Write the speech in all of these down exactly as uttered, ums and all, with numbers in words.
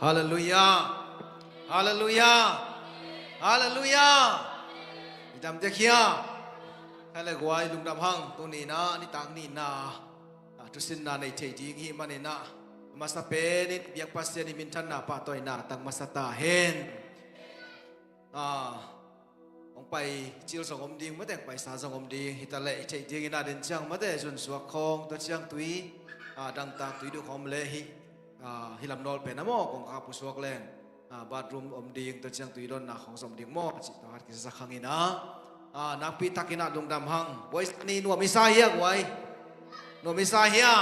Halleluiah. Halleluiah. Halleluiah. I dam dek hia? Hale guai, lungdam hang. Tuni na nitak nihna, ah, thusinna nei thei ding hi maninah, masa penin biak Pasian i minthanna pahtawina tang masa ta hen. Ah, hong pai cil zong om ding mate, hong paisa zong om ding. Hitaleh i theih dingin a den ciang mate, zunsuak khawng, tua ciang tui, ah, dangtak tui duh khawng om leh hih, ah, hih lam nawl pen a maw, kongkhak pusuak leng, ah, bathroom om ding, tua ciang tui dawnna khawng zong om ding maw, a cih tawh hat kisa khang inah, ah, nakpi takinah lungdam hang. Buai ni nuam i sa hia guai? Nuam i sa hia?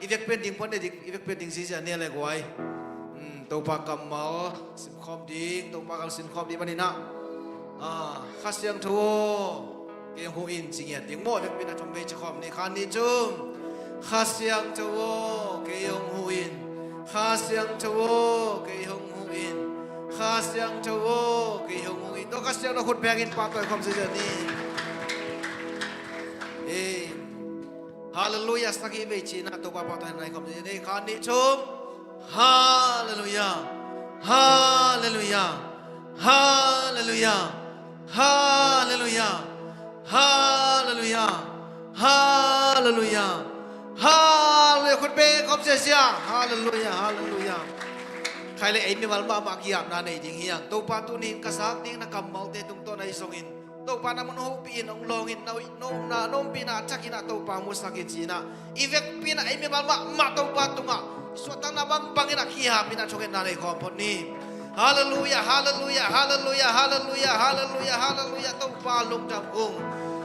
I vekpi-in ding pon ne dik, i vekpi-in ding zizia nia le guai. Hmm, Topa kammal simkhawm ding, Topa kammal simkhawm ding maninah, ah, Kha Siangtho aw, kei hong huh in ci ngiat ding maw, vekpi-in a thum vei ci khawm ni. Khat nih thum. Kha Siangtho aw, kei hong huh in. Kha Siangtho aw, kei hong huh in. Kha Siangtho aw, kei hong huh in. Tua Kha Siangtho khut bengin pahtawi khawm zizia ni. Amen. Halleluiah, sagih vei cinah Topa pahtawi nai khawm zizia ni. Khat nih thum. Halleluiah. Halleluiah. Halleluiah. Halleluiah. Halleluiah. Halleluiah. Halleluiah. Khut beng khawm zizia. Halleluiah. Halleluiah. Khai le ei mimal mahmah kiapna nei ding hiang. Topa tunin ka zak ding na kammalte tungtawn ahi zongin, Topa na mun hopih in hong lawngin, na, na, na ompihna a thakinah Topa musak in cinah, i vekpi inah ei mimal mahmah Topa tungah suahtakna bangbangin a kihapin a thungetna nei khawm phot ni. Halleluiah, halleluiah, halleluiah, halleluiah, halleluiah, halleluiah, Topa lungdam ung.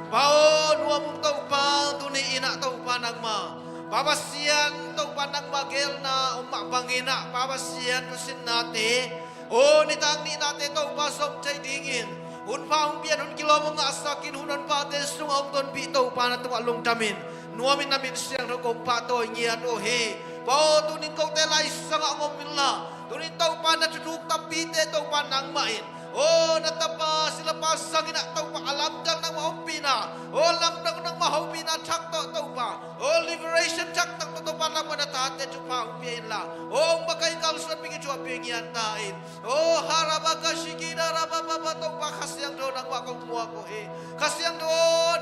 Pa aw, nuam ung Topa, tuni inah Topa nangma, Pa Pasian, Topa nangma geelna om mah banginah, Pa Pasian thusinnate, aw, nitak nihnate Topa sawm thei dingin hun pha hong pian, hun kilawm hong ngahsakin, hun honpate sungah hong tonpih Topa na tungah lungdamin, nuamin na min siangtho kong pahtawi ngiat uh hi. Pa aw, tunin kote laisangah hong om inla, tunin Topa na thuthuk tampite Topa nangmah in, aw, na tapa silapa sanginah Topa a lamdang nangmah ompihna, aw, lamdang nangmah hopihna thak tawh Topa, aw, liberation thak tawh Topa nangmah na tate thupha hong pia inla, aw, hong makaih kalsuanpih kithuahpih ngiat ta in. Oh, harabakashikida rabababa, Topa Kha Siangtho nangmah kong muak uh hi. Kha Siangtho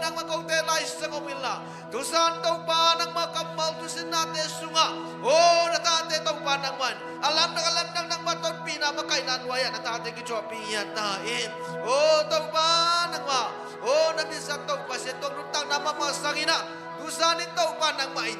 nangmah kote laisang om inla, tuzan Topa nangmah kammal thusinnate sungah, oh, na tate Topa nangmah in a lamdang a lamdang nangmah tonpihna makaihna nuai-ah na tate kithuahpih ngiat ta in. Oh, Topa nangmah, oh, na min siangtho Pasian tawh nuntakna mahmah sanginah, tuzan in Topa nangmah in,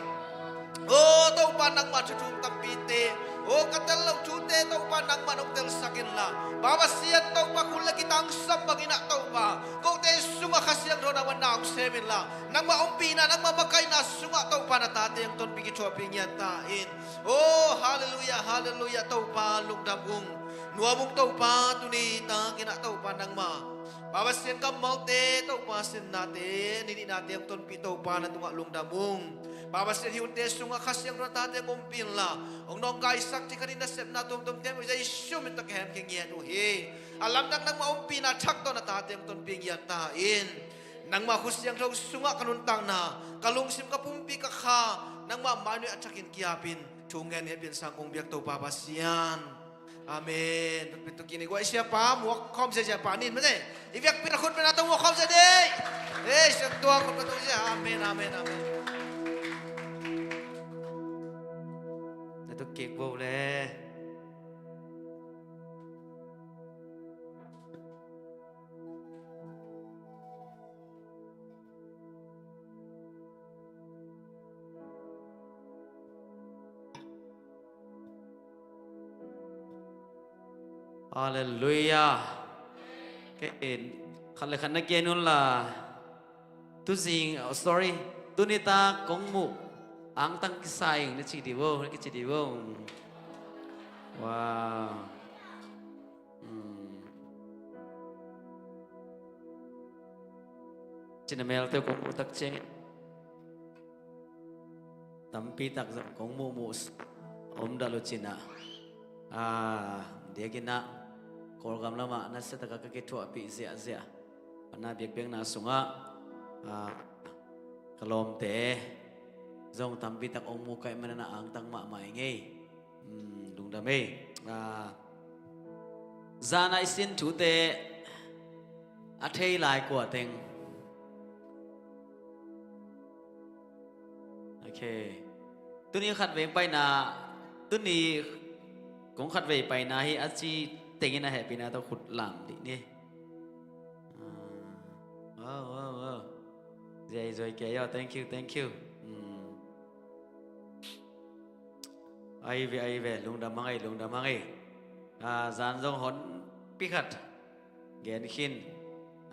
aw, Topa nangmah thuthuk tampite, aw, ka tel loh thute Topa nangmah nong telsak inla, Pa Pasian Topa khut le kitangsam banginah Topa kote sungah Kha Siangtho nangmah na hong sem inla, nangmah ompihna, nangmah makaihna sungah Topa na tate hong tonpih kithuahpih ngiat ta in. Aw, halleluiah, halleluiah, Topa lungdam ung. Nuam ung Topa, tuni takinah Topa nangmah, Pa Pasian kammalte, Topa sinnate, ninihnate hong tonpih Topa na tungah lungdam ung. Pa Pasian hih hunte sungah Kha Siangtho na tate hong ompih inla, hong nawngkaisak thikhatin nasepna tuamtuamte Jesu min tawh ka hemkhia ngiat uh hi. A lamdang nangmah ompihna thak tawh na tate hong tonpih ngiat ta in. Nangmah khut siangtho sungah ka nuntakna, ka lungsim, ka pumpi, ka kha nangmah mainuai a thakin kiapin thu ngen ngen pian sang kong biak Topa Pasian. Amen. Tut pin tut kik ni guai, siapa muak khawm zia, siapa nin mate. I biakpi na khut pen a tawh muak khawm zia dei. Ei, siapa tuang khut pen tawh zia. Amen, amen, amen. Na tut kik bo le. Halleluiah. Kei in khat le khat na gen un la. Tuzing, oh, sorry. Tuni tak kong muh angtang kisa ing na ci di bo, na kici di bo. Wow. Hmm. Cina melte kong muh tak ciang tampi tak zong kong muhmuh om dah lo cina. Ah, diakinah Kawlgam lamah nasia takah ka kithuahpih ziahziah. Pana biakpiakna sungah, ah, ka lawmte zong tampi tak ong muh kaih manana angtang mahmah ing ei. Hmm, lungdam ei. Ah, zana i sin thute a thei lai kua teng. Ok. Tuni khatvei paina, tuni kong khatvei paina hi a ci tengin a hehpihna tawh khut lam dih ni. Ah, wow, wow, wow. Zai zoi kia yo, thank you, thank you. Hmm. Ai ve, ai ve, lungdam hang ei, lungdam hang ei. Ah, zan zong hon pikhat gen khin.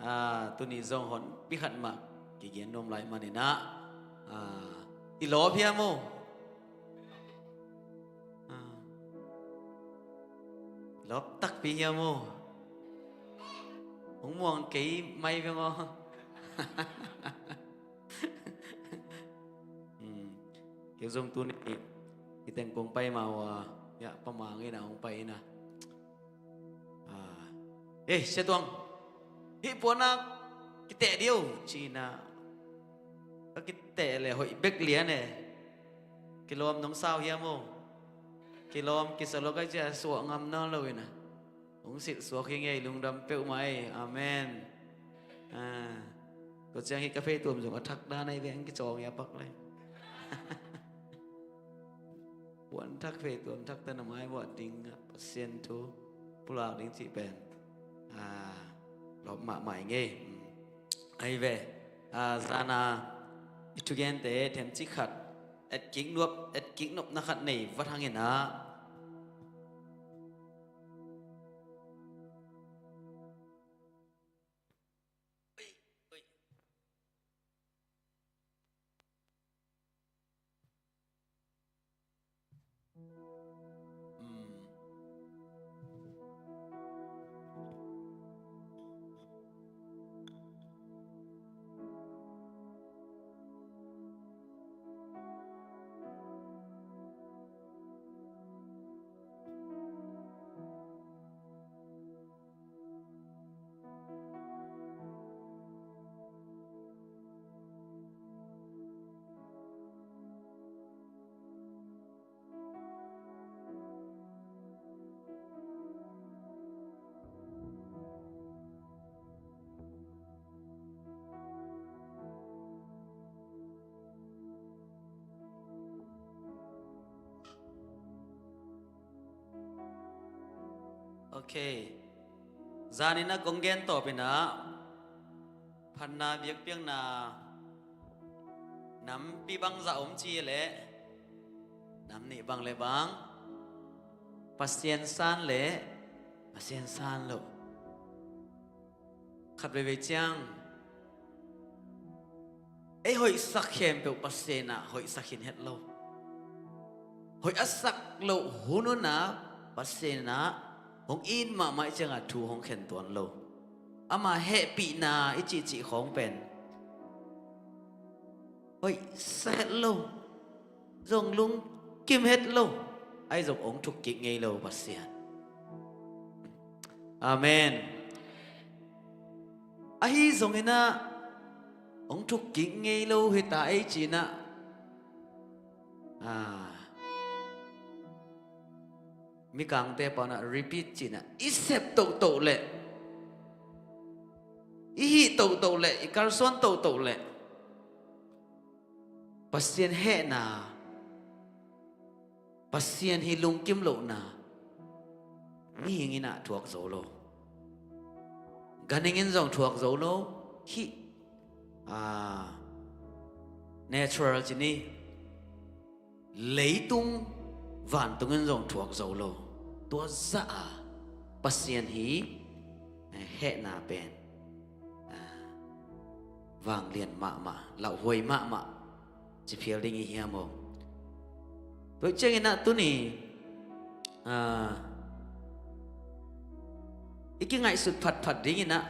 Ah, tuni zong hon pikhat mah kigen nuam lai maninah. Ah, i lawp hiam uh? Ah, lawp takpi hiam uh? Hong muang kei mai veng aw. Hmm. Kei zong tuni i teng kong pai ma uh a, ya, pa mang ina hong pai ina. Ah. Eh, Sia Tuang, hih puannak kiteh dih uh, ci ina. Ka kiteh le hoih bek lian e. Kilawm nong sau hiam uh? Kilawm kisa lo kai cia suah ngam nawn lo ina. Hong silh suak hi ngei, lungdam peuhmah ei. Amen. Ah, tua ciang hi ka feituam zong a thak dan ei veng kicawng ia pak lei. Puan thak feituam thak tana mai buah ding a Pasian thu pulak ding cih pen. Ah, lawp mahmah i ngei. Hmm. Ai ve. Ah, zana i thugente themcik khat etkik nuap, etkik nopna khat nei vat hangin ah. Ok. Zanin a kong gen tawpin ah phatna biakpiakna nampi bangzah om ci leh nam nih bang le bang, Pasian san le Pasian san loh. Khat veivei ciang ei hoihsak khempeuh Pasian ah hoihsak khin het lo. Hoih a sak loh hun hun ah Pasian ah hong it mahmah ih ciangah thu hong khen tuan lo. Ama hehpihna i cihcih khawng pen hoihsa het lo. Zong lungkim het lo. Ahi zong hong thukkik ngei lo Pasian. Amen. Ahi zongin ah hong thukkik ngei lo hita ei cinah, ah, Mikangte paunah repeat cinah i sep tohtoh leh, i hih tohtoh leh, i kalsuan tohtoh leh Pasian hehna, Pasian hi lungkim lohna mihing in ah thuak zo lo. Ganhing in zong thuak zo lo. Hih, ah, natural ci ni. Leitung vantung in zong thuak zo lo. Tua zah a Pasian hi, eh, hehna pen, ah, vanglian mahmah, lauhuai mahmah ci phial ding i hiam aw? Tua ciangin ah tuni, ah, i kingaihsut phatphat dingin ah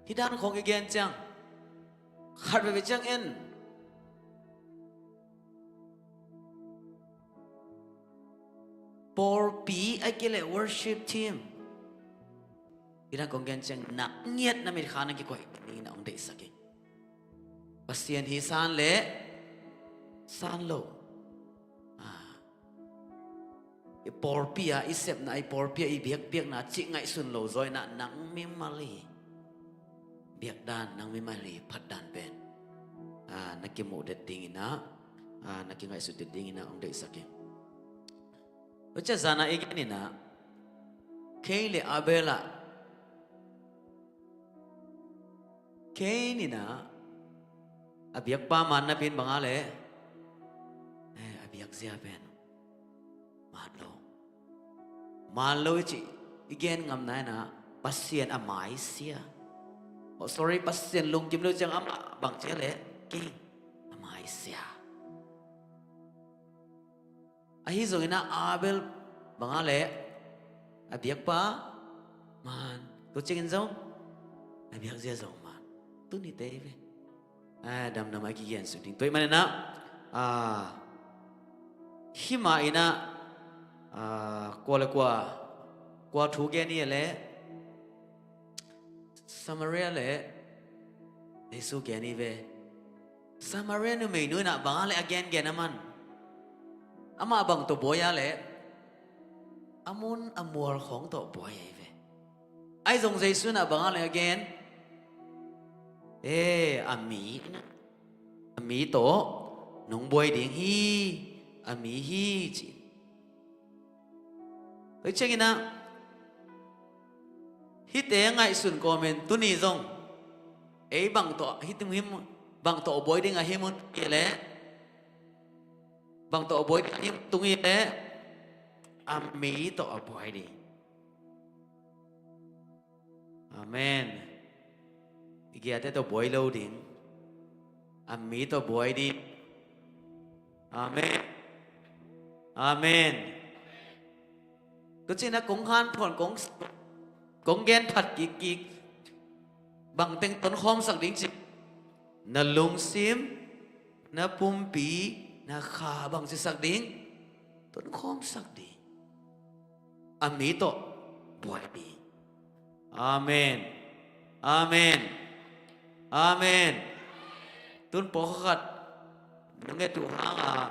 hih dan khawng i gen ciang khat veve ciang en. Pawlpi a kile worship team. Ina kong gen ciang nak ngiat na mitkha na kikoih ina hong deihsak hi. Pasian hi san le san lo. Ah. i pawlpi ah, i sepna, i pawlpi ah i biakpiakna cih ngaihsun lo zaw inah, nang mimal i biakdan, nang mimal i phatdan pen, ah, na kimuh det ding inah, ah, na kingaihsut det ding inah hong deihsak hi. Tua ciah zan ah i gen inah, Cain le Abel ah, Cain inah a biakpa man napi in bang a leh, eh, a biakzia pen man lo, man lo i cih i gen ngamna inah, Pasian a maisia. Oh, sorry, Pasian lungkim lo ciang amah bang ci a leh, Cain a maisia. Ahi zongin ah Abel bang a leh, a biakpa man, tua ciangin zong a biakzia zong man. Tuni te hi ve. Ah, damdam a kigen suk ding. Tua ahih manin ah, ah, hih mah inah, ah, kua le kua, kua thu gen hi a leh, Samaria le Jesu gen hi ve. Samaria numeinu inah bang a leh a gengen a man, amah bang tawh buai a leh, a mun a mual khawng tawh buai ahi ve. Ahi zong Jesu inah bang a leh a gen, eh, a mi, a mi tawh nong buai ding hi, a mi hi ci. Tua ciangin ah, hihte ngaihsun kawmin tuni zong ei bang tawh, hih tung him, bang tawh buai ding a hih mun hi leh, bang tawh buai ding a hih tung hi leh, a mi tawh a buai ding. Amen. I giate tawh buai lo ding, a mi tawh buai ding. Amen. Amen. Tua ciangin ah kong hanthawn, kong, kong gen phat kikkik, bang teng tonkhawmsak ding ci, na lungsim, na pumpi, na kha bang cisak ding, tonkhawmsak ding. A mi tawh buai ding. Amen. Amen. Amen. Tun pawlkhat nong et uh hanga,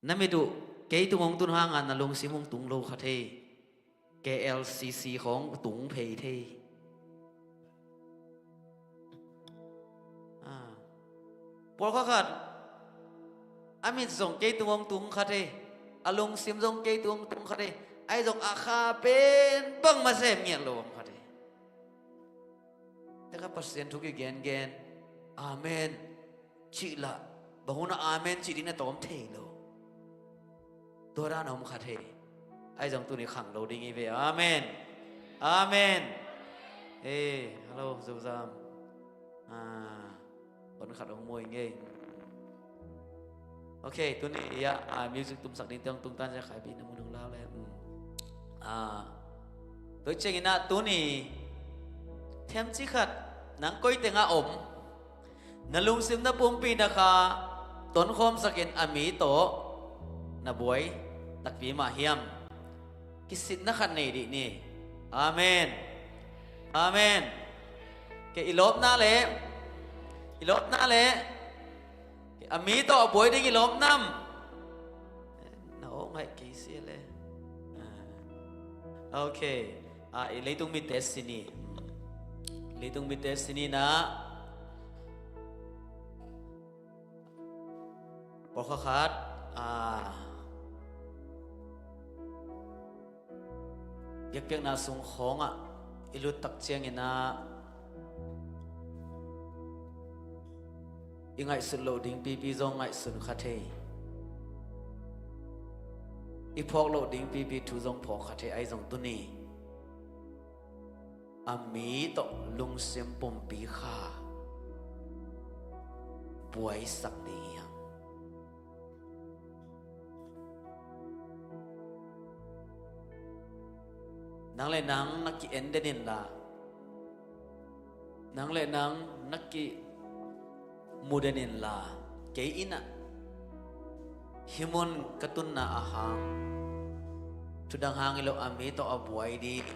na mit uh kei tung hong tun hanga, na lungsim hong tung lo kha thei. K L C C khawng tung phei thei. Ah. Pawlkhat khat a mit zong kei tung hong tung kha thei, a lungsim zong kei tung hong tung kha thei. Ahi zong a kha pen bangmah sem ngiat lo om kha thei. Tua kha Pasian thu kigengen, amen cih lah, bang hun ah amen cih ding na tawm thei lo. Tua dan a om kha thei. Ahi zong tuni khang lo ding hi ve. Amen. Amen. Eh, hello, Zozam. Ah, hon khat hong muai ngei. Ok, tuni, ya, ah, music tumsak ding teng tungtan sia khaipi na mun hong lau le. Hmm. Ah, tua ciangin ah tuni, themci khat, nang koi tengah om, na lungsim na pumpi na kha tonkhawmsakin a mi tawh na buai takpi mah hiam? Kisitna khat nei dih ni. Amen. Amen. Kei i lawpna le, i lawpna le, a mi tawh a buai ding i lawp nam? Na aw ngaih kei si le. Ah. Ok. Ah, i leitung mite sini. Leitung mite sini na. Pawlkhat khat, ah, biakpiakna sung khawngah i lut tak ciangin ah, i ngaihsut loh ding pipi zong ngaihsun kha thei. I phawk loh ding pipi thu zong phawk kha thei, ahi zong tuni a mi tawh lungsim pumpi kha buaisak ding hi hang. Nang le nang na ki-en den inla, nang le nang na kimu den inla, kei in ah hih mun ka tunna a hang, thudang hang hi lo a mi tawh a buai ding,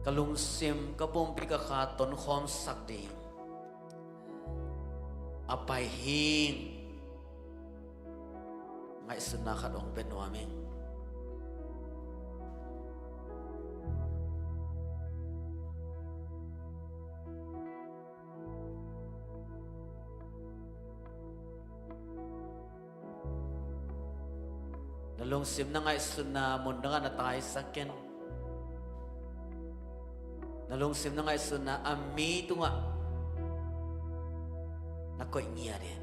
ka lungsim ka pumpi ka kha tonkhawmsak ding a pai hing. Ngaihsutna khat hong pia nuam ing. Na lungsim na ngaihsutna mun dangah na taisak ken. Na lungsim na ngaihsutna a mi tungah na koih ngiat in.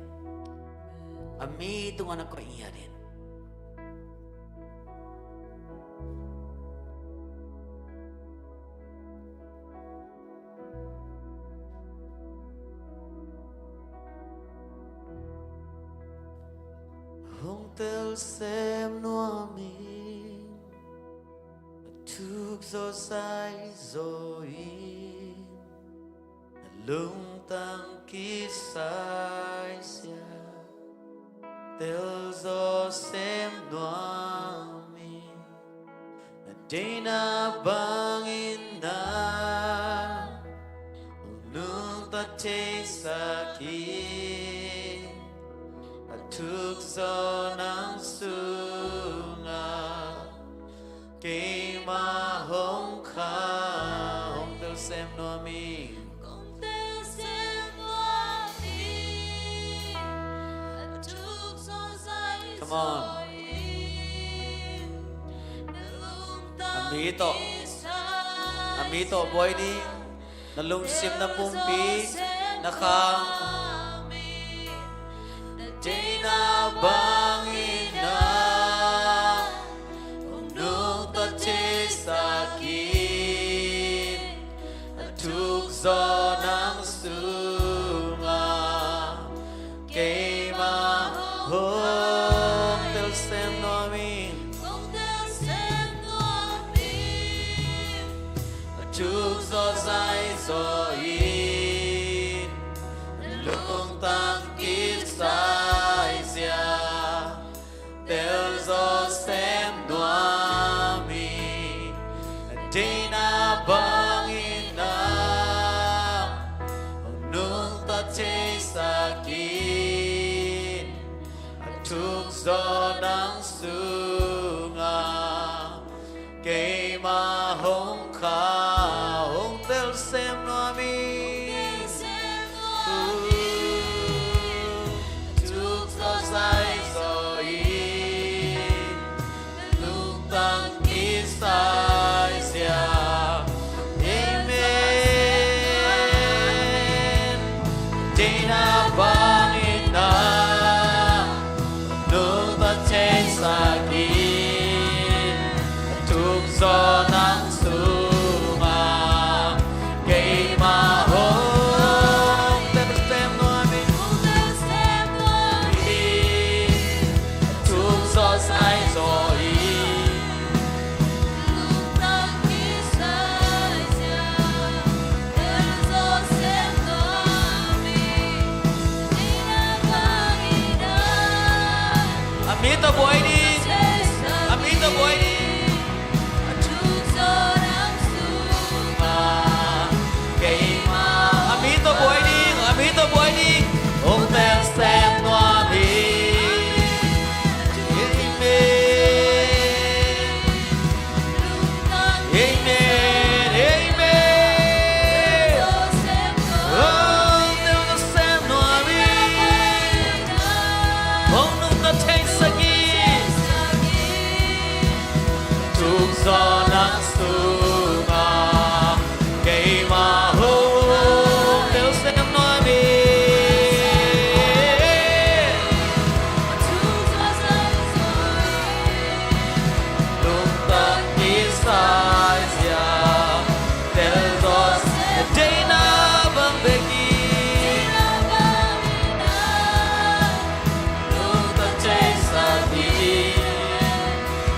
A mi tungah na koih ngiat in. Hong tel sem nuam ing, a thuk zaw zai zaw in, na lungtang kisai zia. Tel zaw sem nuam ing, na deihna bangin na hong nungta theisak in, a thuk zaw nang sungah keimah hong kha. Hong tel sem nuam ing. Hong tel sem nuam ing. A thuk zaw zai zaw in. Come on. A mi tawh, a mi tawh buai ding. Na lungsim, na pumpi, na kham. Na deihna bangin na hong nungta theisak in, a thuk zaw nang sungah keimah hong tel sem nuam ing. Hong tel sem nuam ing. A thuk zaw zai zaw in, na lungtang kisai zia. Tel zaw sem nuam ing. Na deihna bangin na hong nungta theisak in, a thuk zaw nang sungah keimah hong kha. Hong tel sem nuam ing. Thuk zaw zai zaw in, lungtang kisai zia. Amen. Deihna bangin na nungta theisak in, a thuk zaw nang sungah keimah hong tel sem nuam ing. Hong tel sem nuam ing. A thuk zaw zai zaw in, lungtang kisai zia. Tel zaw sem nuam ing. Deihna bangin na. A mi tawh buai ding. A mi tawh buai ding. A thuk zaw nang sungah keimah. A mi tawh buai ding, a mi tawh buai ding. Hong tel sem nuam ing. Amen. Amen. Amen. Oh, tel zaw sem nuam ing. Hong nungta theisak in, thuk zaw nang sungah keimah hong tel sem nuam ing. Lungtang kisai zia. Tel zaw sem nuam ing. Deihna bang bek in. Lungtang theisak in,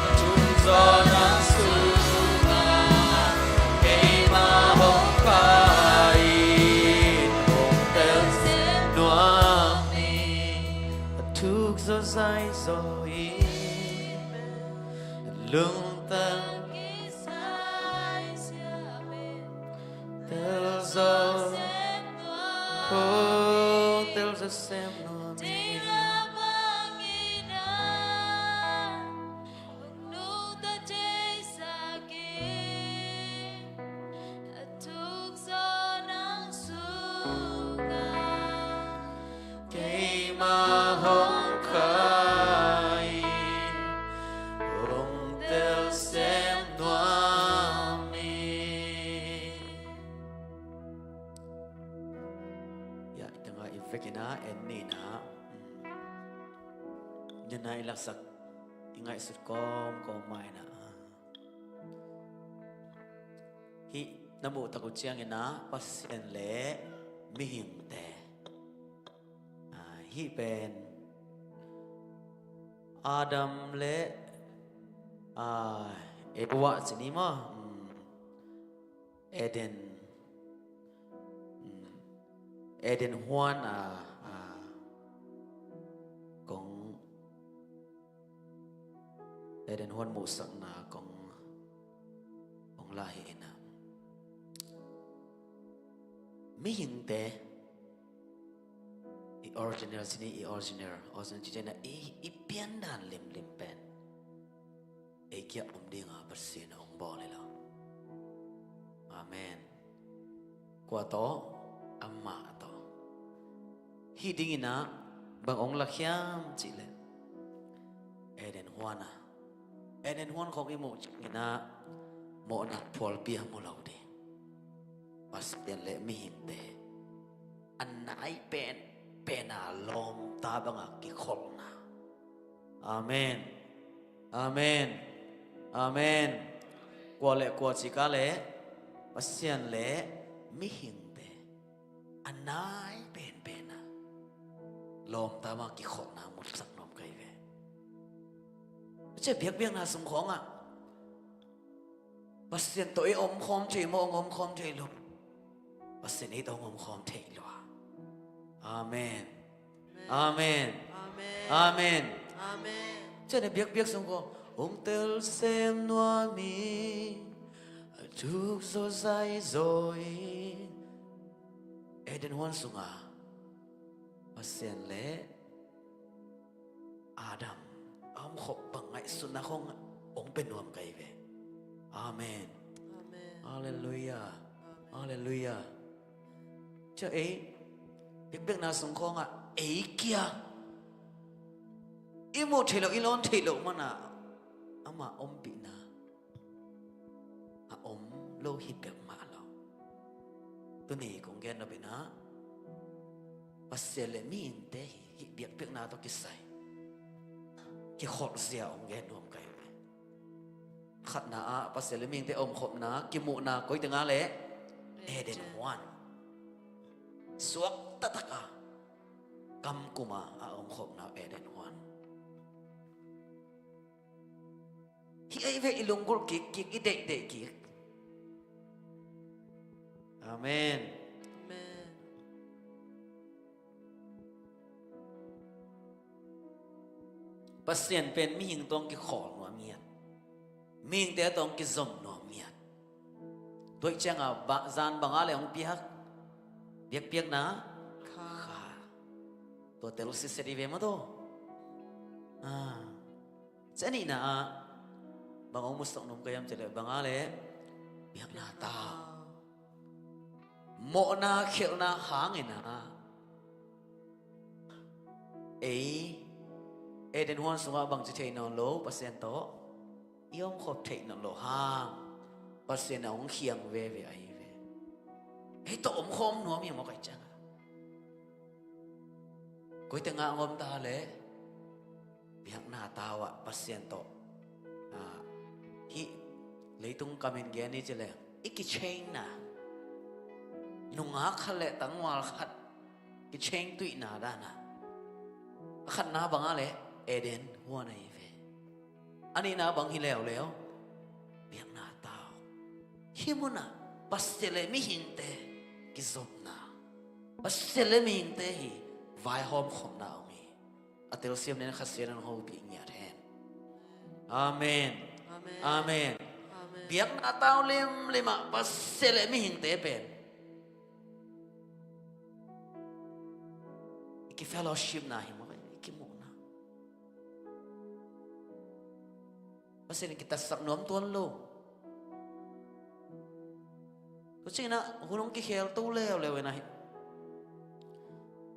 a thuk zaw nang sungah keimah hong kha in, hong tel sem nuam ing. A thuk zaw zai zaw in, lungtang kisai zia. Tel zaw, oh, tel zaw sem nuam ing. Mah hong kha in, hong tel sem nuam hi. Ya, i tangah i vekin ah en ni in ah, mm, nina i laksak i ngaihsut kawmkawm mah in ah, hih na muh tak uh ciangin ah Pasian le mihingte, ah, hih pen Adam le, ah, Eva ci ni maw? Hmm. Eden, hmm, Eden huan, ah, ah, kong Eden huan muhsakna kong, kong lah hi in ah, mihingte i original ci ni, i original, original ci ciangin ah i, i piandan limlim pen ei kiang om ding a Pasian hong bawl hi lo. Amen. Kua tawh? Amah tawh. Hih dingin ah bang hong lak hiam cih leh, Eden huan ah, Eden huan khawng i muh ciangin ah mawhna phualpi a mu lo ding. Pasian le mihingte a nai penpen a lawmta banga kikholhna. Amen. Amen. Amen. Kua le kua ci ka leh, Pasian le mihingte a nai penpen a lawmta banga kikholhna musak nuam ka hi ve. Cia biakpiakna sung khawngah Pasian tawh i omkhawm thei maw, hong omkhawm thei lo? Pasian ei tawh hong omkhawm thei lua. Amen. Amen. Amen. Amen. Amen. Cia na biakpiak sung khawng, hong tel sem nuam hi, a thuk zaw zaizaw in. Eden huan sunga Pasian le Adam a omkhop bang ngaihsutna khawng hong pia nuam ka hi ve. Amen. Amen. Halleluiah. Amen. Halleluiah. Cia ei biakpiakna sung khawngah ei kiang i muh theih loh, i lawn theih loh mana amah ompihna a om lo hi peuhmah lo. Tuni kong gen nop in ah Pasian le mihingte hi, hih biakpiakna tawh kisai kikholhzia hong gen nuam ka hi ve. Khatna ah Pasian le mihingte omkhopna kimuhna koi tengah leh? Eden huan. Suak taktak a kamkum a a omkhopna Eden huan. Hih ahi ve i lunggulh kikkik, i deihdeih kik. Amen. Amen. Pasian pen mihing tawh hong kikhawl nuam ngiat. Mihingte tawh hong kizom nuam ngiat. Tua ih cianga zan banga le hong piak, biakpiakna kha. Tua tel siset hi ve maw tua. Ah. Cia nihna ah bang hong musak nuam ka hiam cih leh, banga le biakna tau. Mawhna khelhna hangin ah ei Eden huan sungah bangci thei nawn lo, Pasian tawh i omkhop theih nawn lo hang Pasian a hong khiang veve ahi ve. Hei tawh omkhawm nuam hi maw kai ciangah. Koi tengah ngom ta leh biakna tau ah Pasian tawh, ah, hih leitung kamin gen hi ci leh i kichange na, nungak khat le tangval khat kichange tuihna dana. A khatna banga le Eden huan ahi ve. A nihna bang hi leuleu, biakna tau. Hih munah Pasian le mihingte kizopna, Pasian le mihingte hi vaihawm khopna om hi. A telsiam nen Kha Siangtho in hong hopih ngiat hen. Amen. Amen. Amen. Amen. Biakna tau limlim ah Pasian le mihingte pen i kifellowshipna hi maw, i kimuhna. Pasian in kitatsak nuam tuan lo. Tua ciangin ah hun hong kikhel to leuleu in ah hi.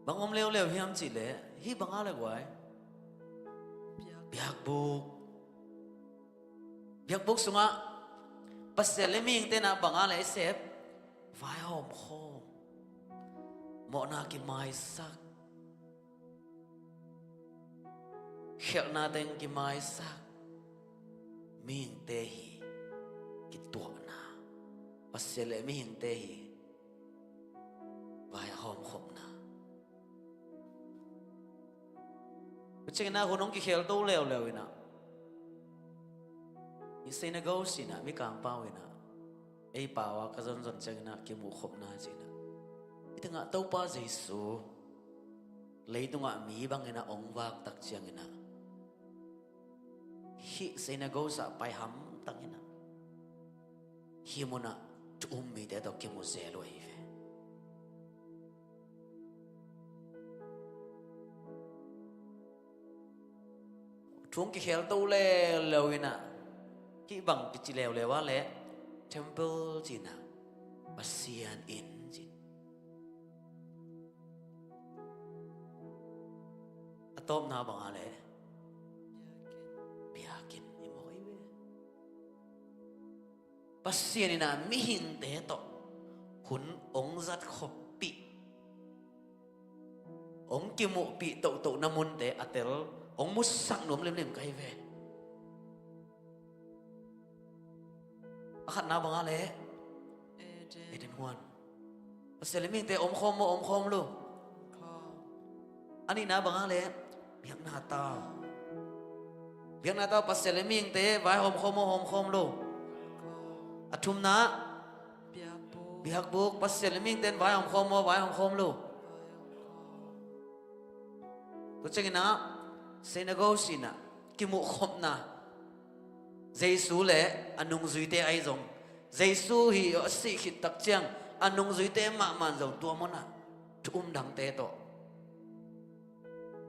Bang om leuleu hiam cih leh hih bang a le guai, biakbuk. Biakbuk sungah Pasian le mihingte in ah bang a le i sep, vaihawm khawm, mawhna kimaisak, khialhna teng kimaisak, mihingte hi kituahna, Pasian le mihingte hi vaihawm khopna. Tua ciangin ah hun hong kikhel to leuleu in ah, i synagogue in ah, mikangpau in ah, ei pau a ka zonzon ciangin ah kimuh khopna ci-in ah, i tengah Topa Jesu leitungah mi bangin ah hong vak tak ciangin ah, hih synagogue ah pai hamtang in ah, hih munah thu um mite tawh kimu zel uh ahi ve. Thu hong kikhel to leuleu in ah, hih bang kici leuleu a leh temple ci-in ah, Pasian inn ci. A tawpna bang a leh biakinn hi mawk ahi ve. Pasian in ah mihingte tawh hun hong zat khoppih, hong kimuhpih tohtohna munte a tel, hong musak nuam limlim ka hi ve. A khatna bang a leh Eden huan. Pasian le mihingte omkhawm maw, omkhawm lo? A nihna bang a leh biakna tau. Biakna tau Pasian le mihingte vaihawm khawm maw, hawm khawm lo? A thumna biakbuk. Pasian le mihingte in vaihawm khawm maw, vaihawm khawm lo? Tua ciangin ah synagogue in ah kimuh khopna, Jesu le a nungzuite ahi zong, Jesu hi a sih khit tak ciang a nungzuite mahmah in zong tua munah thu um dangte tawh,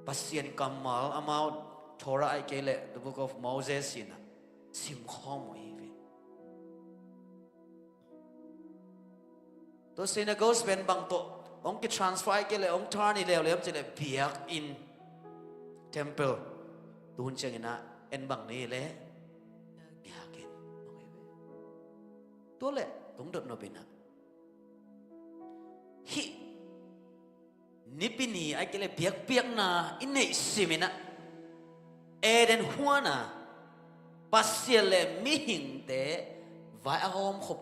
Pasian kammal, amau Torah ahih kei leh the Book of Moses in ah simkhawm uh hi ve. Tua synagogue pen bang tawh hong kitransfer ahih kei leh hong turn hi leuleu hiam cih leh biakinn, temple. Tuhun ciangin ah en bang ni leh biakinn. Tua leh kong dot nop in ah, hih Nipi ni ahih kei leh biakpiakna i neih sim in ah, Eden huan ah Pasian le mihingte vai a hawmkhop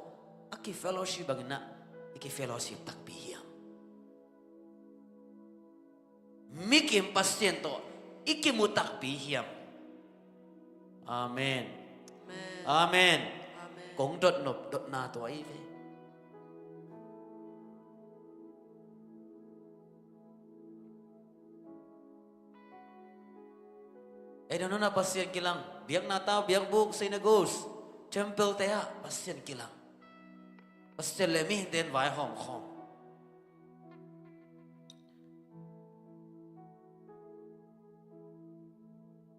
a kifellowship bangin ah i kifellowship takpi hiam? Mi kim Pasian tawh i kimu takpi hiam? Amen. Amen. Amen. Amen. Kong dot nop dotna tua ahi ve. Eden huan ah Pasian kilang, biakna tau, biakbuk, synagogues, temple te ah Pasian kilang. Pasian le mihingte in vai hawmkhawm.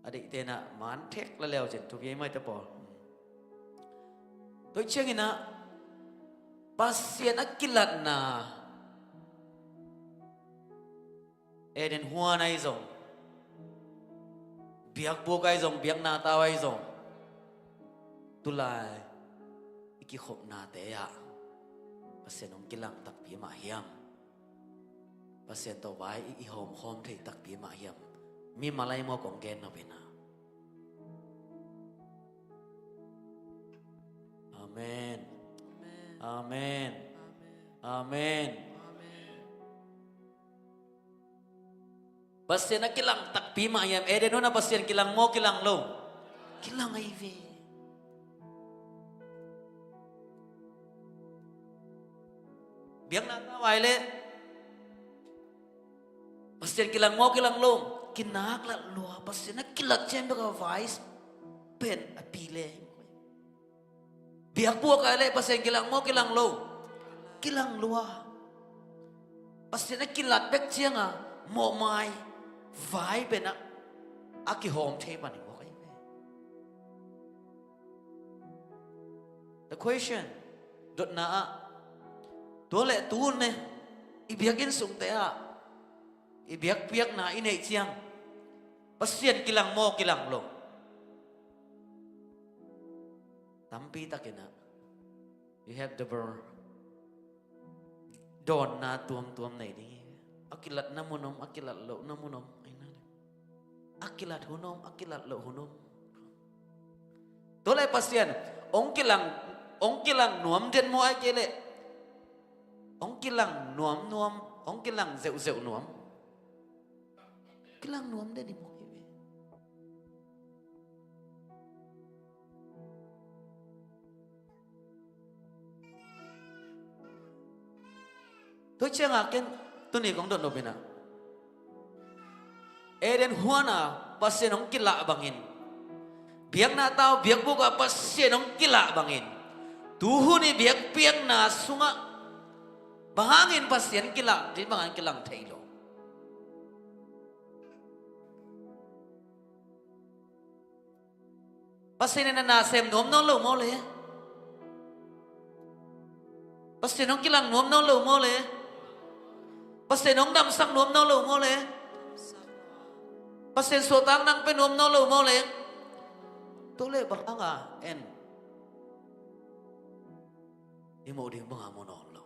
A deihte in ah man thek la leu cin thupi ei mai te pawl. Tua ciangin ah Pasian a kilatna, Eden huan ahi zong, biakbuk ahi zong, biakna tau ahi zong, tulai i kikhopnate ah Pasian hong kilang takpi mah hiam? Pasian tawh vai i, i hawmkhawm thei takpi mah hiam? Mi malai maw kong gen nop in ah. Amen. Amen. Amen. Amen. Amen. Pasian a kilang takpi mah hiam? Eden huan ah Pasian kilang maw, kilang lo? Kilang ahi ve. Biakna tau ai leh Pasian kilang maw, kilang lo? Kinaklat lua. Pasian a kilat ciang bek a vai pen a pi le. Biakbuk ai leh Pasian kilang maw, kilang lo? Kilang lua. Pasian a kilat bek ciang a mawhmai vai pen ah a kihawm thei pan i mawk ahi ve. The question, dotna ah, tua leh tu ne i biakinn sungte ah I biakpiakna i neih ciang Pasian kilang maw, kilang lo? Tampi takin ah, you have double dawnna tuamtuam nei ding hi. A kilatna mun om, a kilat lohna mun om. Ahi na le, a kilat hun om, a kilat loh hun om. Tua leh Pasian hong kilang, hong kilang nuam den maw, ahih kei leh hong kilang nuamnuam, hong kilang zeuhzeuh nuam? Kilang nuam den hi maw, hi ve. Tua ciangah ken tuni kong dot nop in ah, Eden huan ah Pasian hong kilah bangin, biakna tau biakbuk ah Pasian hong kilah bangin, tuhun i biakpiakna sungah bang hangin Pasian kilah, tua bangin kilang thei lo? Pasian in na nasem nuam nawn lo maw le? Pasian hong kilang nuam nawn lo maw le? Pasian hong damsak nuam nawn lo maw le? Pasian suahtakna hong pia nuam nawn lo maw le? Tua leh bang hanga en i muh ding banga mu nawn lo?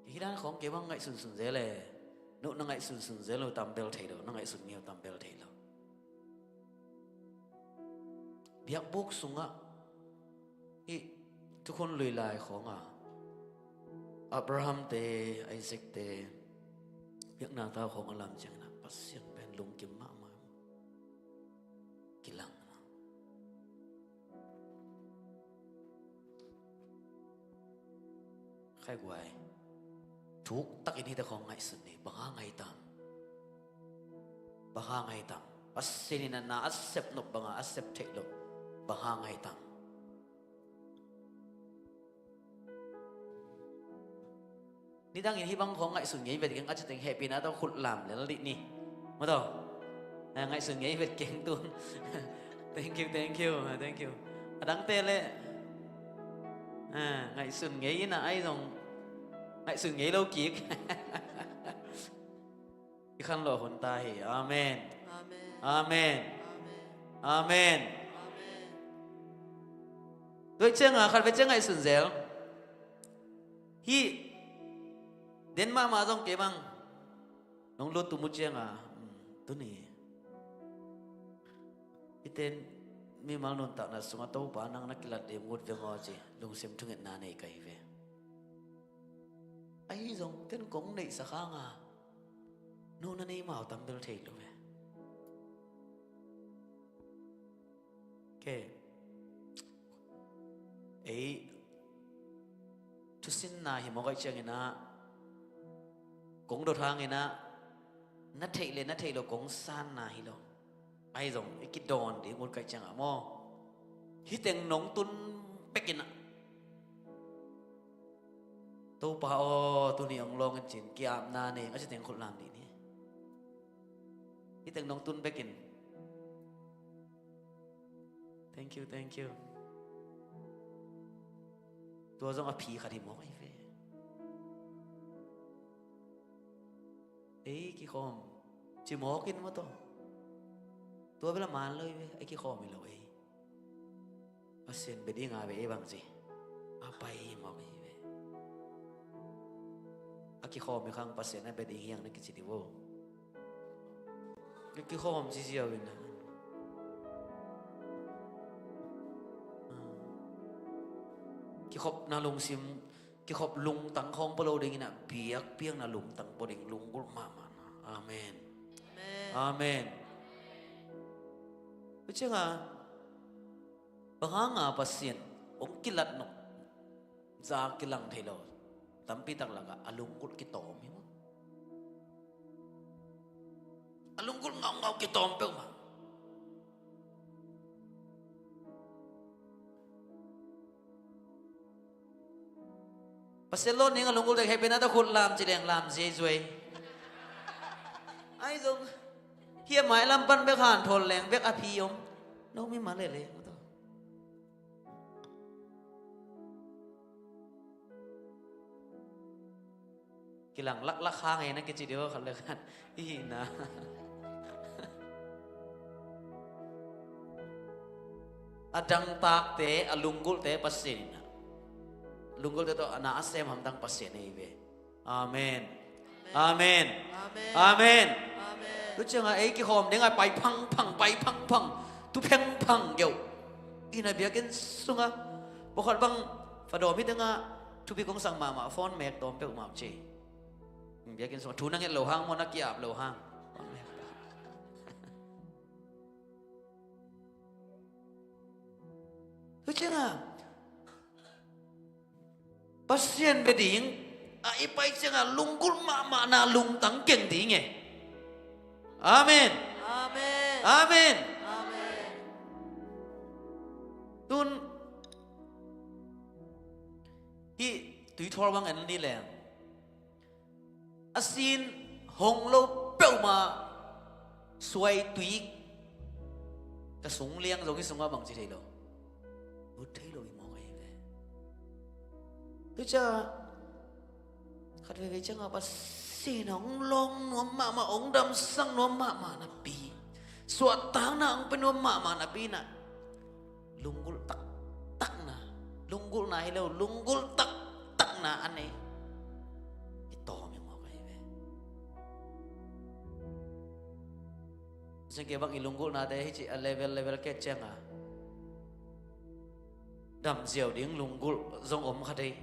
Hih dan khawng kei bang ngaihsunsun zel e. No na ngaihsunsun zel uh tam bel thei lo, na ngaihsun ngei uh tam bel thei lo. Biakbuk sungah hih thukhun lui lai khawngah Abraham te, Isaac te biakna tau khawng a lam ciangin ah Pasian pen lungkim mahmah. Kilang na. Khai guai, thuk takin hihte khawng ngaihsun ni. Bang hang ahi tam? Bang hang ahi tam? Pasian in a na a sep nop banga a sep theih loh bang hang ahi tam? Nidangin hih bang khawng ngaihsun ngei vet keng, a ci teng hehpihna tawh khut lam lel dih ni. Maw taw. Eh, ngaihsun ngei vet keng tun. Thank you, thank you, ah, thank you. A dangte leh, ah, ngaihsun ngei in a, ahi zong ngaihsun ngei lo kik. I khanlawh hun ta hi. Amen. Amen. Amen. Amen. Amen. Amen. Tua ciangah khat vei ciang ngaihsun zel. Hih den mahmah zong kei bang nong lut tum uh ciangah, um, tuni hihte in mimal nuntakna sungah Topa nang na kilat ding ut veng aw ci lungsim thungetna nei ka hi ve. Ahi zong ken kong neihsak hanga no na nei mau tam bel thei lo ve. Kei ei thusinna hi mawk ahih ciangin ah, kong dot hangin ah na theih le na theih lo kong sanna hi lo. Ahi zong i kidawn ding ut ka hih ciangah maw, hih teng nong tun bekin ah, Topa aw, tuni hong lawng in cin, ki-apna nei ing, a ci teng khut lam dih ni. Hih teng nong tun bekin, thank you, thank you. Tua zong a phi khat hi mawk ahi ve. Ei kikhawm ci mawk in maw taw. Tua bel a man lo hi ve, ei kikhawm hi lo ei. Pasian bia ding a ve ei bang ci a pai hi mawk hi ve. A kikhawm hi khang Pasian a bia ding hiang na kici dih vo. Kikhawm ziau in ah, kikhopna lungsim, kikhop lungtang khawng pua lo ding in ah, biakpiakna lungtang pua ding, lunggulh mahmah na. Amen. Amen. Amen. Tua ciangah bang hanga Pasian hong kilat nop za kilang thei lo tampi tak lakah a lunggulh kitawm hi maw? A lunggulh ngaungau kitawm peuhmah. Pasian lawn ning a lunggulh dek hehpihna tawh khut lam ci leng lam ziaizuai. Ahi zong hih a mailam pan bek hanthawn leng bek a phi om. No mi ma lele. Kilang laklak hang e na kici dih aw, khat le khat. Ihina. A dangtakte, a lunggulhte Pasian in a, lunggulhte tawh a na a sem hamtang Pasian ahi ve. Amen. Amen. Amen. Amen. Tu ciangah ei kikhawm dingah pai phangphang, pai phangphang, tu phengphang geuh. Ina biakinn sungah pawlkhat bang fadawm hi dingah thupi kong sang mahmah, phone mek tawm peuhmah ci. Biakinn sungah thu na nget lo hang maw, na ki-ap lo hang. Tu ciangah Pasian bia ding a i pai ciangah lunggulh mahmahna lungtang keng ding e. Amen. Amen. Amen. Amen. Tun hih tuithawl bang en ni leng, a sin hong lo peuhmah suaitui ka sung liang zong hi sungah bangci thei lo. Ut thei lo hi mawk ahi ve. Tu ciah khat veivei ciangah Pasian hong lawng nuam mahmah, hong damsak nuam mahmah napi, suahtakna hong pia nuam mahmah napi na lunggulh taktakna, lunggulhna hi lo, lunggulh taktakna a nei i tawm hi mawk ahi ve. Singke bang i lunggulhnate hi ci a level level ke cianga damziau ding lunggulh zong om kha thei.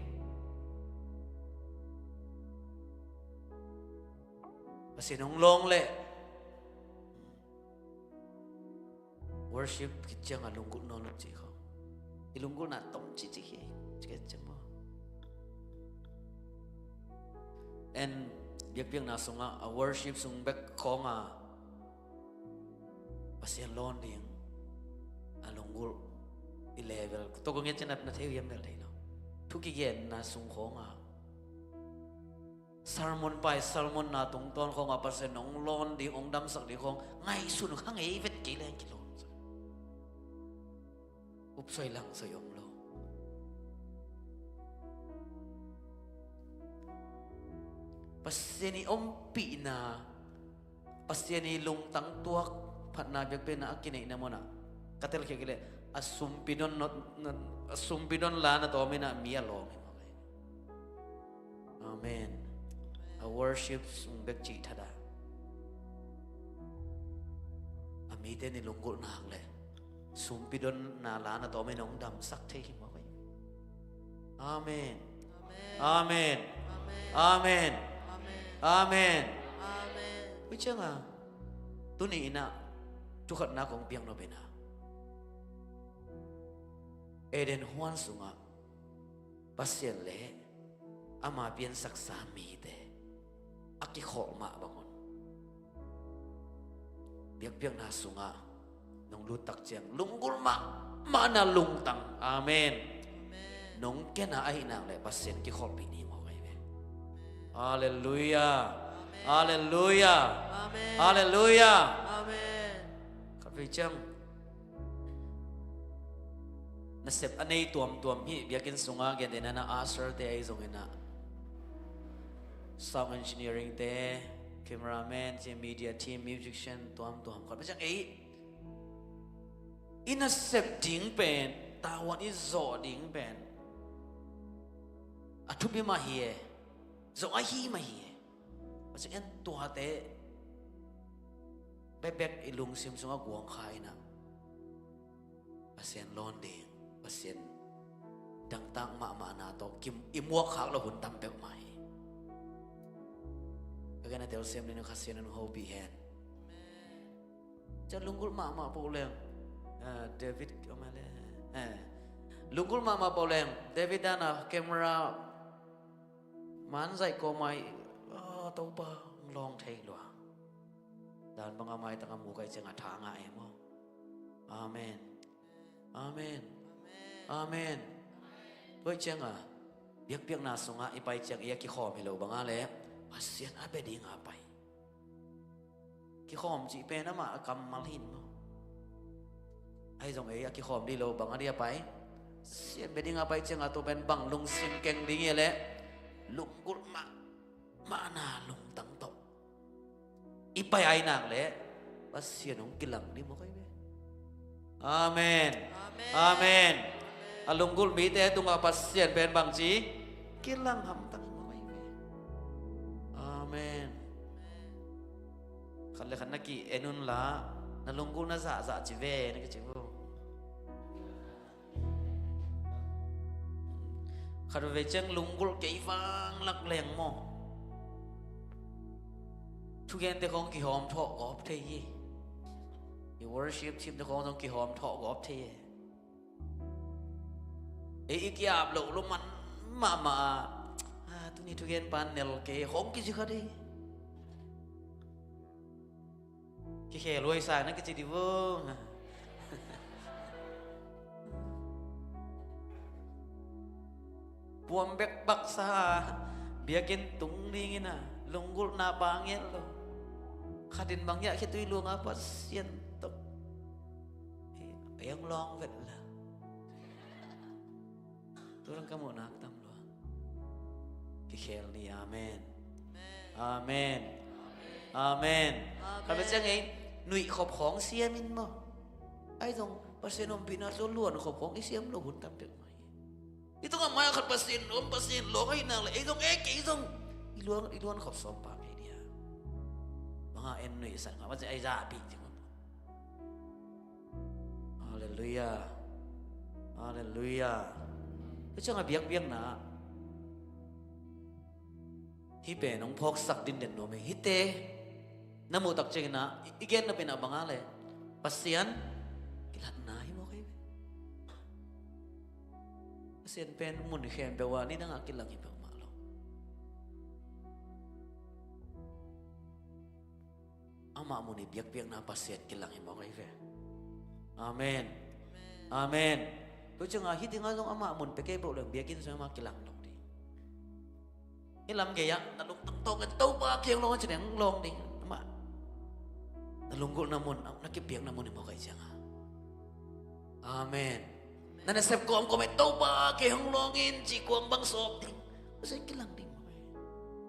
Pasian hong lawng leh worship khit ciangah lunggulh nawn lo cih khawng. I lunggulhna tom cihcih hi. Cih ciang maw? En biakpiakna sungah a worship sung bek khawngah Pasian lawn ding a lunggulh i level tawh kong nget cianat na thei uh hiam, bel thei lo. Thu kigenna sung khawngah sermon pai, sermon na tungtawn khawngah Pasian hong lawn ding, hong damsak ding khawng ngaihsun kha ngei vet kei leng kilawm. Upsoi langsoi om lo. Pasian i ompihna, Pasian i lungtang tuak phatna biakpiakna a kineihna munah ka telkhiak i leh a sumpi don, a sumpi don la na tawm inah mi a lawng hi mawk ahi. Amen. A worship sung bek cih thadah a mite ni lunggulhna hang leh sumpi donna la na tawm in hong damsak thei hi mawk ahi. Amen. Amen. Amen. Amen. Ui cianga tuni inah thukhatna kong piang nop inah Eden huan sungah Pasian le ama piansaksa mite a kikholh mah bangun biakpiakna sungah nong luttak ciang lunggulh mahmahna lungtang. Amen. Nong kena ahi nak le Pasian kikholhpih ni mawk ahi ve. Halleluiah. Halleluiah. Halleluiah. Khatvei ciang nasep a nei tuamtuam hih biakinn sungah gentehna na usher te ahi zongin ah sound engineering te, cameraman te, media team, musician tuamtuam khat bacang ei i nasep ding pen, tavuan i zawh ding pen a thupi mah hi e, zong ahi mah hi e. Bacang en tuate bekbek i lungsim sungah guang kha inah Pasian lawn ding, Pasian dangtak mahmahna tawh kim i muak khak lo hun tam peuhmah hi. Ka gen a telsiam ding Kha Sian in hopih hen. Ciang lunggulh mahmah poh leng David om a le, lunggulh mahmah poh leng David dana camera man zaih kawmai Topa hong lawng thei lua. Dan banga maitang a mu kai cianga tha ngah e maw? Amen. Amen. Amen. Tua cianga biakpiakna sungah i pai ciang i a kikhawm hi lo banga le Pasian a bia dinga pai. Kikhawm cih pen amah a kammal hin maw? Ahi zong ei a kikhawm dih lo banga dih a pai. Pasian bia dinga pai cianga tua pen bang lungsim keng ding hi le lunggulh mah mahna lungtang tawh i pai ai nak leh Pasian hong kilang ding maw kai ve. Amen. Amen. Amen. A lunggulh mite tungah Pasian pen bangci kilang hamtang maw kai ve. Amen. Khat le khat na ki-en un la, na lunggulh na zahzah ci ve na kici uh. Khat veve ciang lunggulh kei vanglak leng maw, thugente khong kihawm thawh gawp thei hi. I worship teamte khong zong kihawm thawh gawp thei hi. Ei i ki-ap loh lo man mahmah a, tuni thugen pan nel kei khong kici kha dei. Kikhel huai sa na kici dih vong. Puam bek baksa biakinn tung dingin a lunggulhna pa nget lo. Khatin bang hiah khitui luanga Pasian tawh ei hong lawng vet la. Tulang ka muhnak tam lua. Kikhel ni. Amen. Amen. Amen. Amen. Khat veve ciang ei nuih khop khawng siam in maw. Ai zong Pasian ompihna zong luan khop khawng i siam lo hun tam pek mai. I tungah mai a khat Pasian om, Pasian lawng ahi nak leh ei zong ek ei zong i luan, i luan khop sawm pa kei dia. Banga en nuih san nga Pasian ai zahpih ci maw. Halleluiah. Halleluiah. Hih ciangah biakpiakna hih pen hong phawksak dindin nuam hi. Hihte na muh tak ciangin ah i, i genna pen a banga le Pasian kilatna hi maw kai ve. Pasian pen mun khempeuh ah nidangah kilang hi peuhmah lo. Amah mun i biakpiakna Pasian kilang hi mawk ahi ve. Amen. Amen. Tua ciangah hih dingah zong amah mun pia kei peuh leng biakinn sung amah kilang dong ding. Hih lam gei-ah na lungtang tawngin Topa kiang lawng a ci neng lawng ding. Amah na lunggulhna mun, na kipiakna mun hi mawk ahi ciangah. Amen. Na nasep kawmkawm eh Topa kiang hong lawng in ci kuang bang sawp ding. Pasian kilang ding mawk ahi.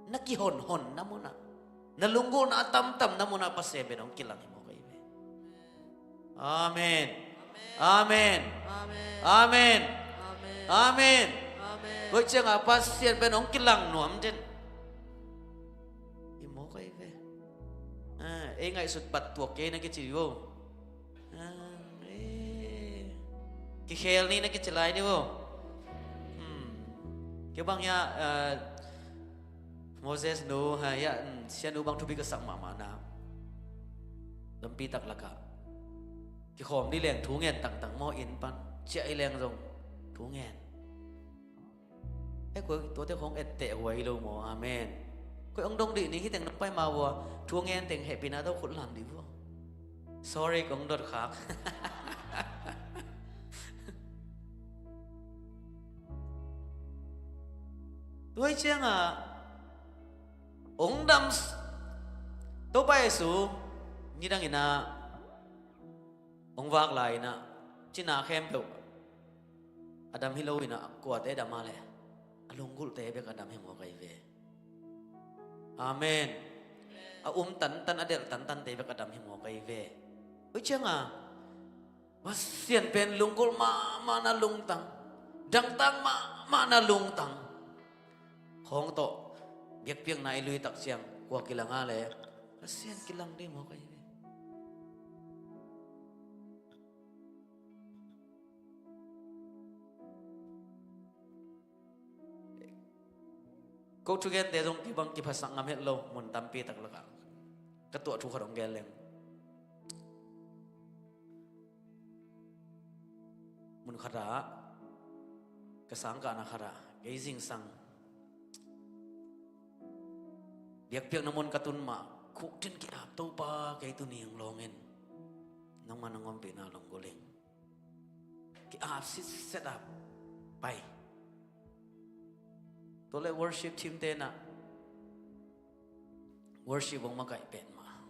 Na kihonhonna munah, na lunggulhna a tamtamna munah Pasian pen hong kilang hi mawk ahi ve. Amen. Amen. Amen. Amen. Tua ciangah Pasian pen hong kilang nuam den hi mawk ahi ve. Ah, ei ngaihsut pat tuak kei na kici uh. Ah, eh. Kikhel ni na kici lai dih uh. Hmm. Kei bang hiah, ah, Moses nu, ha, hiah, hmm, sianu bang thupi ka sak mahmah na. Lampi tak lakah kikhawm ni leng thu ngen tangtang maw, inn pan ciah hi leng zong thu ngen. Eh, koi tuate khong etteh huai lo maw? Amen. Koi ong dong dih ni, hiteng nong pai ma vua thu ngen teng hehpihna tawh khut lam dih vua. Sorry, kong dot khak. Tuai ciangah ong dam s-, Topa Jesu nidang inah ong vak lai inah cina khempeuh a dam hi lo inah kuate dam a le a lunggulhte bek a dam hi mawk ahi ve. Amen. A um tantan, a delh tantante bek a dam hi mawk ahi ve. Ui cianga Pasian pen lunggulh mahmah na lungtang, dangtak mahmah na lungtang khawng tawh biakpiakna i lui tak ciang kua kilang a le Pasian kilang ding mawk ahi ve. Ko thugente zong kibang kiphasak ngam het lo, mun tampi tak lakah ka tuah thu khat hong gen leng. Mun khatah ka sangkahna khatah kei zingsang biakpiakna mun ka tun mah khukdin ki-ap, Topa kei tuni hong lawng in, nangmah nong ompihna lunggulh ing. Ki-ap sitset a pai. Tua le worship team te na worship hong makaih pen mah.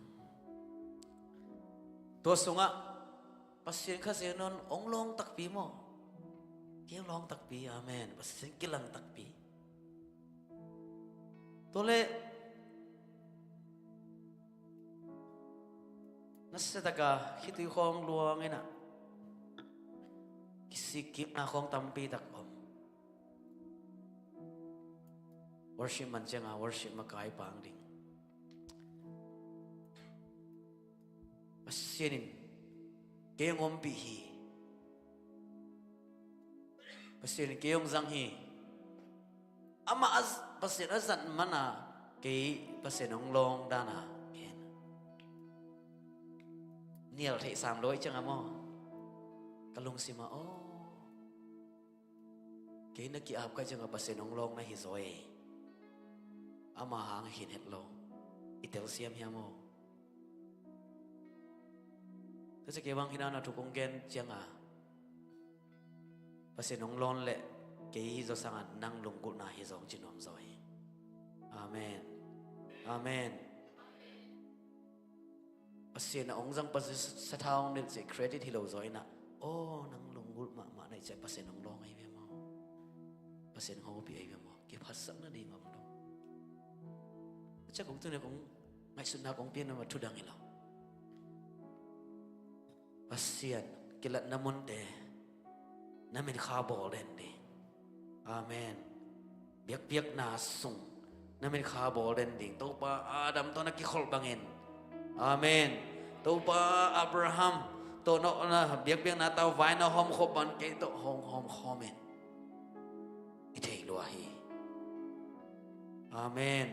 Tua sungah Pasian Kha Siangtho in hong lawng takpi maw? Kei hong lawng takpi, amen. Pasian kilang takpi. Tua le Nasiataka khitui khawng luang inah kisikkikna khawng tampi tak om. Worship man cianga worship makaih pang ding. Pasian in kei hong ompih hi. Pasian in kei hong zang hi. Amah a z-, Pasian a zat mana kei Pasian hong lawng dana en. Nial theih sam lo i cianga maw? Ka lungsima aw. Kei na ki-ap ka cianga Pasian hong lawng na hi zaw e. Ama hang hin het lo. I telsiam hiam aw? Tua cia kei bang hinana thu kong gen cianga Pasian hong lawn leh kei hi zaw sanga nang lunggulhna hi zaw ci nuam zaw hi. Amen. Amen. Pasian a hong zang Pasian sathau hong nilh cih credit hi lo zaw inah, aw nang lunggulh mahmah na hi ciah Pasian hong lawng ahi ve maw? Pasian hong hopih ahi ve maw? Kiphatsak nading om lo. Cia kong tuni kong ngaihsutna kong piakna mah thudang hi lo. Pasian kilatna munte na min kha bawl den ding. Amen. Biakpiakna sung na min kha bawl den ding. Topa Adam tawh na kikholh bangin. Amen. Topa Abraham tawh na, na biakpiakna tau vai na hawmkhop bang kei tawh hong hawmkhawm in. I thei lua hi. Amen.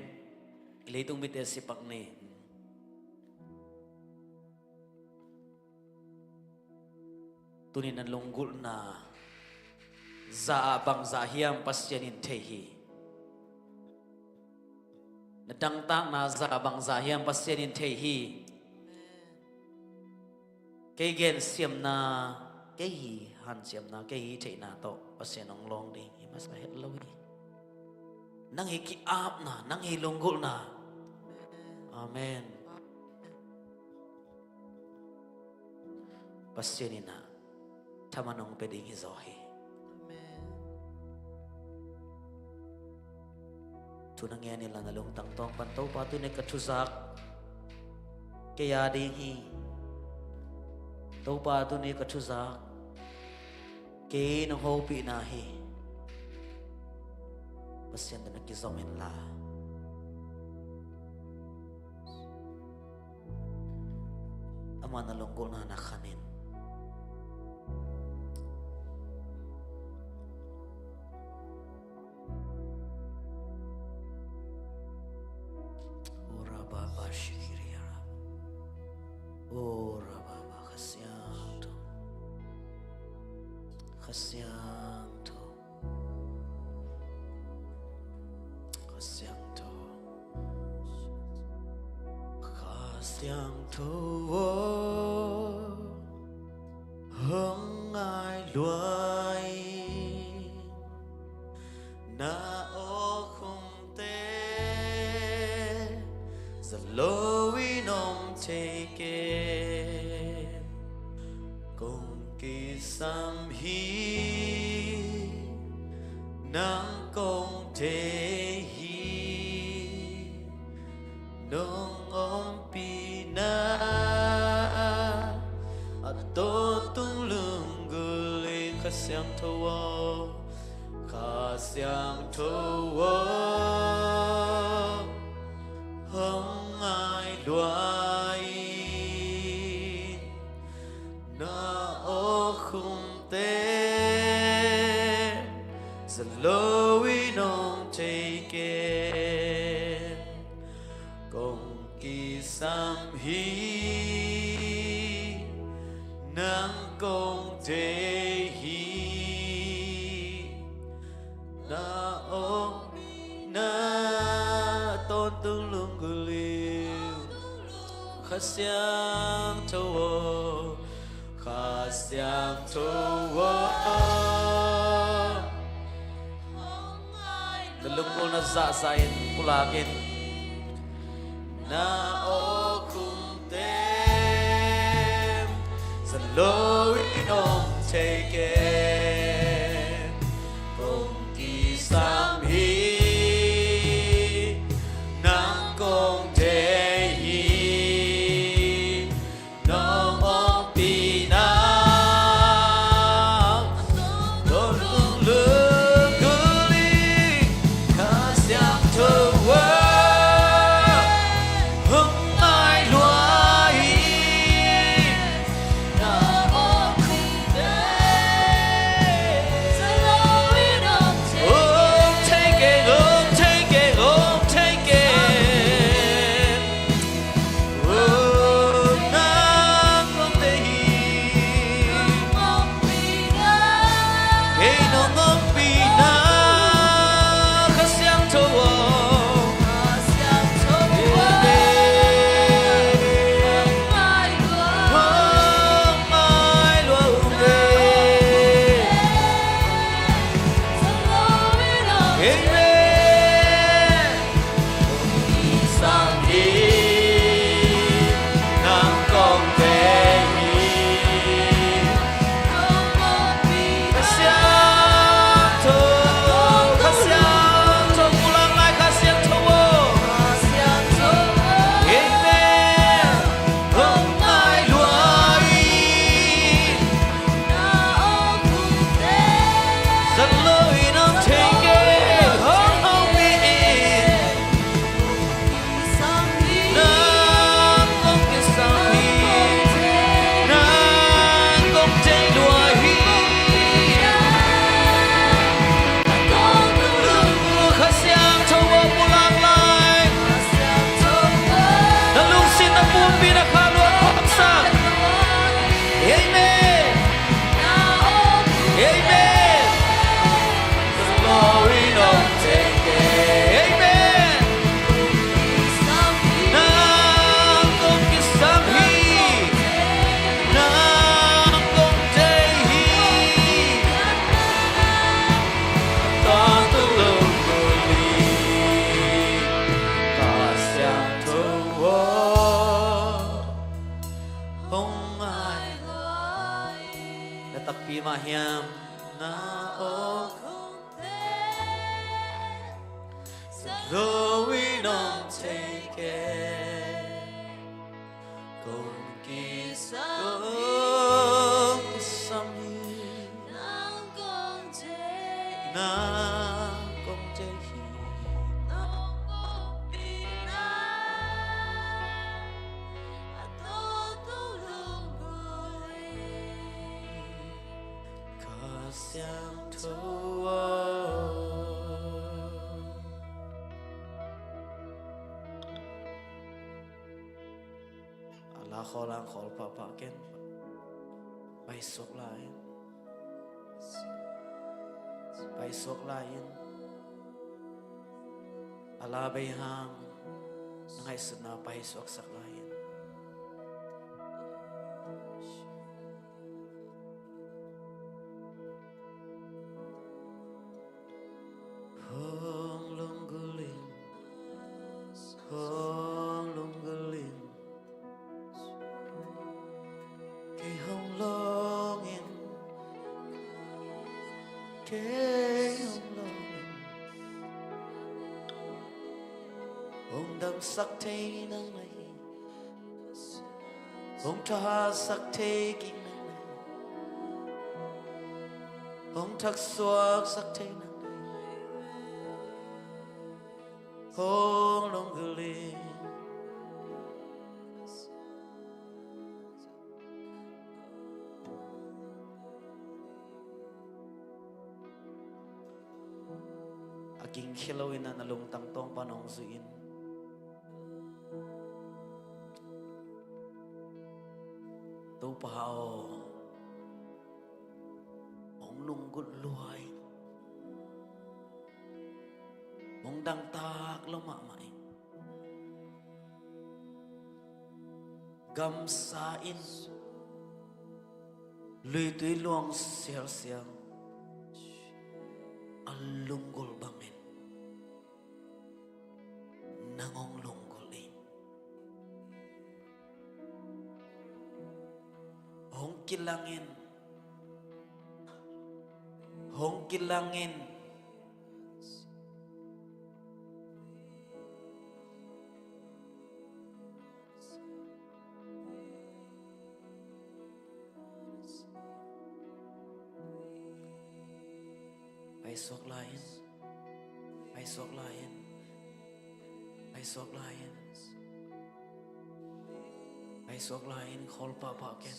I leitung mite sipak ni. Tuni na lunggulhna zah ah bangzah hiam Pasian in thei hi. Na dangtakna zah ah bangzah hiam Pasian in thei hi. Kei gensiamna, kei hi hanciamna, kei hi theihna tawh Pasian hong lawng ding hi masa het lo hi. Nang hi ki-apna, nang hi lunggulhna. Amen. Pasian in ah thaman hong pia ding hi zaw hi. Amen. Thu na ngen inla na lungtang tawng pan, Topa tuni ka thuzak kei a ding hi. Topa tuni ka thuzak kei nong hopihna hi. Pasian tawh na kizom inla ama na lunggulhna na khan in. Ora baba shikiri ara. Ora baba Kha Siangtho. Kha Siangtho. Kha Siangtho. Kha Siangtho aw, hong ngai lua ing. Na awkhumte za loin om thei kei. Kong kisam hi, nang kong thei hi. Nong ompihna a tawntung lunggulh ing. Kha Siangtho aw, Kha Siangtho aw, hong ngai lua ing. Na awkhumte za loin om thei kei. Kong kisam hi, nang kong thei hi. Na awkhumna tawntung lunggulh ing. Kha Siangtho aw, Kha Siangtho aw. Na lunggulhna zahzah in pulak in. Na awkhumte za loin om thei kei. Kong kisam hi, nang kong thei hi. Na Lo in hong thei kei. Kong kisam, kong kisam hi. Nang kong thei, nang kong thei hi. Nong ompihna a tawntung lunggulh hi. Kha Siangtho aw. A la khawl ang khawl pahpah ken. Paisuak lai in. Paisuak lai in. A la bei hang na ngaihsutna paisuaksak lai in. Hong lunggulh in, hong lunggulh in. Kei hong lawng in, kei hong lawng in. Hong damsak thei nang na hi. Hong thahatsak thei kik nang na hi. Hong thaksuaksak thei nang na hi. Hong lunggulh in. A gingkhia lo in na lungtang tawng pan hong zui in. Topa aw, hong lunggulh lua in. Hong dangtak lo mahmah in. Gamsa in, luitui luang sialsial a lunggulh bangin nang hong lunggulh in. Hong kilang in, hong kilang in. Paisuak lai in, paisuak lai in, paisuak lai in, paisuak lai in, khawl pahpah ken.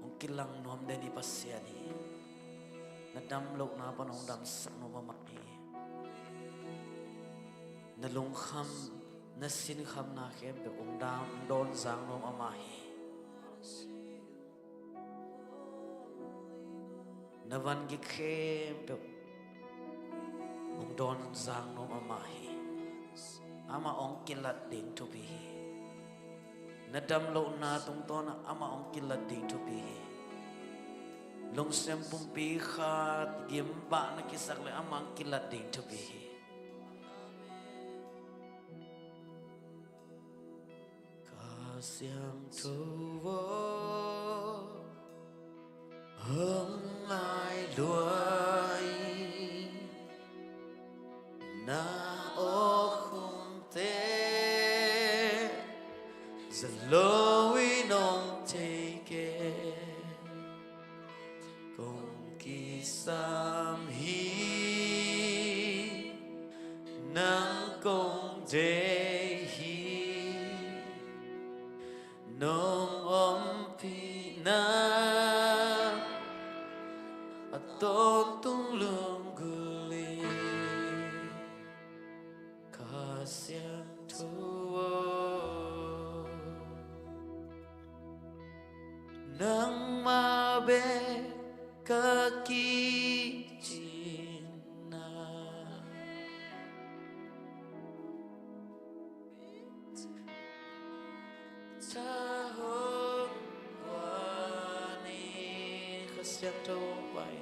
Hong kilang nuam den i Pasian hi. Na damlohna pan hong damsak nuam amah hi. Na lungkham, na sinkhamna khempeuh hong dam, hong dawnzang nuam amah hi. Na vangik khempeuh hong dawnzang nuam amah hi. Amah hong kilat ding thupi hi. Na damlohna tungtawn ah amah hong kilat ding thupi hi. Lungsim pumpi khat gimbah na kisak leh amah hong kilat ding thupi hi. Kha Siangtho aw, hong ngai lua in. Na awkhumte za lo in hong thei kei. Kong kisam hi, nang kong deih hi. Nong ompihna a tawntung lunggulh hi. Kha Siangtho aw, nangmah bek ka kicin na. Tha hong wan in. Kha Siangtho hong pai.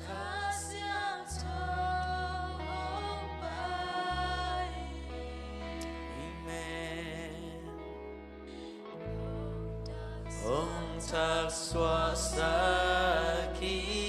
Kha Siangtho hong pai. Amen. Hong thaksuahsak hi.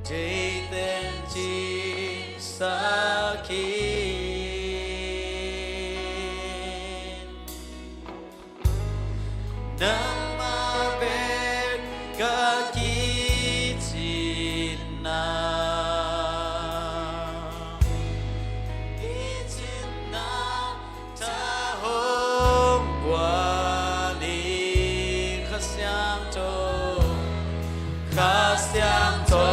Teiteng cingsak in. Nangmah bek ka kicin na, kicin na tha hong pua ni. Kha Siangtho, Kha Siangtho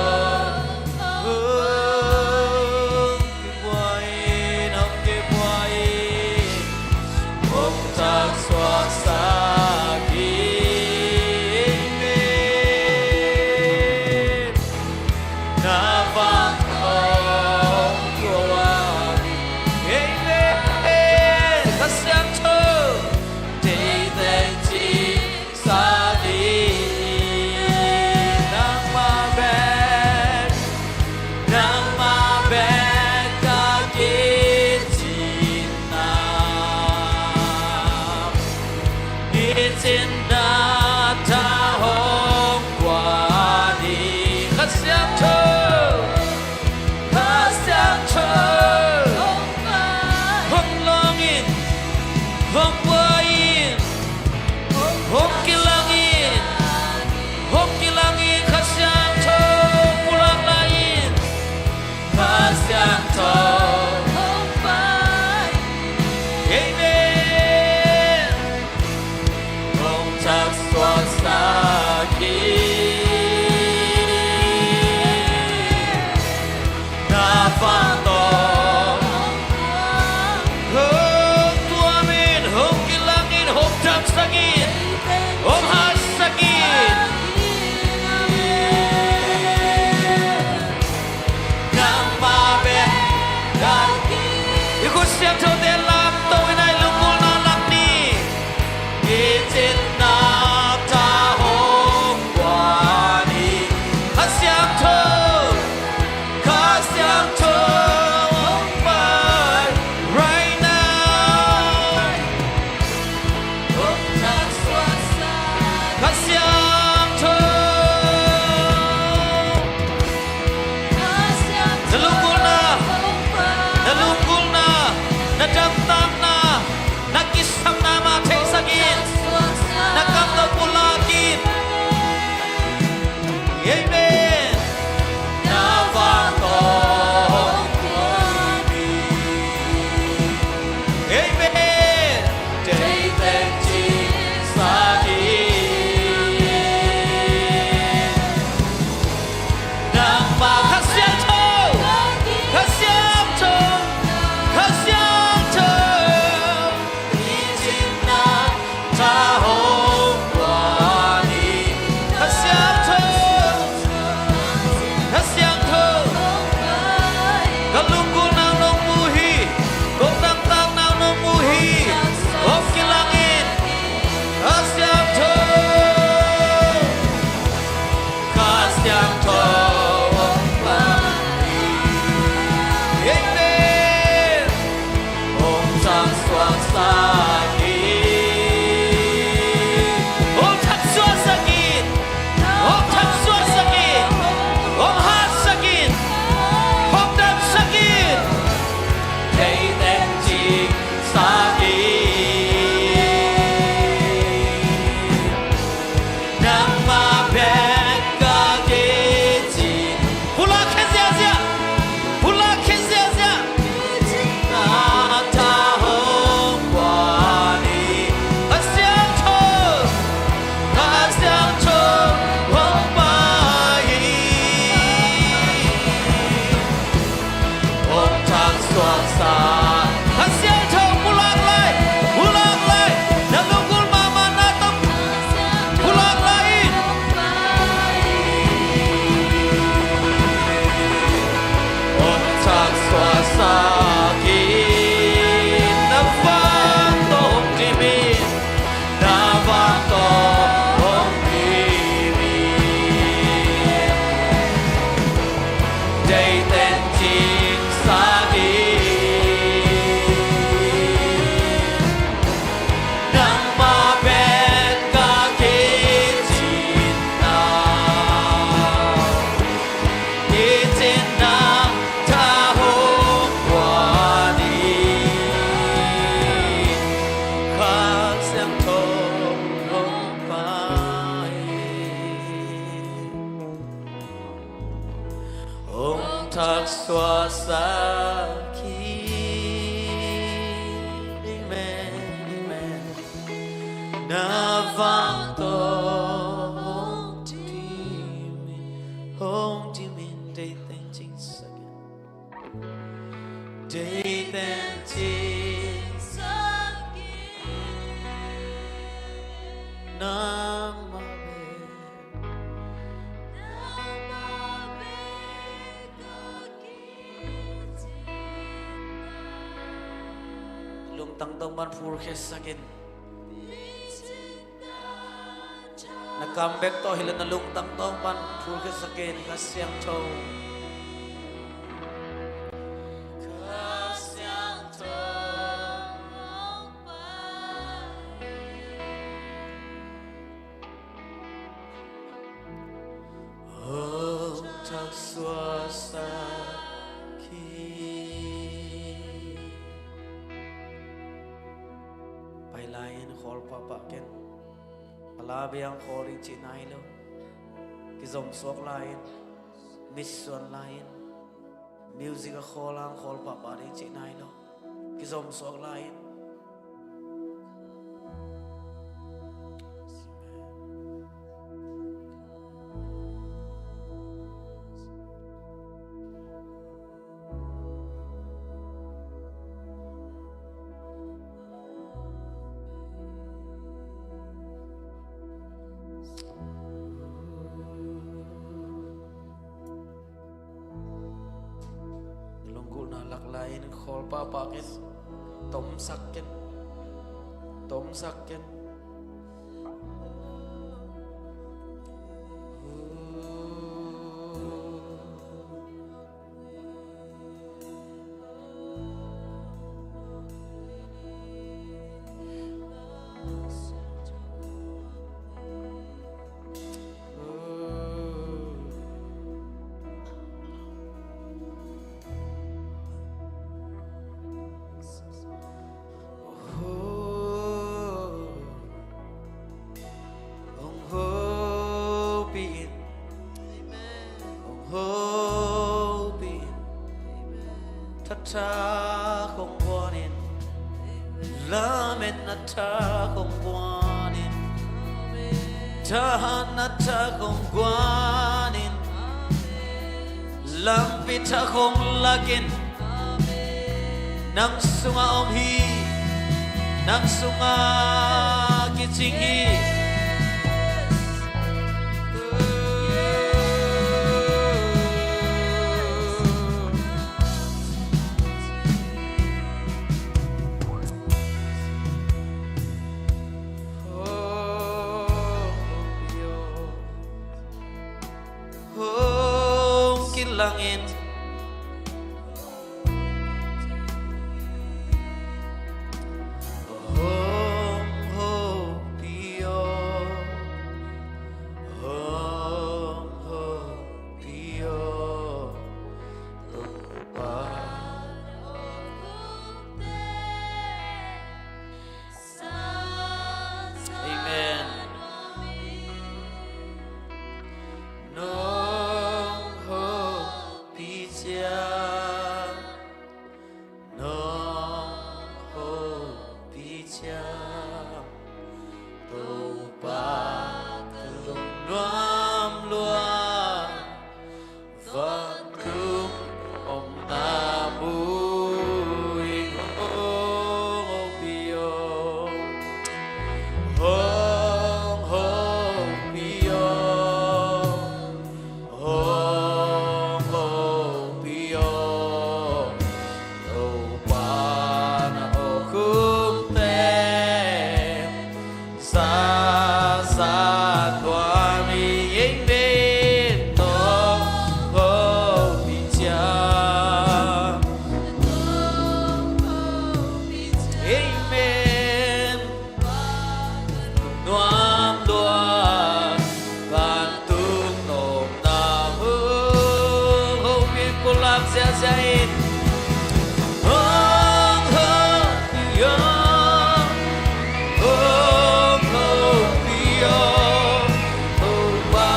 hong kipua in, hong kipua in, hong thak suaksak in. Amen. Na van hong pua ni. Amen. Kha Siangtho, teiteng cingsak in. Nangmah bek, nangmah bek ka kicin na, kicin na tha hong pua ni. Kha Siangtho, Kha Siangtho hong lawng in, hong pua in, hong kilang in, hong kilang in. Kha Siangtho pulak lai in. Kha Siangtho hong pai. Amen. Hong thak suaksak in. Na van tawh hong tuam in, hong kilang in, hong damsak in, hong hatsak in. Nangmah bek ka ki. I khut siangthote lamto in, i lunggulhna lak ni. Kicin na tha hong pua ni. Kha Siangtho, Kha Siangtho hong pai right now. Kha Siangtho, na lunggulhna, na lunggulhna, na damtakna, na kisapna mah theisak in, na kam tawh pulak in. Amen. Na van tawh hong pua ni. Amen. Teiteng cingsak in. Nangmah Kha Siangtho, Kha Siangtho, Kha Siangtho. Kicin na tha hong pua ni. Kha Siangtho, Kha Siangtho, ka lunggulhna nong mu hi, kong damtakna nong mu hi. Hong kilang in, Kha Siangtho. Kha Siangtho hong pai. Amen. Hong thak suaksak in. Hong thak suaksak in. Hong thak suaksak in. Hong hatsak in. Hong damsak in. Teiteng cingsak in. Nangmah bek ka kici Thak suaksak hi. Amen, amen. Na van tawh hong dim in, hong dim in, deih teng cingsak in. Deih teng cingsak in. Nangmah bek. Lungtang tawh pan phulkhiatsak in. Na kam bek tawh hi leh na lungtang tawh pan phulkhiatsak in, Kha Siangtho. Hong thak suaksak hi. Pai lai-in khawl pahpah ken. A la biang khawl ding cih nai lo. Kizom suak lai-in, mitsuan lai-in, music a khawl ang khawl pahpah ding cih nai lo. Kizom suak lai-in. Lunggulhna lak lai-in khawl pahpah ken. Tomsak ken. Tomsak ken. Hong hopih in, hong hopih in. Tha thak hong guan in, lametna thak hong guan in. Thahatna thak hong guan in. Lampi thak hong lak in. Nang sungah om hi. Nang sungah kicing hi. Hong kilang in. Hong hopih aw, hong hopih aw, Topa. Amen. Nong hopih ciang, nong hopih ciang, Topa ka lungnuam lua. Vantung omna mu ing hong hopih aw, hong hopih aw, hong hopih aw. Topa na awk hun teng, sa sa nuam ing ei, amen. Nong hopih ciang, amen. Nuam lua, vantung omna mu. Hong hopih, pulak ziahziah in. Hong hopih aw, hong hopih aw, Topa.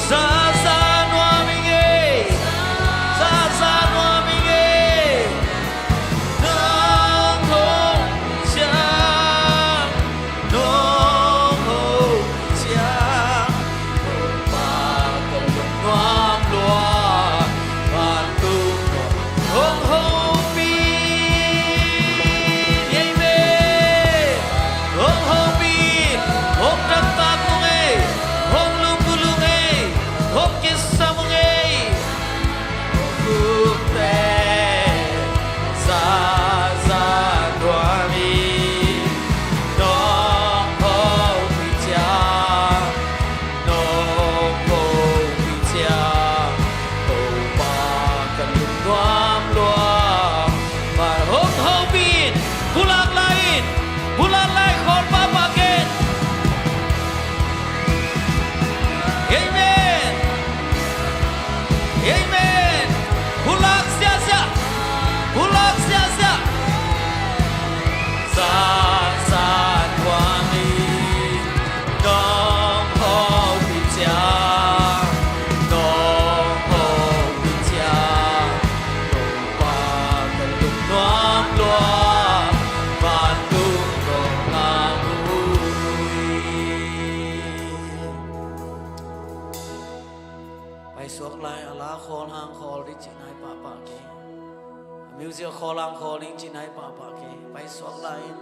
Sa sa nuam ing ei. Paisuak lai, a la khawl hang khawl ding cih nai pahpah kei. A music a khawl hang khawl ding cih nai pahpah kei. Paisuak lai in.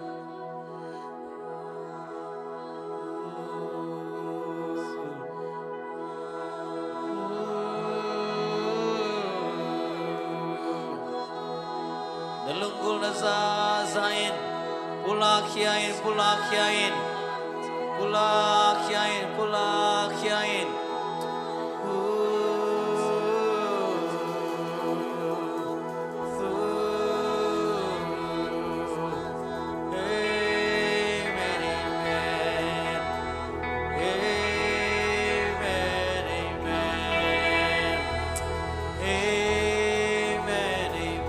Na lunggulhna zaza in, pulak khia in, pulak khia in, pulak khia in, pulak khia in. Amen, amen. Amen, amen. Amen, amen. Amen,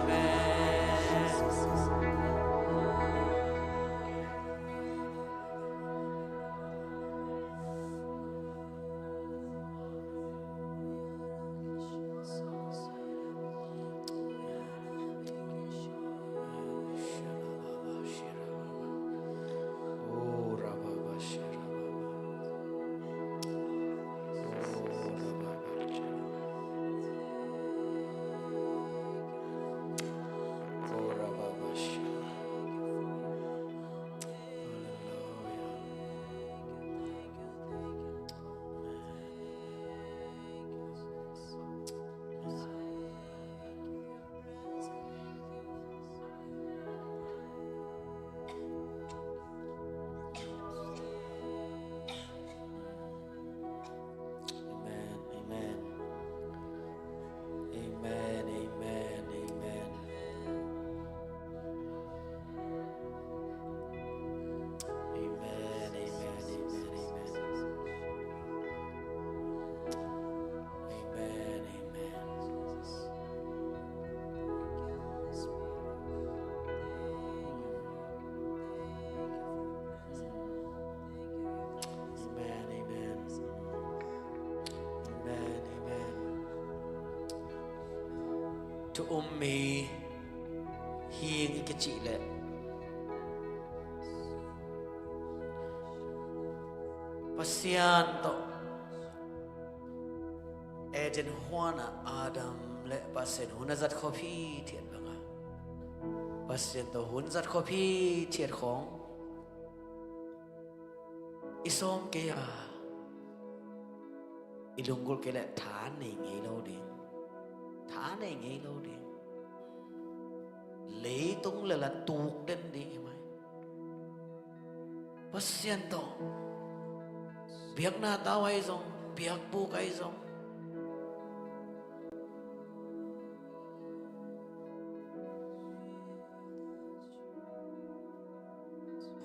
amen. Amen, amen. Amen, amen, amen. Amen, amen, amen, amen. Amen, amen. Amen, amen. Amen, amen. Thu um mi hi ing i kicih leh Pasian tawh Eden huanah Adam le Pasian hun a zat khop hithiat bangah Pasian tawh hun zat khop hithiat khawng i sawm kei a, i lunggulh kei leh tha nei ngei lo ding. Tha nei ngei lo ding. Leitung le la tuk den ding hi mai. Pasian tawh biakna tau ahi zong, biakbuk ahi zong,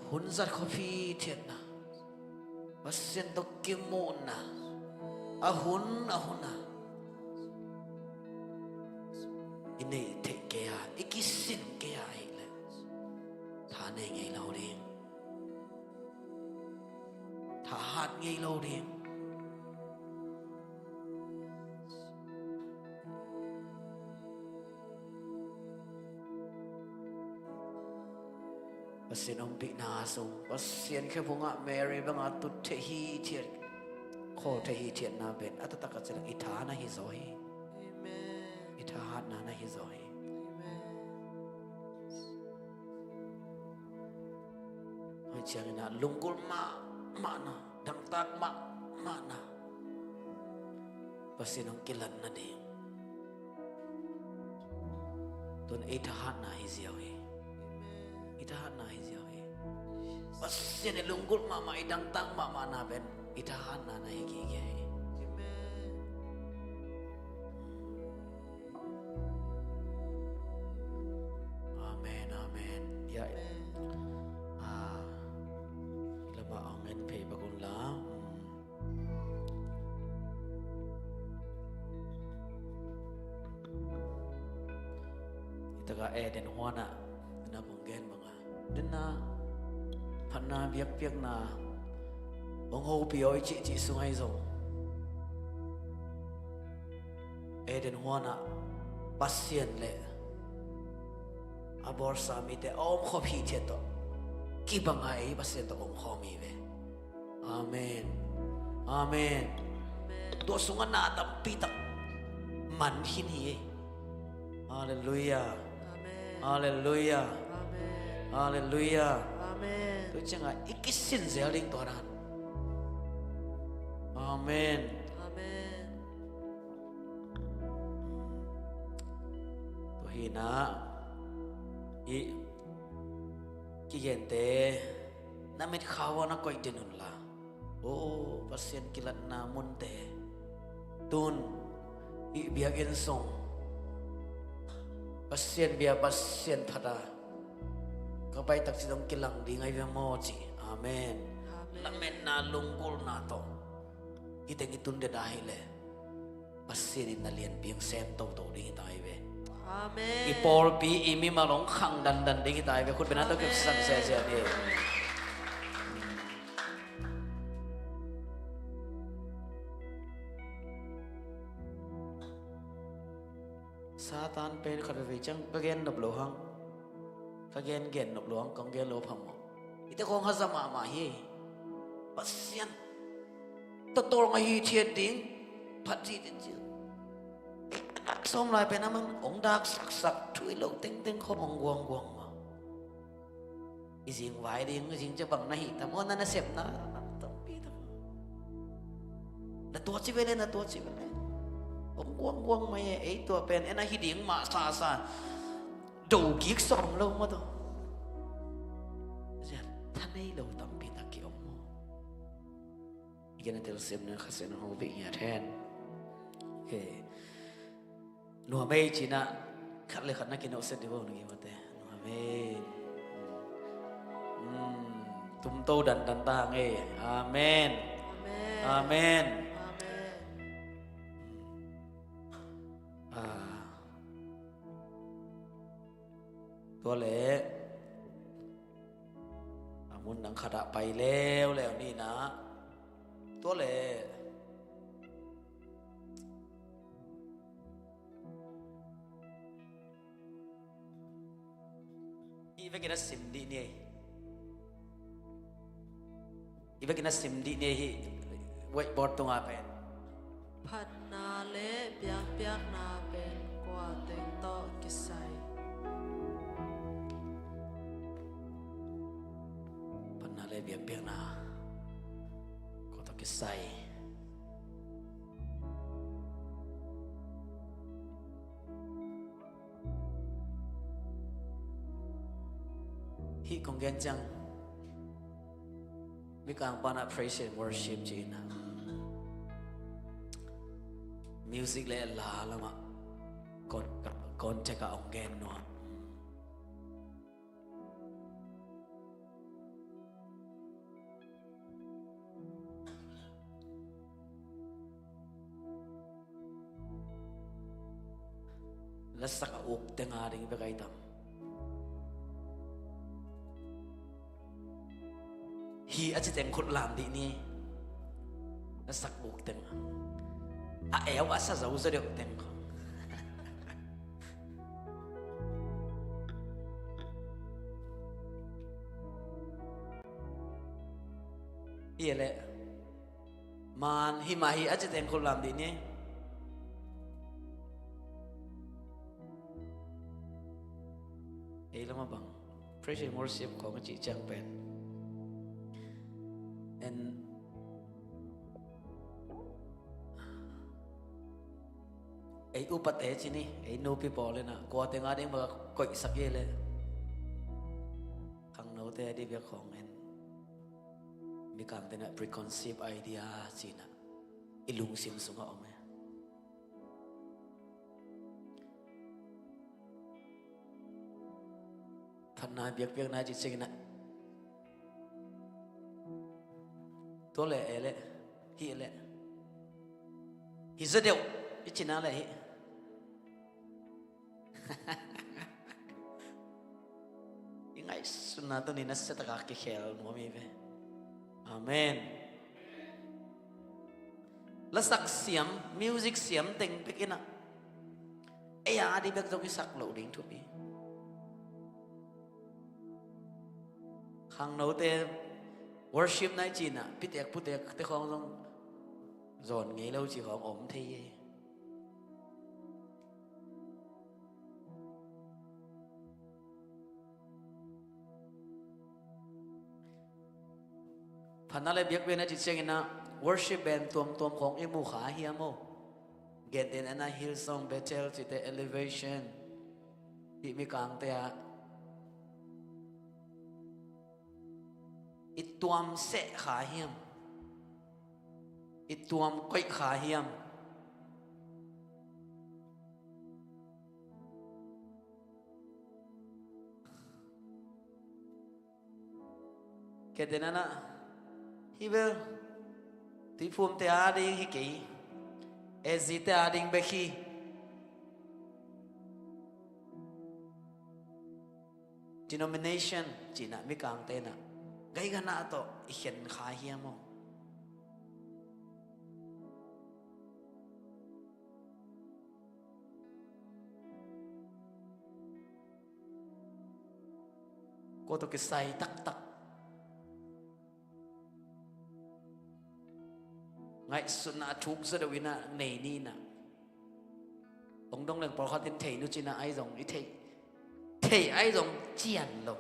hun zat khop hithiatna, Pasian tawh kimuhna, a hun a hun a i neih theih kei a, i kisin kei a ahih leh tha nei ngei lo ding. Thahat ngei lo ding. Pasian ompihna sung, Pasian khephungah Mary banga tut theih hithiat, khawl theih hithiatna pen a taktak a ciang i tha na hi zaw hi. Amen. I thahatna na hi zaw hi. Amen. Hoi ciangin ah lunggulh mahmahna, dangtak mahmahna Pasian hong kilan nading. Tun ei thahatna hi ziau hi. I thahatna hi ziau hi. Pasian i lunggulh mahmah, i dangtak mahmahna pen i thahatna na hi gige hi. Amen, amen. Ya, ah, lama ang en phei bakun la. Hmm. Itaka Eden huana na mong gen manga. Dena phatna biakpiakna hong hopih aw i cihcih sung ahi zong, Eden huana Pasian le a bawlsa mite a omkhop hithiat tawh kibanga ei Pasian tawh omkhawm hi ve. Amen. Amen. Tua sungah na tampi tak man khin hi. Halleluiah. Halleluiah. Halleluiah. Tu ciangah i kisin zel ding tua dan. Amen. Tua hi na, i kigente na mitkhau ah na koih den un la. O, Pasian kilatna munte. Tun i biakinn sung Pasian bia, Pasian phat a ka pai takciang kilang ding ahi ve maw ci. Amen. Lametna lunggulhna tawh i teng i tun den a hileh Pasian in na lianpi hong sem toto ding hi ta hi ve. Amen. I pawlpi, i mimal hong khang dandan ding hi ta hi ve. Khut beng a tawh kipsak sese ni. Satan pen khat veve ciang ka gen nop lo hang, ka gen gen nop lo hang, kong gen lo phamawh. Ite kong haza mahmah hi. Pasian tatawlnga hi thiat ding phat ci ding ci. Sawm lai pen a man hong dak saksak thu i lo tengteng khawm hong guangguang mah. I zing vai ding, i zing ciang bang na hi tam aw, na nasepna tampi tak. Na tua ci vele, na tua ci vele. Hong guangguang mai e, ei tua pen en a hi ding mah sasa. Do gik sawm lo mah tawh. Tha nei lo tampi tak ki om maw. I gen a telsiam na Kha Siangtho hong vei ngiat hen. Nuam ei cina khat le khat na kinawhsiat dih bo na kimate. Nuam ei. Tumto dandan ta hang ei. Amen. Amen. Tua le a mun nang khat ah pai leuleu ni na. Tua le i vekin a sim dih ni ei. I vekin a sim dih ni ei hi. Whiteboard tungah pen phatna le biakpiakna pen kua teng tawh kisai. Phatna le biakpiakna kua tawh kisai. Hih kong gen ciang mikang pana praise and worship ci-in music le la lamah kon, kon cekah hong gen nuam. Lasak a uk teng a ding bek ai tam. Hi a ci teng khut lam dih ni. Lasak uk teng a eu a sa zo zo deuh teng kho. Hi leh man hi mah hi a ci teng khut lam dih ni. Ei lamah bang praise and worship khawng a cih ciang pen en ei upate ci ni, ei nupi pawl inah kua teng a ding baka koihsak hi leh khangnote a dih biak khawng en mikangte inah preconceived idea ci inah i lungsim sungah om e. Phatna biakpiakna ci ciangin ah tua le e le hih le hi zaw deuh i cina le hih. I ngaihsutna tawh ni nasia taka kikhel nuam hi ve. Amen. Lasak siam, music siam teng bek inah ei a dih bek zong i sak loh ding thupi. Khangnote Worship night ci-in ah pitek putek te khawng zong zawn ngei lo ci khawng om thei hi. Phatna le biakpiakna cih ciangin ah worship band tuamtuam khawng i mu kha hiam aw? Gentehna in ah Hillsong, Bethel cihte, Elevation, hih mikangte ah i tuam seh kha hiam? I tuam koih kha hiam? Kei te nana hi bel, tuiphumte a ding hi kei, S G te a ding bek hi. Denomination cih in ah mikangte in ah gaiganah tawh i khen kha hiam aw? Kua tawh kisai taktak, ngaihsutna a thuk zaw deuh in ah nei ni in ah, hong dong leng pawlkhat in thei nu cih in ah, ahi zong i thei, thei ahi zong cian lo,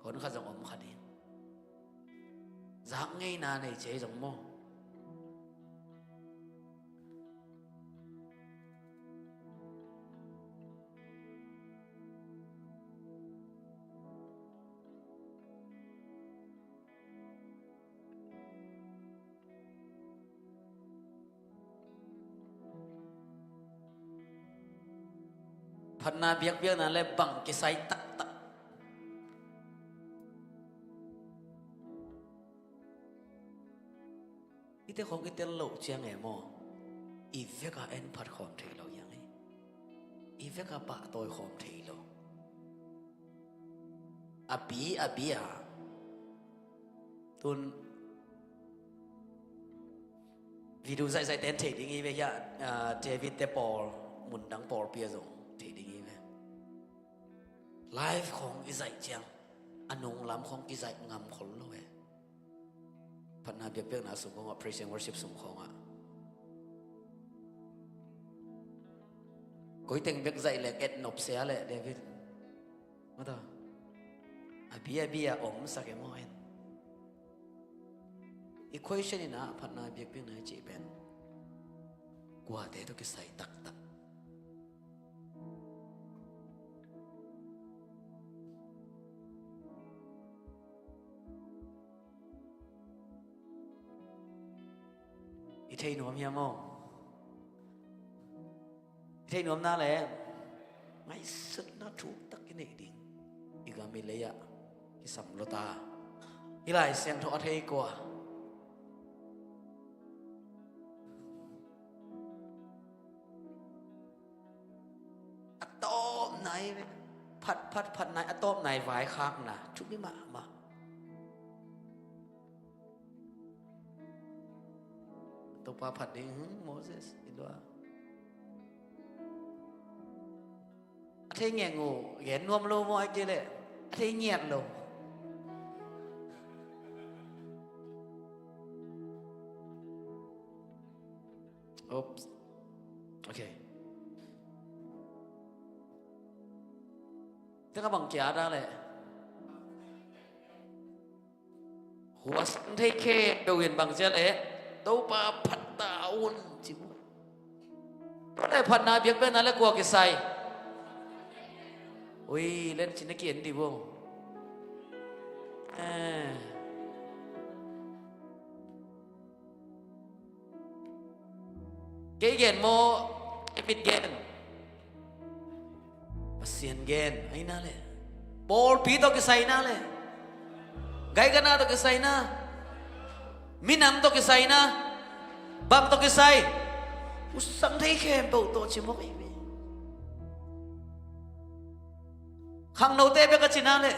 hun khat zong om kha ding. Zak ngeina nei ci ahi zong maw? Phatna biakpiakna le bang kisai taktak? Hihte khawng i tel loh ciang e maw, i vekah en phat khawm thei lo hi hang e. I vekah pahtawi khawm thei lo. A bi a bi a, tun video zaihzaih ten thei ding hi ve hiah, ah, David te pawl, mundang pawlpi ah zong thei ding hi ve. Live khawng i zaih ciang a nunglam khawng kizaih ngam khol lo e. Phatna biakpiakna sung khawngah, praise and worship sung khawngah koi teng bek zaih leng et nop sia leh David. Mata a bi a bi a om sak e maw en? I question in ah phatna biakpiakna i cih pen kuate tawh kisai taktak? I thei nuam hiam aw? I thei nuam na le ngaihsutna thuk tak i neih ding. I gam i lei ah kisam lo ta. I Lai Siangtho a thei kua? A tawpna i phat phat phatna i a tawpna i vaikhakna thupi mahmah. Topa phat ding, hmm, Moses i lua. A thei ngeng uh gen nuam lo maw, ai kei leh a thei ngiat lo. Oops. Okay. Tengah bang kia dah leh. Khuasang thei khempeuh in bang cia leh Topa phat ta un ci mu. Tua leh phatna biakpiakna leh kua kisai? Ui, len cin a ki-en dih bo. Eh. Kei gen maw, kei mit gen? Pasian gen, ahi na leh. Pawlpi tawh kisai na leh. Gaiganah tawh kisai na. Minam tawh kisai na. Bang tawh kisai? Khuasang thei khempeuh tawh ci mawk ei ve. Khangnote bek a ci na leh.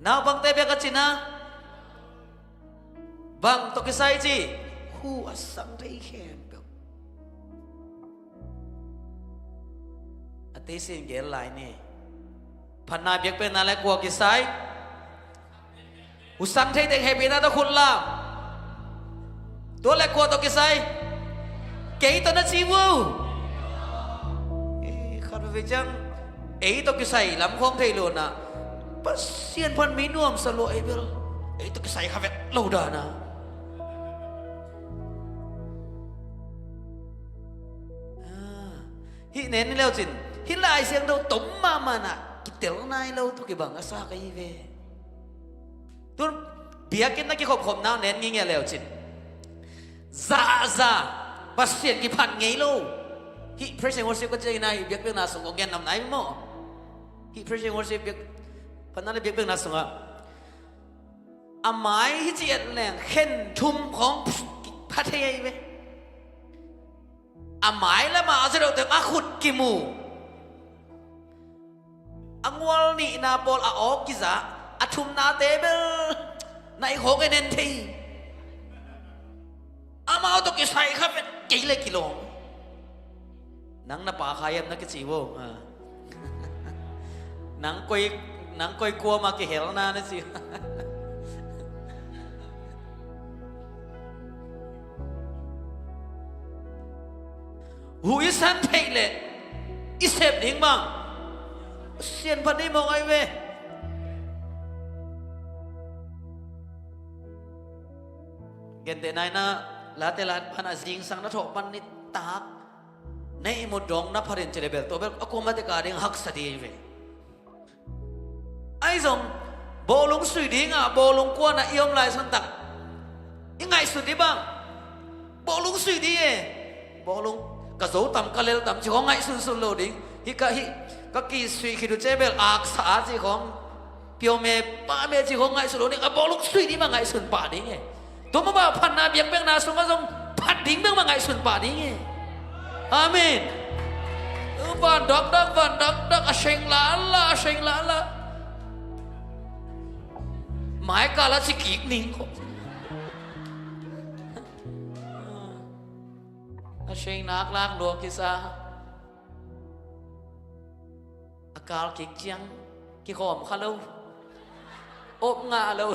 Naupangte bek a ci na. Bang tawh kisai ci? Khuasang thei khempeuh. A teisin gen lai ni. Phatna biakpiakna leh kua kisai? Husang thei teng hehpihna tawh khut lam. Tua le kua tawh kisai? Kei tawh na ci uh. Eh, khat veve ciang ei tawh kisai lam khawng thei lo na. Pasian phat mi nuamsa lua ei bel. Ei tawh kisai kha vet lo dan a. Ah, hih nen ni leucin hih Lai Siangtho tom mahmah na kitel nai lo tawh kibang a sa ka hi ve. Tun biakinn na kikhopkhopna nen ngingia leucin zahzah Pasian kiphat ngei lo. Hih praise and worship ka ciangin a hih biakpiakna sung kong gen nam nai maw? Hih praise and worship biak phatna le biakpiakna sungah a mai hi ci et leng khen thum khawng pha thei ahi ve. A mai lamah a zia lote a khut kimu. A ngual nihna pawl a awk kizah, a thumnate bel na i khawk en en thei. Amau tawh kisai kha vet kei le kilawm. Nang na pa kha hiam na kici vo. Ha. Nang koi, nang koi kuama kihelna na ci. Hu i san theih leh i sep ding bang Pasian phat ding mawk ahi ve. Gentehna in a Late Late pan a zingsang na thawh pan nitak na ihmut dong na phat in ci le bel tua bel a kuamah tek a ding haksa ding ahi ve. Ahi zong bawlung sui dingah bawlung kuanah i om lai santak i ngaihsut dih bang bawlung sui dih e. Bawlung ka zo tam ka lel tam ci khawng ngaihsunsun lo ding. Hih ka hih ka kisuih khit uh ce bel aksa a ci khawng piome pame ci khawng ngaihsun lo ding. A bawlung sui dih bang ngaihsun pah ding e. Tua mah bang phatna biakpiakna sungah zong phat ding bangmah ngaihsun pah ding e. Amen. Van dakdak van dakdak a seng lala a seng lala. Mai kala ci kik ning ko. A seng nak lak lua kisa. A kal kik ciang kikhawm kha lo. Op ngah lo.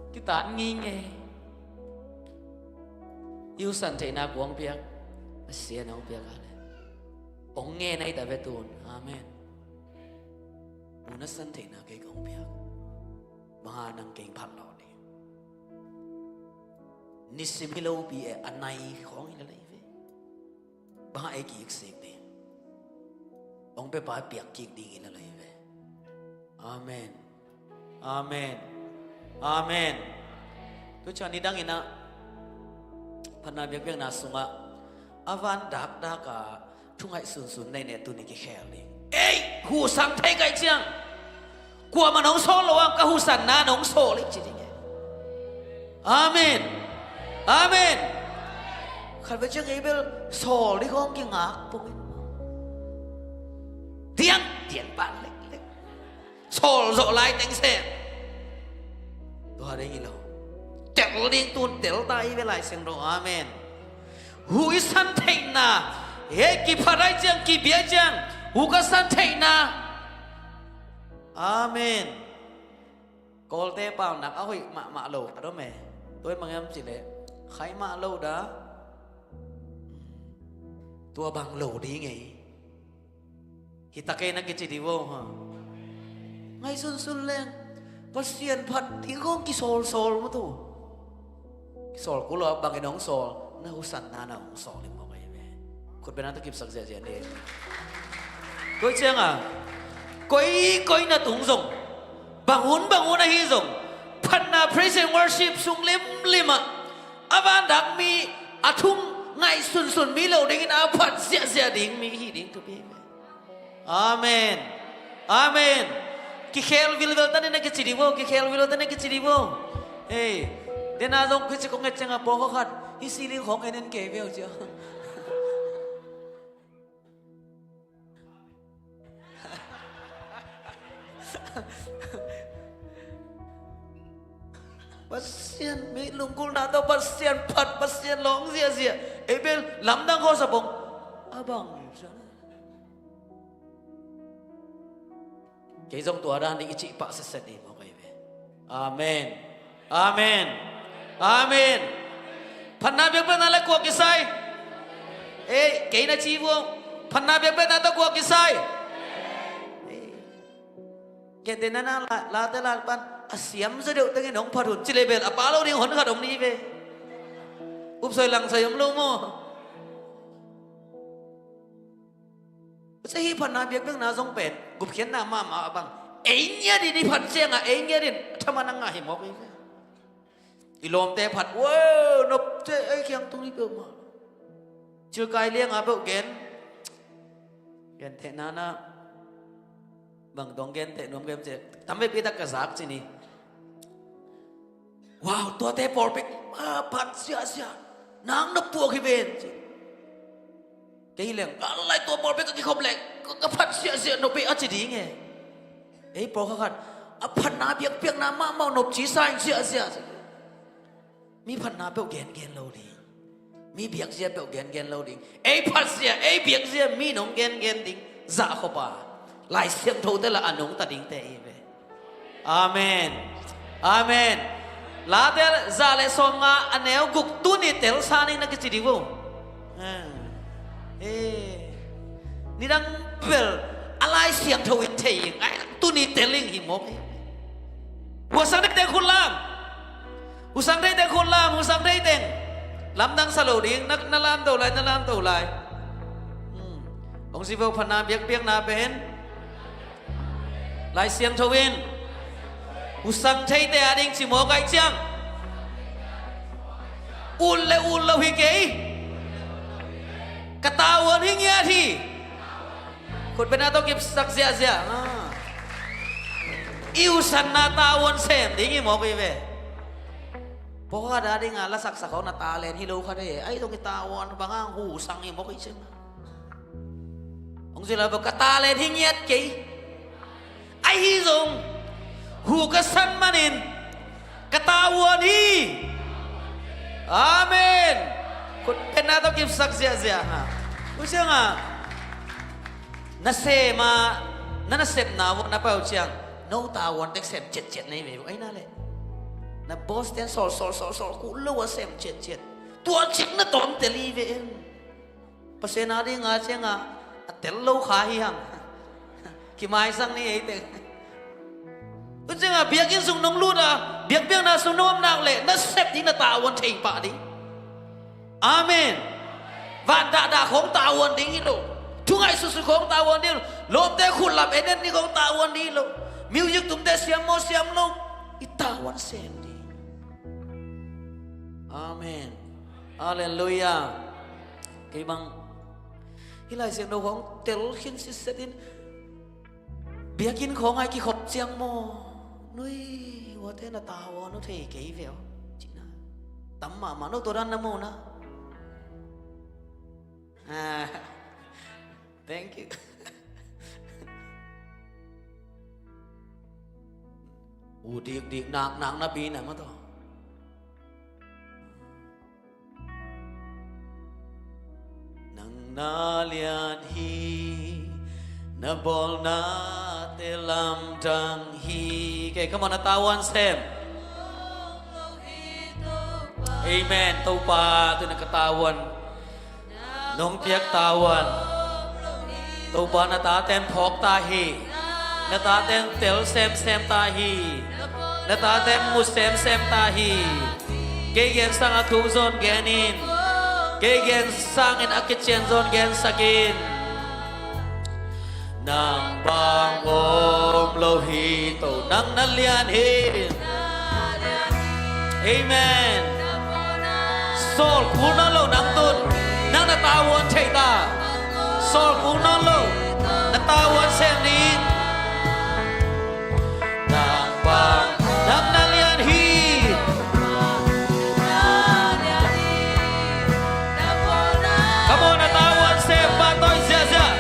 Kitat nging e. I husan theihna kua hong piak? Pasian hong piak a le hong ngen ahi ta ve tun. Amen. U na san theihna kei ka hong piak. Bang hang nang kei phat lo ni. Nisim hi lo pi e a nai khawng hi la lei ve. Bang a ei ki-ik sik ding. Hong pia pa piak kik ding in a lei ve. Amen. Amen. Amen. Tu ciang nidang in a phatna biakpiakna sungah a van dakdak a thu ngaihsunsun nei ne tuni kikhel ding. Ei, husan thei kai ciang kuamah nong sawl lo ang ka husanna nong sawl ing ci ding e. Amen. Amen. Khat ve ciang ei bel sawl dih khawng kingak pungin diang diang pan leklek. Sawl zawh lai teng sem. Tua ding hi lo. Tel ding tun tel ta hi ve Lai Siangtho. Amen. Hu i san theihna he kiphat ai ciang kibia ciang hu ka san theihna. Amen. Kawlte pau nak a hoih mahmah lo a dom e. Tua in bang hiam cih leh khai mah lo da. Tua bang lo ding ei. Hi ta kei na kici dih vo ha. Ngaihsunsun leng Pasian phat ding khawng kisawlsawl mah tu. Kisawl kul lo a bangin hong sawl na husanna na hong sawl in mawk ahi ve. Khutbetna tawh kipsak ziahziah ni. Tua ciangah koi koi na tung zong bang hun bang hun ahi zong phatna praise and worship sung limlim ah a vandak mi a thung ngaihsunsun mi lo dingin a phat ziahziah ding mi hi ding thupi hi ve. Amen. Amen. Kikhel vilvel ta ni na kici dih vo, kikhel vilvel ta ni na kici dih vo. Hei, dena zong kici kong et ciangah pawlkhat khat hih siling khawng en en kei ve uh cia. Pasian mi lunggulhna tawh Pasian phat Pasian lawng ziahziah. Ei bel lamdang khawsa pong a bang. Kei zong tua dan ding i cih pah setset ding maw kei ve. Amen. Amen. Amen. Phatna biakpiakna le kua kisai? Ei, kei na ci vua. Phatna biakpiakna tawh kua kisai? Ei. Kei te na na la, la te la pan a siam zaw deuh tengin hong phat hun ci le bel a pa lo ding hon khat om ni ve. Upsoi langsoi om lo maw? Sia, hih phatna biakpiakna zong pen gupkhiatna mahmah a bang. Ei ngiat in i phat ciangah ei ngiat in a thaman a ngah hi mawk hi. I lawmte phat, wow, nopte ei khiang tung hi peuhmah. Cilkai lianga peuh gen. Gentehna na bang dong genteh nuam gem cia tam veipi tak ka zak ci ni. Wow, tuate pawlpi a phat siahsiah nang na puak hi ven ci. Kei leng a lai tua pawlpi ka kikhop leh ka, ka phat siahsiah nop hi a ci ding e. Ei pawlkhat khat a phatna biakpiakna mahmah nop ci sa in siahsiah ci. Mi phatna peuh gengen lo ding. Mi biakzia peuh gengen lo ding. Ei phatzia, ei biakzia mi nong gengen ding. Zahkhop a Lai Siangtho te la a nungta dingte i ve. Amen. Amen. Late za le sawmnga a neu guk, tuni tel sa ning na kici ding vo. Eh. Nidang bel a Lai Siangtho in thei ing. Ai, tuni tel ing hi mawk hi. Hua sang dek dek khut lam. Husang thei teng khut lam, husang thei teng. Lamdang sa lo ding, na, na lam to lai, na lam to lai. Hmm. Hong si vo, phatna biakpiakna pen Lai Siangtho in husang theite a ding ci mawk ai ciang. Ut le ut lo hi kei. Ka tavuan hi ngiat hi. Khutbetna tawh kipsak ziahziah. Ah. I usanna tavuan sem ding i mawk i ve. Pawlkhat a dinga lasaksak khawng na talent hi lo kha de. Ai zong i tavuan bang hang husang i mawk i cem. Hong zila bawk ka talent hi ngiat kei. Ahi zong hu ka san manin ka tavuan hi. Amen. Khutbetna tawh kipsak ziahziah ha. Usianga na sem a, na nasepna uh na pai uh ciang no tavuan tek sem ciatciat na hi ve uh. Aina le na boss ten sawl sawl sawl sawl kuh lo a sem ciatciat. Tua cik na tawm tel hi ve em. Pasian a dinga cianga a tel lo kha hi hang. Kimaisang ni ei teng. Tu cianga biakinn sung nong lut a biakpiakna sung nong om nak leh na sep ding na tavuan thei pah ding. Amen. Van dahdah khawng tavuan ding hi lo. Thu ngaihsutsut khawng tavuan ding hi lo. Lawmte khut lam en en ni khawng tavuan ding hi lo. Music tumte siam maw siam lo, i tavuan sem ding. Amen. Halleluiah. Kei bang hih Lai Siangtho khawng tel khin sitset in biakinn khawng ai kikhop ciang maw, nui huate na tavuan uh thei kei ve uh cihna tam mahmah. No tua dan na mu na. Ah, thank you. U dikdik naknak na pi na maw tawh. Nang na lian hi, na bawlnate lamdang hi. Kei, come on, na tavuan sem. Amen. Topa, tu na ka tavuan nong piak tavuan. Topa, na taten phawk ta hi. Na taten tel semsem ta hi. Na taten mu semsem ta hi. Kei gen sangin a thuk zong gen in. Kei gen sangin a kician zong gensak in. Nang bang om lo hi to, nang na lian hi. Amen. Sawl kul nawn lo nang tun, nang na tavuan thei ta. Sawl kul nawn lo, na tavuan sem ding. Nang bang, nang na lian hi. Come on, na tavuan sem, pahtawi ziahziah.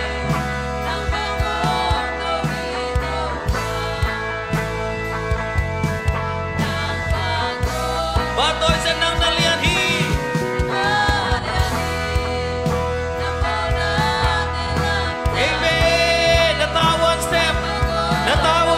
Pahtawi ziah, nang na lian hi. Amen. Na tavuan sem, na tavuan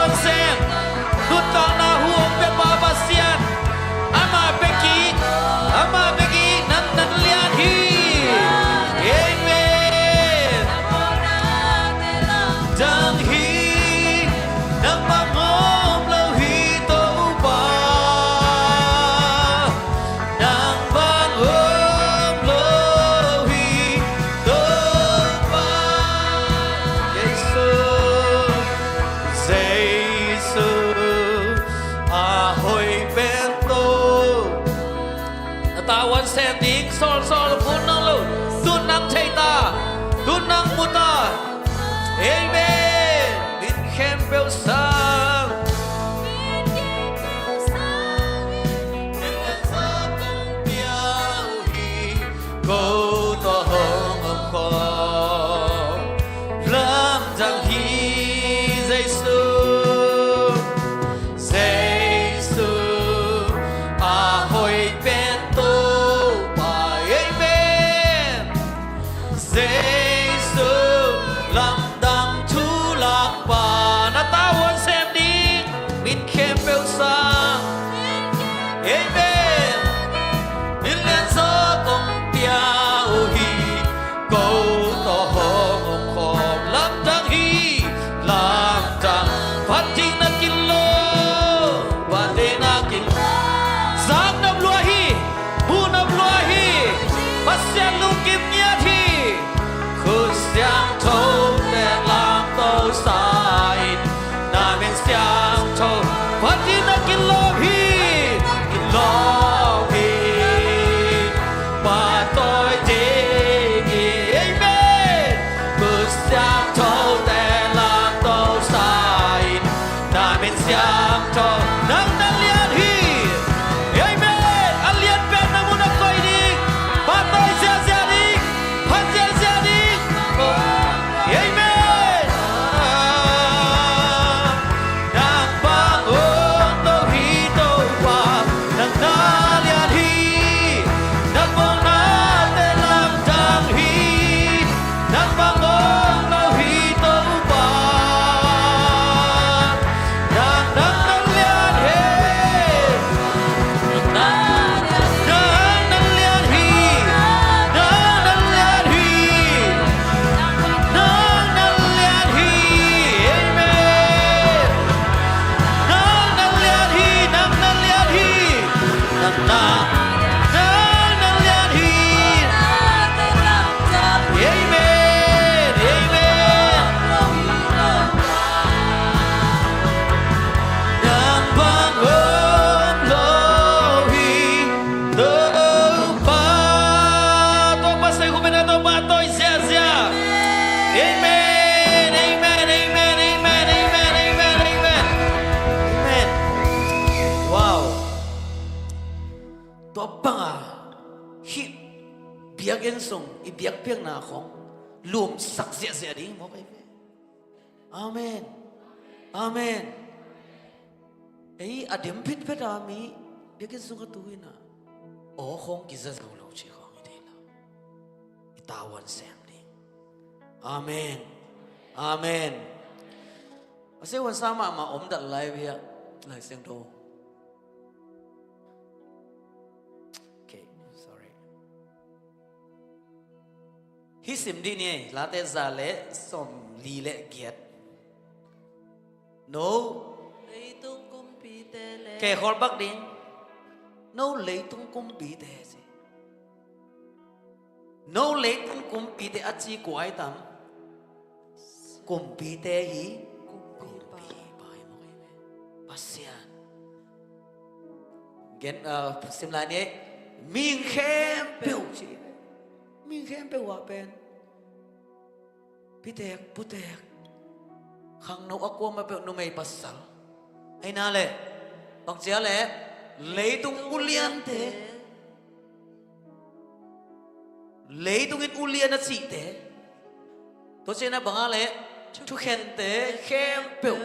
Amen. Khut siangthote lamto sa-in, na min siangtho, nang na lian hi. Amen. A lian pen na mun a koih ding, pahtawi ziahziah ding, phat ziahziah ding. Amen. Nang bang om lo hi Topa, nang na lian hi. Nang bang nate lamdang hi. Nang bang om lo hi Topa. Nang, nang na lian hi. Nang na lian hi. Nang na lian hi. Nang na lian hi. Amen. Nang na lian hi. Nang na lian hi. Nang na, nang na lian hi. Amen. Amen. Nang bang om lo hi Topa. Topa sai khum in a, Topa tawh i ziahziah. Amen, amen, amen, amen, amen. Amen. Wow. Tua banga hih biakinn sung i biakpiakna khong lumsak ziahziah ding maw, pai ve. Amen. Amen. Ei, a dem phitphet a mi biakinn sung a tu in a, aw khong kiza zo lo ci khong i thei lo. I tavuan sem ding. Amen. Amen. A se huan sa mahmah om dat lai bia Lai Siangtho. Okay, sorry. Hih sim dih ni ei, Late za le sawmli le giat. No. Leitung kumpite le. Ke khawl bak ding. No leitung kumpite ci. No leitung kumpite a ci kua hi tam? Kumpite hi. Kumpipa. Kumpipa hi maw, amen. Pasian. Gen, ah, sim lai ni, mihing khempeuh ci. Mihing khempeuh ah pen pitek, putek, khangno a kuamah peuh, numei pasal, ahi na le, bangcia le, leitung uliante, leitung in ulian a cihte, tua ciangin a banga le, thukhente khempeuh,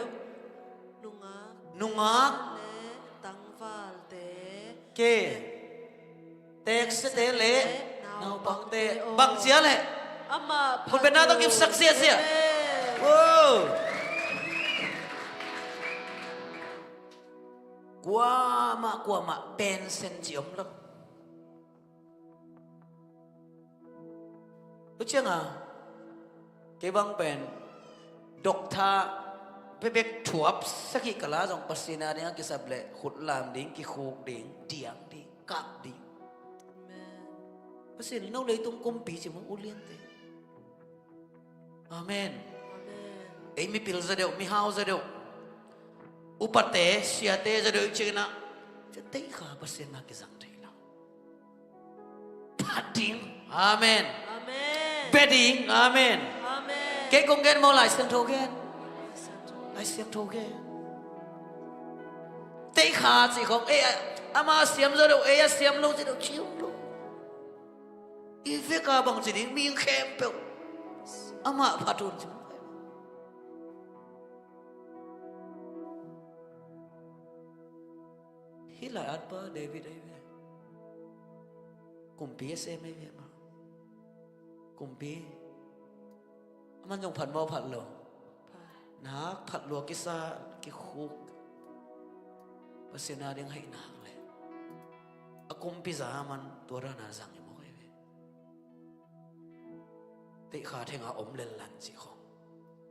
nungak, nungak, le tangvalte, ke, teksete le naupangte, bangcia le, amah phatna tawh kipsak ziahziah. Amen. Wow. Kuamah, kuamah pensen ci om lo. Tua cianga kei bang pen doctor bekbek thuap sak hi kala zong Pasian a ding a kisap le khut lam ding, kikhuk ding, diang ding, kap ding. Amen. Pasian, no leitung kumpi ci mong uliante. Amen. Amen. Ei mipil za deuh, mihau za deuh, upate, siate za deuh i ciangin ah, cia teikha Pasian na kizang thei lo. Phat ding. Amen. Amen. Bia ding. Amen. Amen. Kei kong gen maw, Lai Siangtho gen? Lai Siangtho gen. Teikha ci khong, ei, ama siam zo deuh, ei a siam lo ci deuh, ci om lo. I veka bang ci ding, mihing khempeuh amah phat un ci. Hih lai-atpa David ahi ve. Kumpi a sem ahi ve mah. Kumpi. Aman zong phat maw, phat lo? Phat. Nak phat lua kisa, kikhuk. Pasian a ding haih nak le a kumpi za aman tua dana zang hi mawk ahi ve. Teikha thenga om lel lan cih khong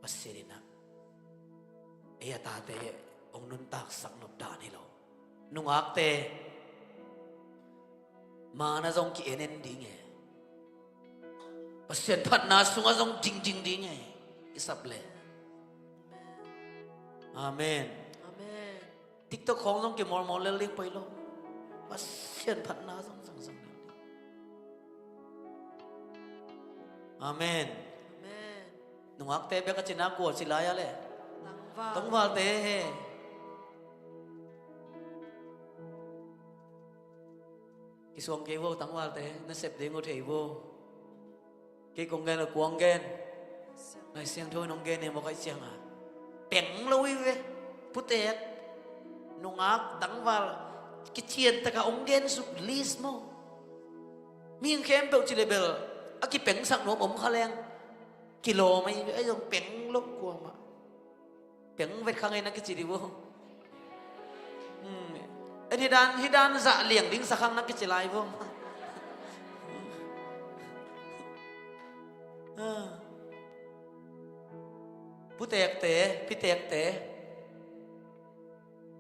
Pasian in ah ei a tate hong nuntaksak nop dan hi lo. Nungakte, mana zong ki-en en ding e. Pasian phatna sungah zong dingding ding e. I sap le. Amen. Amen. TikTok khawng zong kimawlmawl lel ding poi lo. Pasian phatna zong zangzang lel ding. Amen. Amen. Nungakte bek a cina kua ci lai a le? Tangval. Tangvalte he. Kisuang kei vo, tangvalte, na sep ding uh thei vo. Kei kong gen a kuang gen. Lai Siangtho in hong gen e maw, kai cianga. Peng lo hi ve. Putek, nungak, tangval, kician taka hong gen suk list maw. Mihing khempeuh ci le bel a kipengsak nuam om kha leng kilawm ahi ve, ahi zong peng lo kuamah. Peng vet khang ei na kici di vo. Hmm. En hi dan, hi dan zah liang ding sa khang na kici lai vo. Ah. Putekte, pitekte,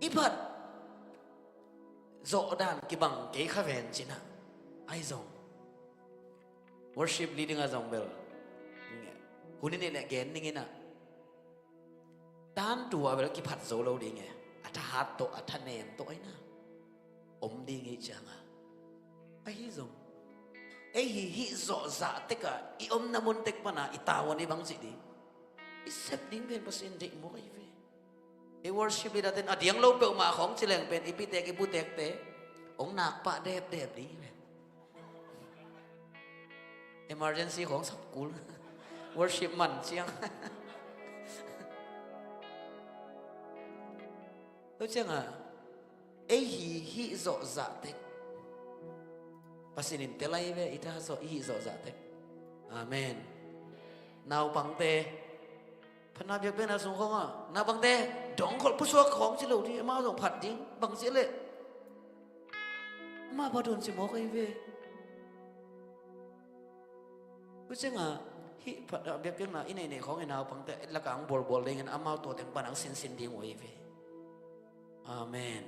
i phat zawh dan kibang kei kha ven cina. Ahi zong worship leading a zong bel hun i neih leh gen ning ina. Tantu a bel kiphat zo lo ding e. A thahat tawh, a thanem tawh aina om ding i cianga. Ahi zong ei hi hih zawh zah tek a i omna mun tek pana i tavuan i bang cih ding, i sep ding pen Pasian deih mawk ahi ve. Ei worship leader ten a diang lo peuhmah khawng ci leng pen i pitek i putekte hong nak pah depdep ding hi pen. Emergency khawng sak kul. Worship man ciang. Tua ciangah ei hi hih zawh zah tek Pasian in tel ahi ve, i ta zawh, i hih zawh zah tek. Amen. Naupangte, phatna biakpiakna sung khawngah naupangte dongkholh pusuak khawng ci lo dih, amau zong phat ding, bang ci leh amau phat un ci mawk ahi ve. Tua ciangah hih phat, ah, biakpiakna i neih neih khawng i naupangte lakah ang bualbual dingin amau tua teng pan ang sinsin ding uh ahi ve. Amen.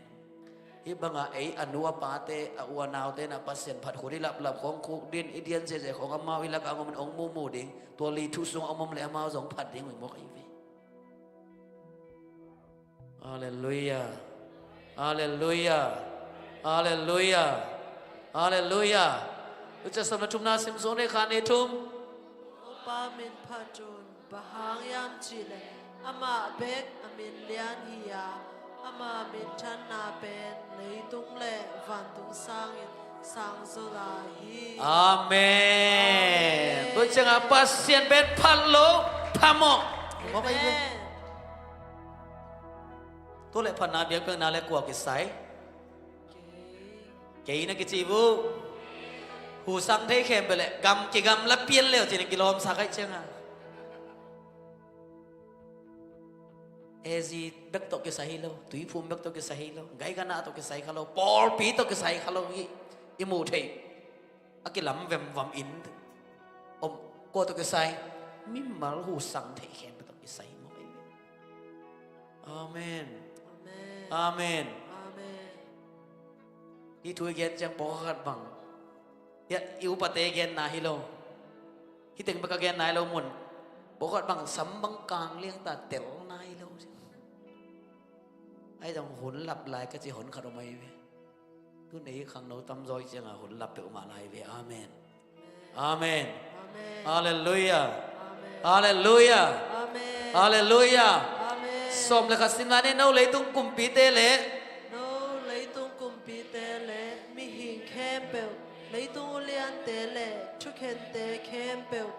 Hih bangah ei a nu a pate, a u a naute na Pasian phat khut i laplap khawng khuk din, i dian zeze khawng amau i lakah ang omin ong mumu ding, tua li thu sung a om om le amau zong phat ding uh i mawk ahi ve. Halleluiah. Halleluiah. Halleluiah. Halleluiah. Lucha samna thumna sim zo ne kha ne thum. Topa min phat un, bang hang hiam cihleh amah bek a min lian hi a, ama minthanna pen leitung le vantung sangin sang zo lai hi. Amen. Amen. Tua ciangah Pasian pen phat lo, phamawh. Amen. Tua leh phatna biakpiakna le kua kisai? Kei na kici uh. Hu sang thei khempeuh leh gam kigamla pian leu cin kilawmsa kaih ciangah. Ezi bek tawh kisai hi lo, tuiphum bek tawh kisai hi lo, gaigana tawh kisai kha lo, pawlpi tawh kisai kha lo hi. I muh theih a kilam vemvam in om, kua tawh kisai? Mimal hu sang thei khempeuh tawh kisai mawk ahi ve. Amen. Amen. Amen. Amen. Hih thu i gen ciang pawlkhat bang, hia, i upate genna hi lo, hih teng bek a genna hi lo mun, pawlkhat bang sam bang kang liang ta telna hi lo. Ahi zong hun lap lai ka ci hun khat om ahi ve. Tun ei khangno tamzaw i ciangah hun lap peuhmah lai ve. Amen. Amen. Amen. Halleluiah. Amen. Halleluiah. Amen. Halleluiah. Amen. Sawm le khat simna ni. No leitung kumpite le, no leitung kumpite le mihing khempeuh, leitung uliante le thukhente khempeuh,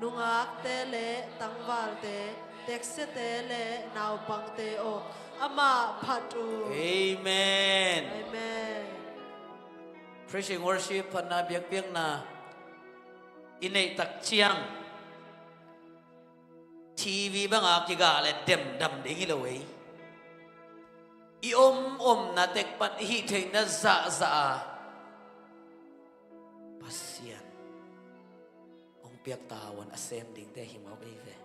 nungakte le tangvalte, teksete le naupangte aw, amah phat uh. Amen. Amen. Praise and worship, phatna biakpiakna i neih tak ciang TV banga kigah le demdam ding hi lo ei. I om omna tek pan i hih theihna zahzah a Pasian hong piak tavuan a sem dingte hi mawk ahi ve.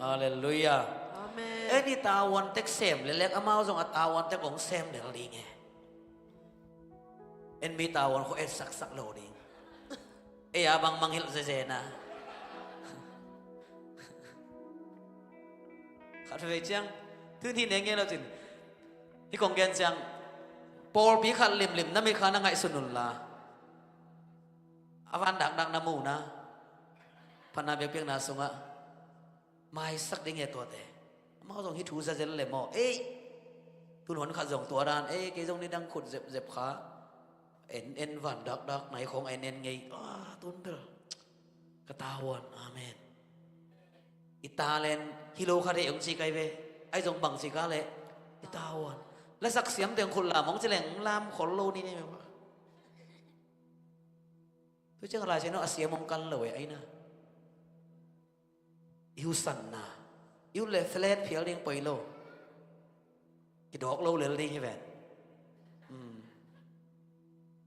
Halleluiah. Amen. En i tavuan tek sem lelek amau zong a tavuan tek hong sem lel ding e. En mi tavuan khua etsaksak lo ding. Ei a bang mangilh vezena. Khat veve ciang tun hi nenge lo cin. Hih kong gen ciang, pawlpi khat limlim na mit kha na ngaihsun unla, a van dakdak na muhna, phatna biakpiakna sungah maisak ding e tuate. Amau zong hih thu zazel le maw, ei, tun hon khat zong tua dan, ei, kei zong nidang khut zepzep kha, en en van dakdak nai khong en en ngei, a tun bel ka tavuan, amen. I talent hi lo kha thei ong ci kai ve. Ai zong bang ci ka leh i tavuan. La sak siam teng khut lam ong ci leng lam khol lo ni ne me. Tu ciang lai se no a siam ong kal lo e ai na. I husanna i ut le flat phial ding poi lo. Kidawk lo lel ding hi ven.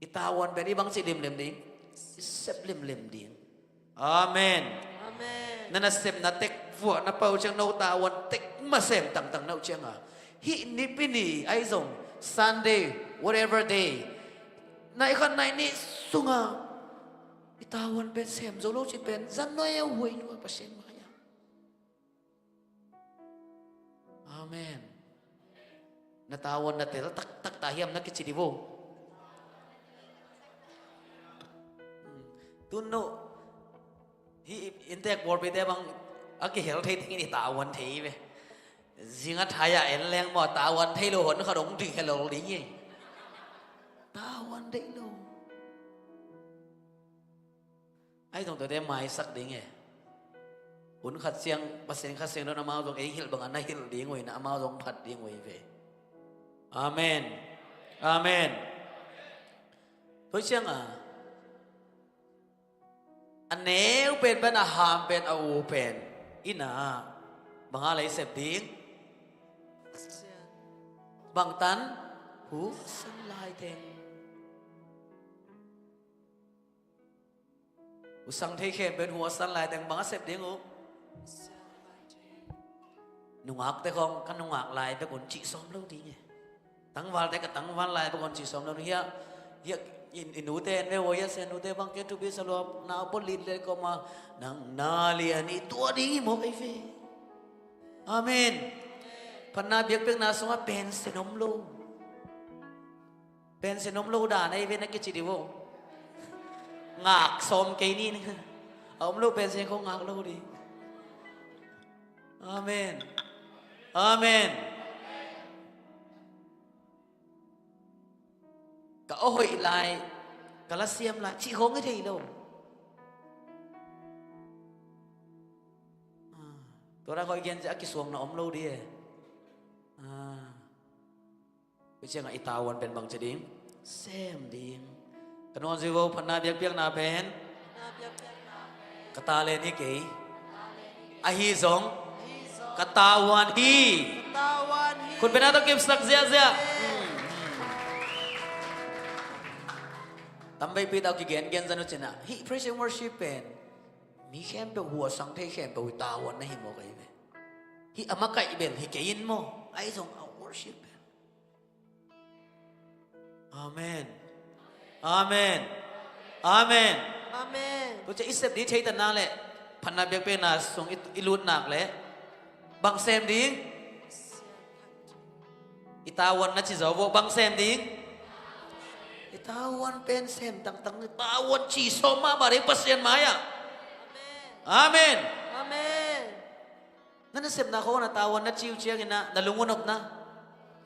I tavuan pen i bang ci limlim ding, i sep limlim ding. Amen. Amen. Na nasepna tek vuah na pau ciang no tavuan tek masem tangtang na uh cianga, hih nipi ni ai zong Sunday, whatever day, nai khat nai nih sunga i tavuan pen sem zo lo ci pen zan noi a huai nua Pasian mai a. Amen. Na tavuan na tel taktak ta hiam na kici di vo. Tun no hi intek bawlpite bang a kihel thei tengin i tavuan thei ve. Zinga thaya en leng maw tavuan thei lo hon kha dong ding helol ding hi. Tavuan thei lo. Ai zong tuate maisak ding e. Hun khat ciang Pasian khat ciang don amau zong ei hilh bangin na hilh ding uh hi na amau zong phat ding uh hi ve. Amen. Amen. Tua cianga a neu pen pen a ham pen a u pen i na banga lei sep ding. Bangtan hu san lai teng. Usang thei khempeuh in hu a san lai teng bang a sep ding uh? Nungakte khong ka nungak lai bek un cih sawm lo ding e. Tangvalte ka tangval lai bek un cih sawm lo ding. Hiah, hiah i nute en ve ua hiah sia nute bang ke thupi sa lua na pawt lit le koma nang na lian i tua ding i mawk ei ve. Amen. Phatna biakpiakna sungah pensen om lo. Pensen om lo dan ei ve na kici di vo. Ngak sawm kei ni. A om lo pensen ko ngak lo di. Amen. Amen. Ka aw hoih lai ka la siam lai cih khong i thei lo. Tua rak hoih gen ci a kisuang na om lo di e. Tua ciangah i tavuan pen bangci ding? Sem ding. Ka nuam zui vo, phatna biakpiakna pen ka talent hi kei. Ahi zong ka tavuan hi. Khutbetna tawh kipsak ziahziah. Tamveipi tawh kigengen zan uh cinah hih praise and worship pen mi khempeuh huasang thei khempeuh i tavuan na hi maw ka hi ve. Hih a makaih bel hi kei in maw? Ahi zong a worship bel. Amen. Amen. Amen. Amen. Tua ciah i sep ding theitatna le phatna biakpiakna sung i, i lutnak le bang sem ding? I tavuan na ci zo vo bang sem ding? I tavuan pen sem tangtang, i tavuan ci sawm mahmah ding Pasian mai-ah. Amen. Amen. Na nasepna khawng na tavuan na ci uh ciangin ah na lung uh nopna.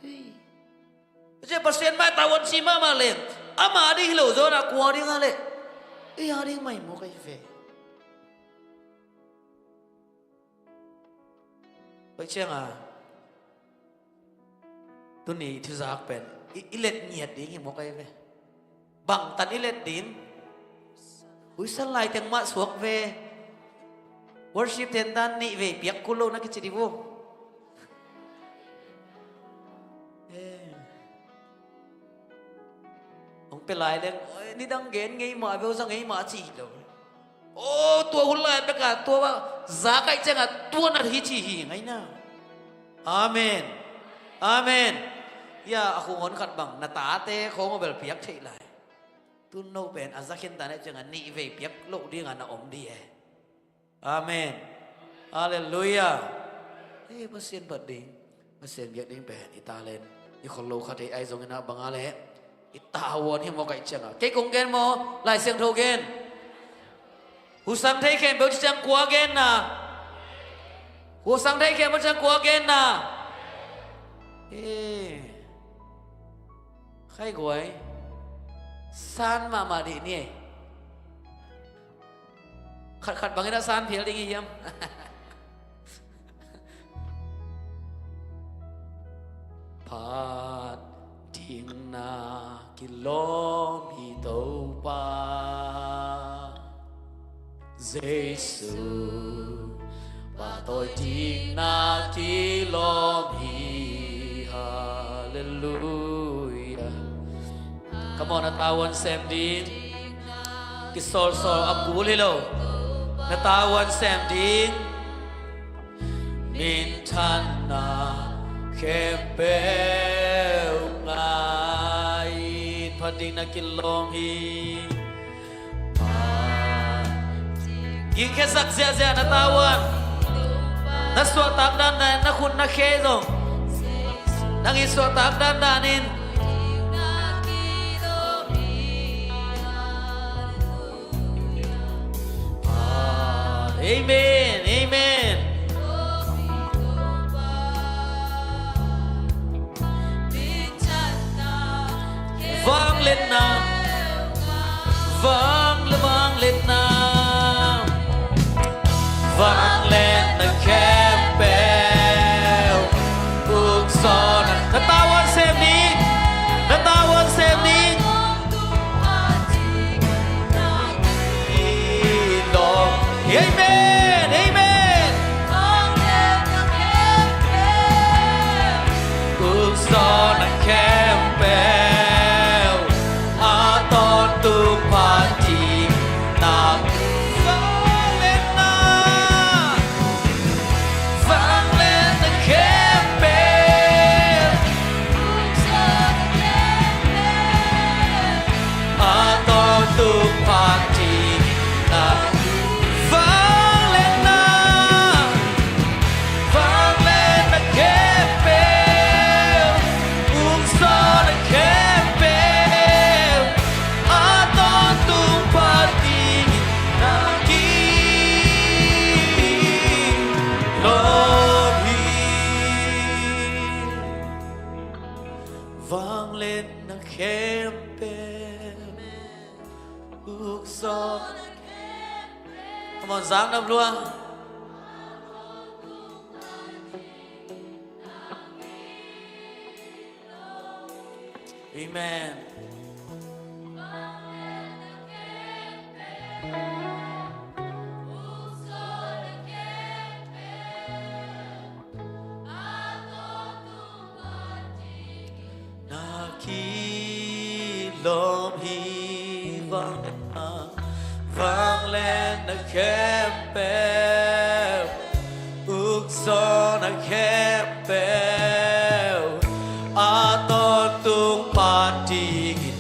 Hei. Cia Pasian mai tavuan ci mahmah leng ama ding hi lo zawnah kua ding a leh ei a ding mai maw ka hi ve. Pai cianga tuni thuzak pen i, i let ngiat ding hi maw ka hi ve. Bangtan i let ding? Huisan lai teng mah suak ve. Worship ten dan nih vei piak kul lo na kici di vo. Hong pia lai leng nidang gen ngei mah ve, za ngei mah ci hi lo. Aw tua hun lai pek a tua za kaih ciangah tua na hi ci hi ngaina. Amen. Amen. Hia a khung hon khat bang na tate khawng a bel piak theih lai. Tun no pen a za khin ta ne ciangah nih vei piak loh dingah na om di e. Amen. Halleluiah. Ei Pasian phat ding, Pasian biak ding pen i talent. I khol lo khat hi, ahi zongin ah bang a leh i tavuan hi maw, ka hih ciangah. Kei kong gen maw, Lai Siangtho gen. Husang thei khempeuh ci ciang kua genna? Husang thei khempeuh ci ciang kua genna? Eh. Khai guai. San mahmah dih ni ei. Khatkhat bangin a san phial ding hi hiam? Phat ding na kilawm hi Topa Jesu, pahtawi ding na kilawm hi. Halleluiah. Come on, na tavuan sem ding. Kisolsol a kul hi lo. Na tavuan sem ding. Minthanna khempeuh ngai. Phat ding na kilawm hi. Gingkhiasak ziahziah na tavuan. Na suahtak dandan, na khut na khe zong nang i suahtak dandan in. Amen, amen. Vangliatna, vang le vangliatna, vangliatna khempeuh. Ukzawhna, na tavuan sem ni, na tavuan sem ni. Amen, amen. Ukzawhna khempeuh a tawntung phat ding na vangliatna, vangliatna khempeuh a tawntung phat ding na vangliatna, vangliatna khempeuh, ukzawhna khempeuh a tawntung phat ding na kilawm hi. Vangliatna khempeuh, ukzawhna khempeuh. Come on, zang nam lua. Amen. Na kilawm hi. Vangliatna, vangliatna khempeuh, ukzawhna khempeuh a tawntung phat dingin.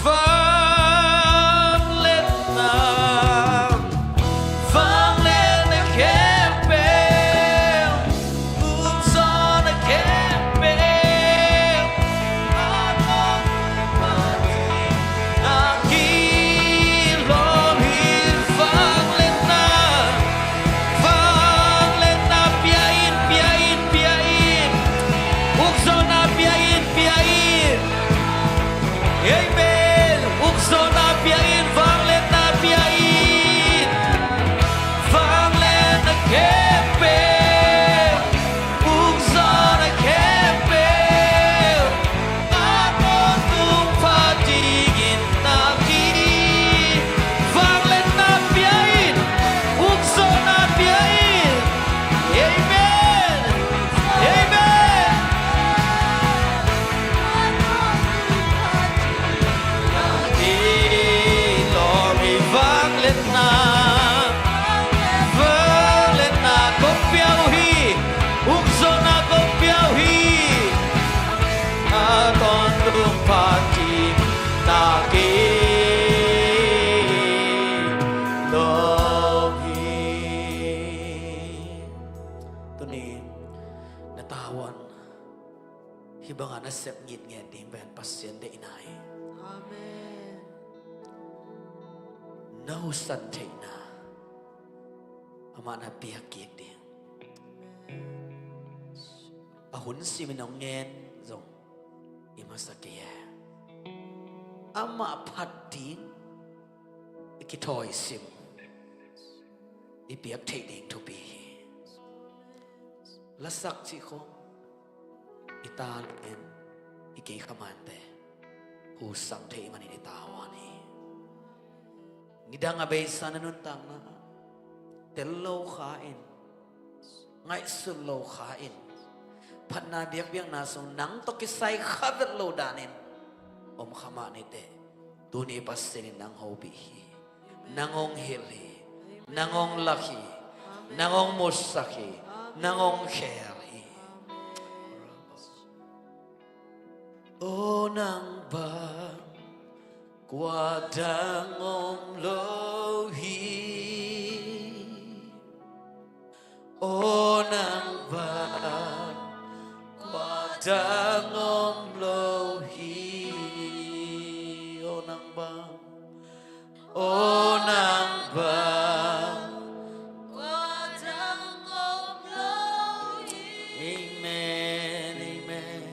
Vangliatna, vangliatna khempeuh, ukzawhna khempeuh a tawntung phat dingin na kilawm hi. Vangliatna, vangliatna pia in, pia in, pia in. Ukzawhna pia in, pia in. Pasian deihna hi. Amen. Na husan theihna amah na piak kik ding. A hun simin hong ngen zong i masa kei e. Amah phat ding i kithawi sim i piak theih ding thupi hi. Lasak cih khawng i ta lungin i kei khamante husang thei manin i tavuan hi. Nidang a beisa na nuntakna tel lo kha in, ngaihsun lo kha in, phatna biakpiakna sung nang tawh kisai kha vet lo danin om kha mah ni teh, tuni Pasian in nang hopih hi. Nang hong hilh hi. Nang hong lak hi. Nang hong musak hi. Nang hong khel hi. Aw nang bang kua dang om lo hi. Aw nang bang kua dang om lo hi. Aw nang bang, aw nang bang kua dang om lo hi. Amen, amen.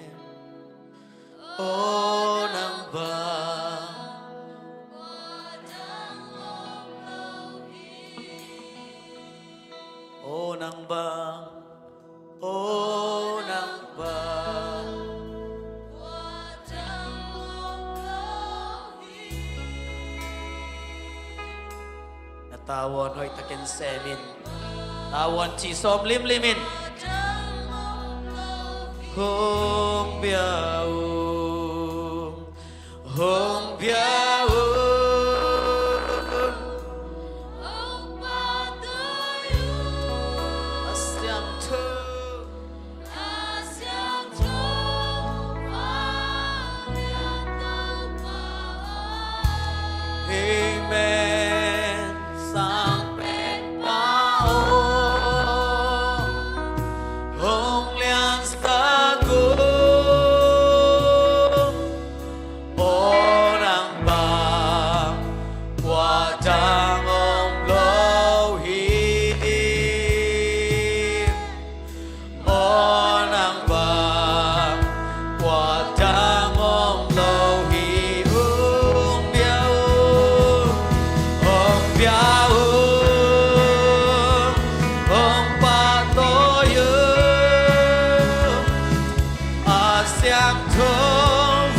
Aw nang bang, aw nang bang, aw nang bang. Na tavuan hoihtakin sem in. Tavuan cih sawm limlim in. Hong bia ung, hong bia ung. A siangtho. Amen. Sang Penpa aw, hong liansak ung. Aw nang bang kua dang om lo hi. Aw nang bang kua dang om lo hi. Hong bia ung, hong bia ung, hong pahtawi ung. A siangtho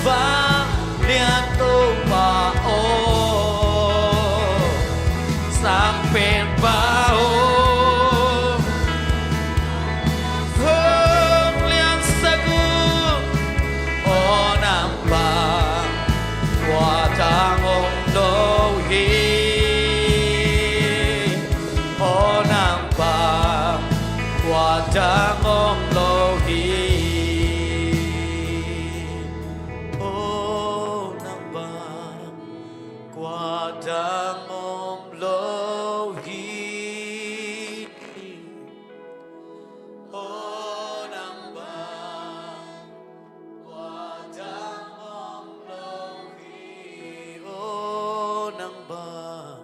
vanglian Topa aw, Sang Penpa aw, hong liansak ung. Aw nang bang kua dang om lo hi. Aw nang bang kua dang om lo hi. Aw nang bang kua dang om lo hi. Aw nang bang kua dang om lo hi. Aw nang bang,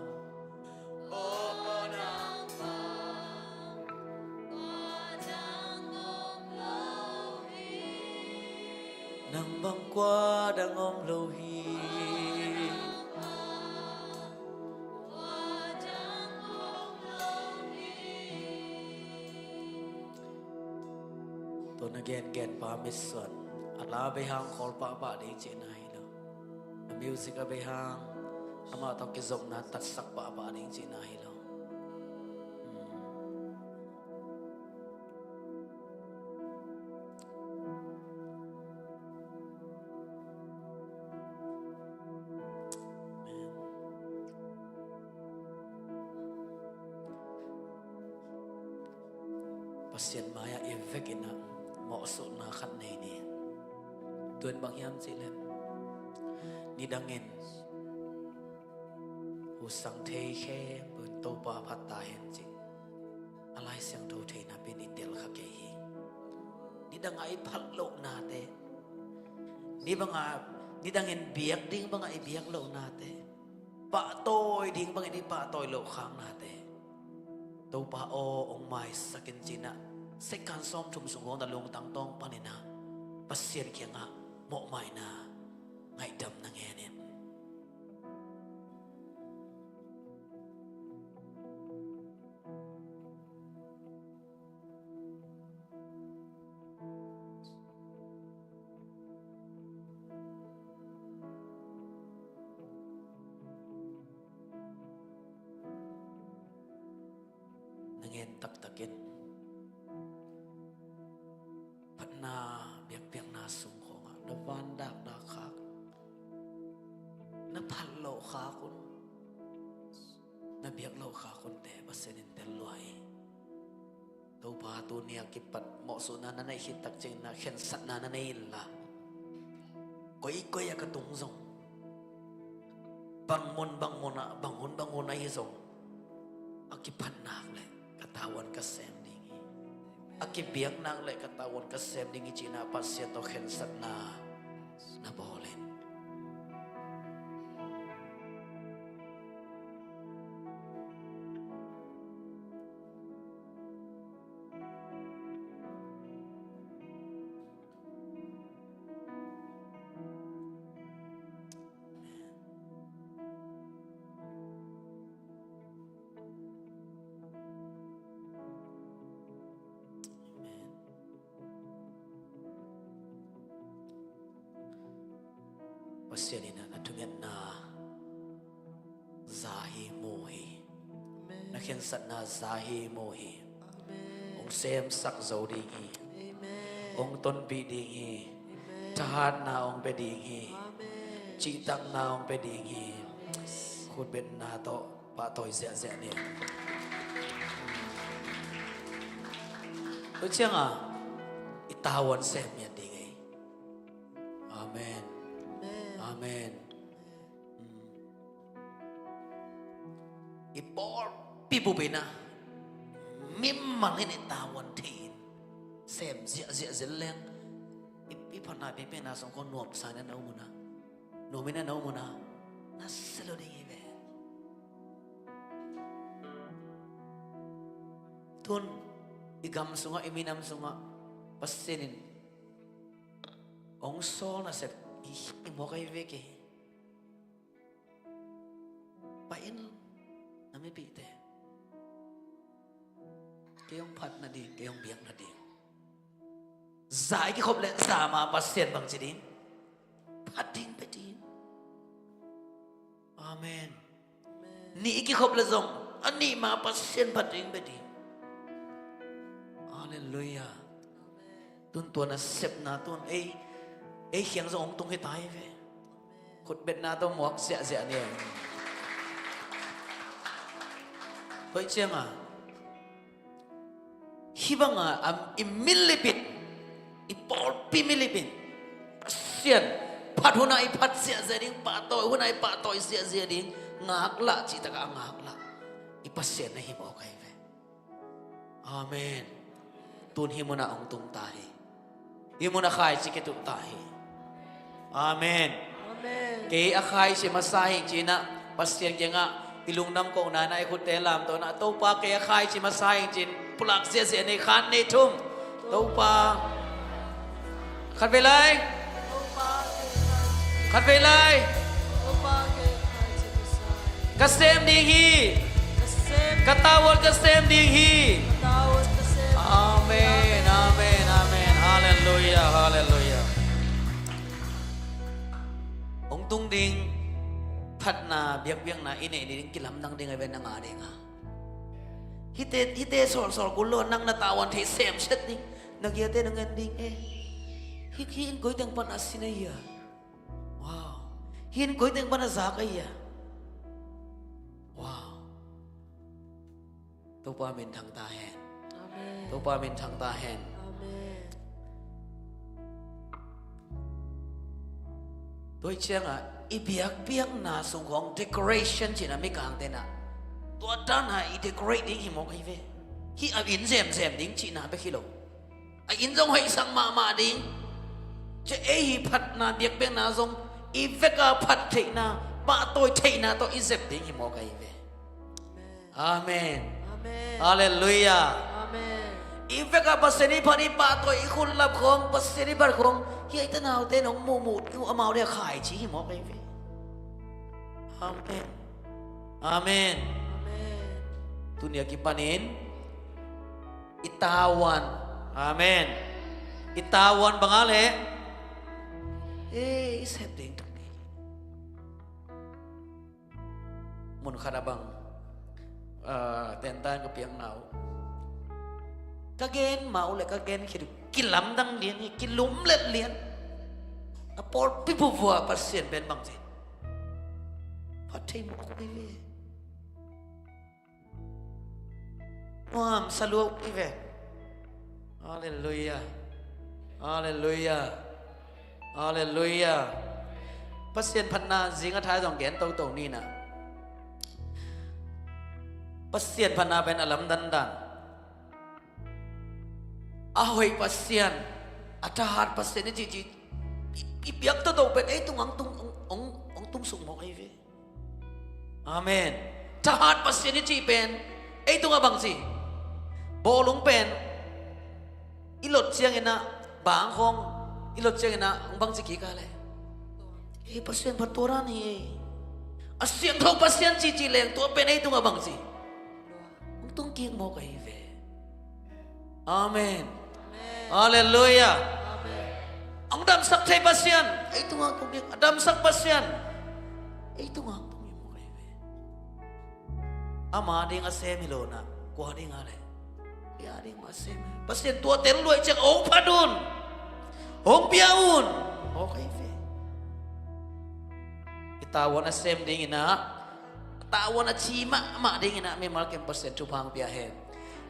aw nang bang kua dang om lo hi. Nang bang kua dang om lo hi. Tua na gengen pa mitsuan a la bei hang khawl pahpah ding cihna hi lo. A music a bei hang amah tawh kizopna tatsak pahpah ding cihna hi lo. Hmm. Amen. Pasian mai-ah i vekin ah mawhsutna khat nei ni. Tua in bang hiam cihleh, nidangin husang thei khempeuh in Topa phat ta hen cih a Lai Siangtho thei napin i tel kha kei hi. Nidang a i phat lohnate, nidang a Nidangin biak ding bangah i biak lohnate, pahtawi ding bangin i pahtawi loh khaknate, Topa aw, hong maisak in ci-in ah, second sawmthum sung khawng na lungtang tawng panin ah Pasian kiangah mawhmaina, ngaihdam na ngen in. Na ngen taktak in, phatna biakpiakna sung khawngah na van dakdak khak, na phat loh khak un, na biak loh khak unte Pasian in tel lua hi. Topa, tuni a kipat mawhsuhna na neih khit tak ciangin ah khensatna na nei inla, koikoi ah ka tung zong, bang mun bang mun ah, bang hun bang hun ahi zong, a kipat nak leh ka tavuan ka sem ding hi. A kibiak nak leh ka tavuan ka sem ding hi, ci-in ah Pasian tawh khensatna na bawl in. Amen. Pasian in ah na thungetna za hi, mu hi. Amen. Na khensatna za hi, mu hi. Amen. Hong semsak zo ding hi. Amen. Hong tonpih ding hi. Amen. Thahatna hong pia ding hi. Amen. Cihtakna hong pia ding hi. Yes. Khutbetna tawh pahtawi ziahziah ni. Tua ciangah i tavuan sem miat ding hi. Amen. Amen. Amen. I pawlpi bup in ah mimal in i tavuan thei in sem ziahziah zel leng, i, i phatna biakpiakna sung khawng nuamsa in a na om un ah, nuam in a na om un ah, na sia lo ding hi ve. Tun i gam sungah, i minam sungah Pasian in hong sawl nasep i, i mawk ahi ve kei. Pai in, na mipihte. Kei hong phat nading, kei hong biak nading. Za i kikhop leh za ma Pasian bangci ding? Phat ding, pia ding. Amen. Nih i kikhop leh zong a nih ma Pasian phat ding, pia ding. Halleluiah. Tun tua nasepna tun ei, ei kiang zong hong tung hi ta hi ve. Khutbetna tawh muak ziahziah ni. Tua ciangah hih banga, am, i milip in, i pawlpi milip in, Pasian phat hun ah i phat ziahziah ding, pahtawi hun ah i pahtawi ziahziah ding, ngaklah cih takah a ngaklah i Pasian na hi mawk ahi ve. Amen. Tun hih munah hong tung ta hi. Hih munah khaici kituh ta hi. Amen. Amen. Kei a khaici masa hi ing ci-in ah Pasian kiangah i lungdam kohna in ah i khutte lamto in ah, Topa, kei a khaici masa hi ing ci-in pulak ziahziah ni, khat, nih, thum. Topa. Khatvei lai. Khatvei lai. Ka sem ding hi. Ka tavuan ka sem ding hi. Amen, amen, amen. Halleluiah, halleluiah. Hong tung ding phatna biakpiakna i neih ding kilamdang ding a hi ve nang a ding a. Hihte, hihte sawlsawl kul lo, nang na tavuan thei semset ding. Na giate na ngen ding e. Hih, hih in koi teng pan a sin ahi a. Wow. Hih in koi teng pan a zak ahi a. Wow. Topa min thang ta hen. Amen. Topa min thang ta hen. Amen. Tua ciangah i biakpiakna sung khawng decoration cihna mikangte in ah, tua dan a i decorate ding hi mawk ahi ve. Hih a inn zemzem ding cihna bek hi lo. A inn zong hoihsak mahmah ding. Cia ei hi phatna biakpiakna zong i veka phat theihna, pahtawi theihna tawh i zep ding hi mawk ahi ve. Amen. Amen. Halleluiah. Amen. I veka Pasian i phat, i pahtawi, i khut lap khawng, Pasian i phat khawng, hih a i tanaute in hong muhmuh ding uh amau ding a khaici hi mawk ahi ve. Amen. Amen. Amen. Tuni a kipanin i tavuan. Amen. I tavuan bang a leh, eh, i sep ding tuk ding. Mun khat a bang, ah, tentan ka piakna uh, ka gen mah uh leh ka gen khit uh kilamdang lian hi, kilumlet lian. A pawlpi buvua Pasian pen bang ci, phat thei mawk uh hi ve. Nuamsa lua uh hi ve. Halleluiah. Halleluiah. Halleluiah. Pasian phatna zing a thai zong gen toto ni na. Pasian phatna pen a lamdang dan, a hoih Pasian, a thahat Pasian i cihcih i, i biak toto pen ei tungah hong tung, hong, hong, hong tung suk mawk ahi ve. Amen. Thahat Pasian i cih pen ei tungah bang ci? Bawlung pen i lot ciangin ah, bang khawng i lot ciangin ah hong bang ci kik a leh, ei, Pasian phat tua dan hi. A siangtho Pasian cihcih leng tua pen ei tungah bang ci? Hong tung kik mawk ahi ve. Amen. Halleluiah. Hong damsak thei Pasian ei tungah hong tung kik, a damsak Pasian ei tungah hong tung kik mawk ahi ve. Ama ding a sem hi lo na, kua ding a leh, ei a ding mah sem hi. Pasian tua tel luai ciang hong phat un, hong pia un, mawk ahi ve. I tavuan a sem dingin ah, tavuan a ci mahmah dingin ah mimal kim Pasian thupha hong pia hen.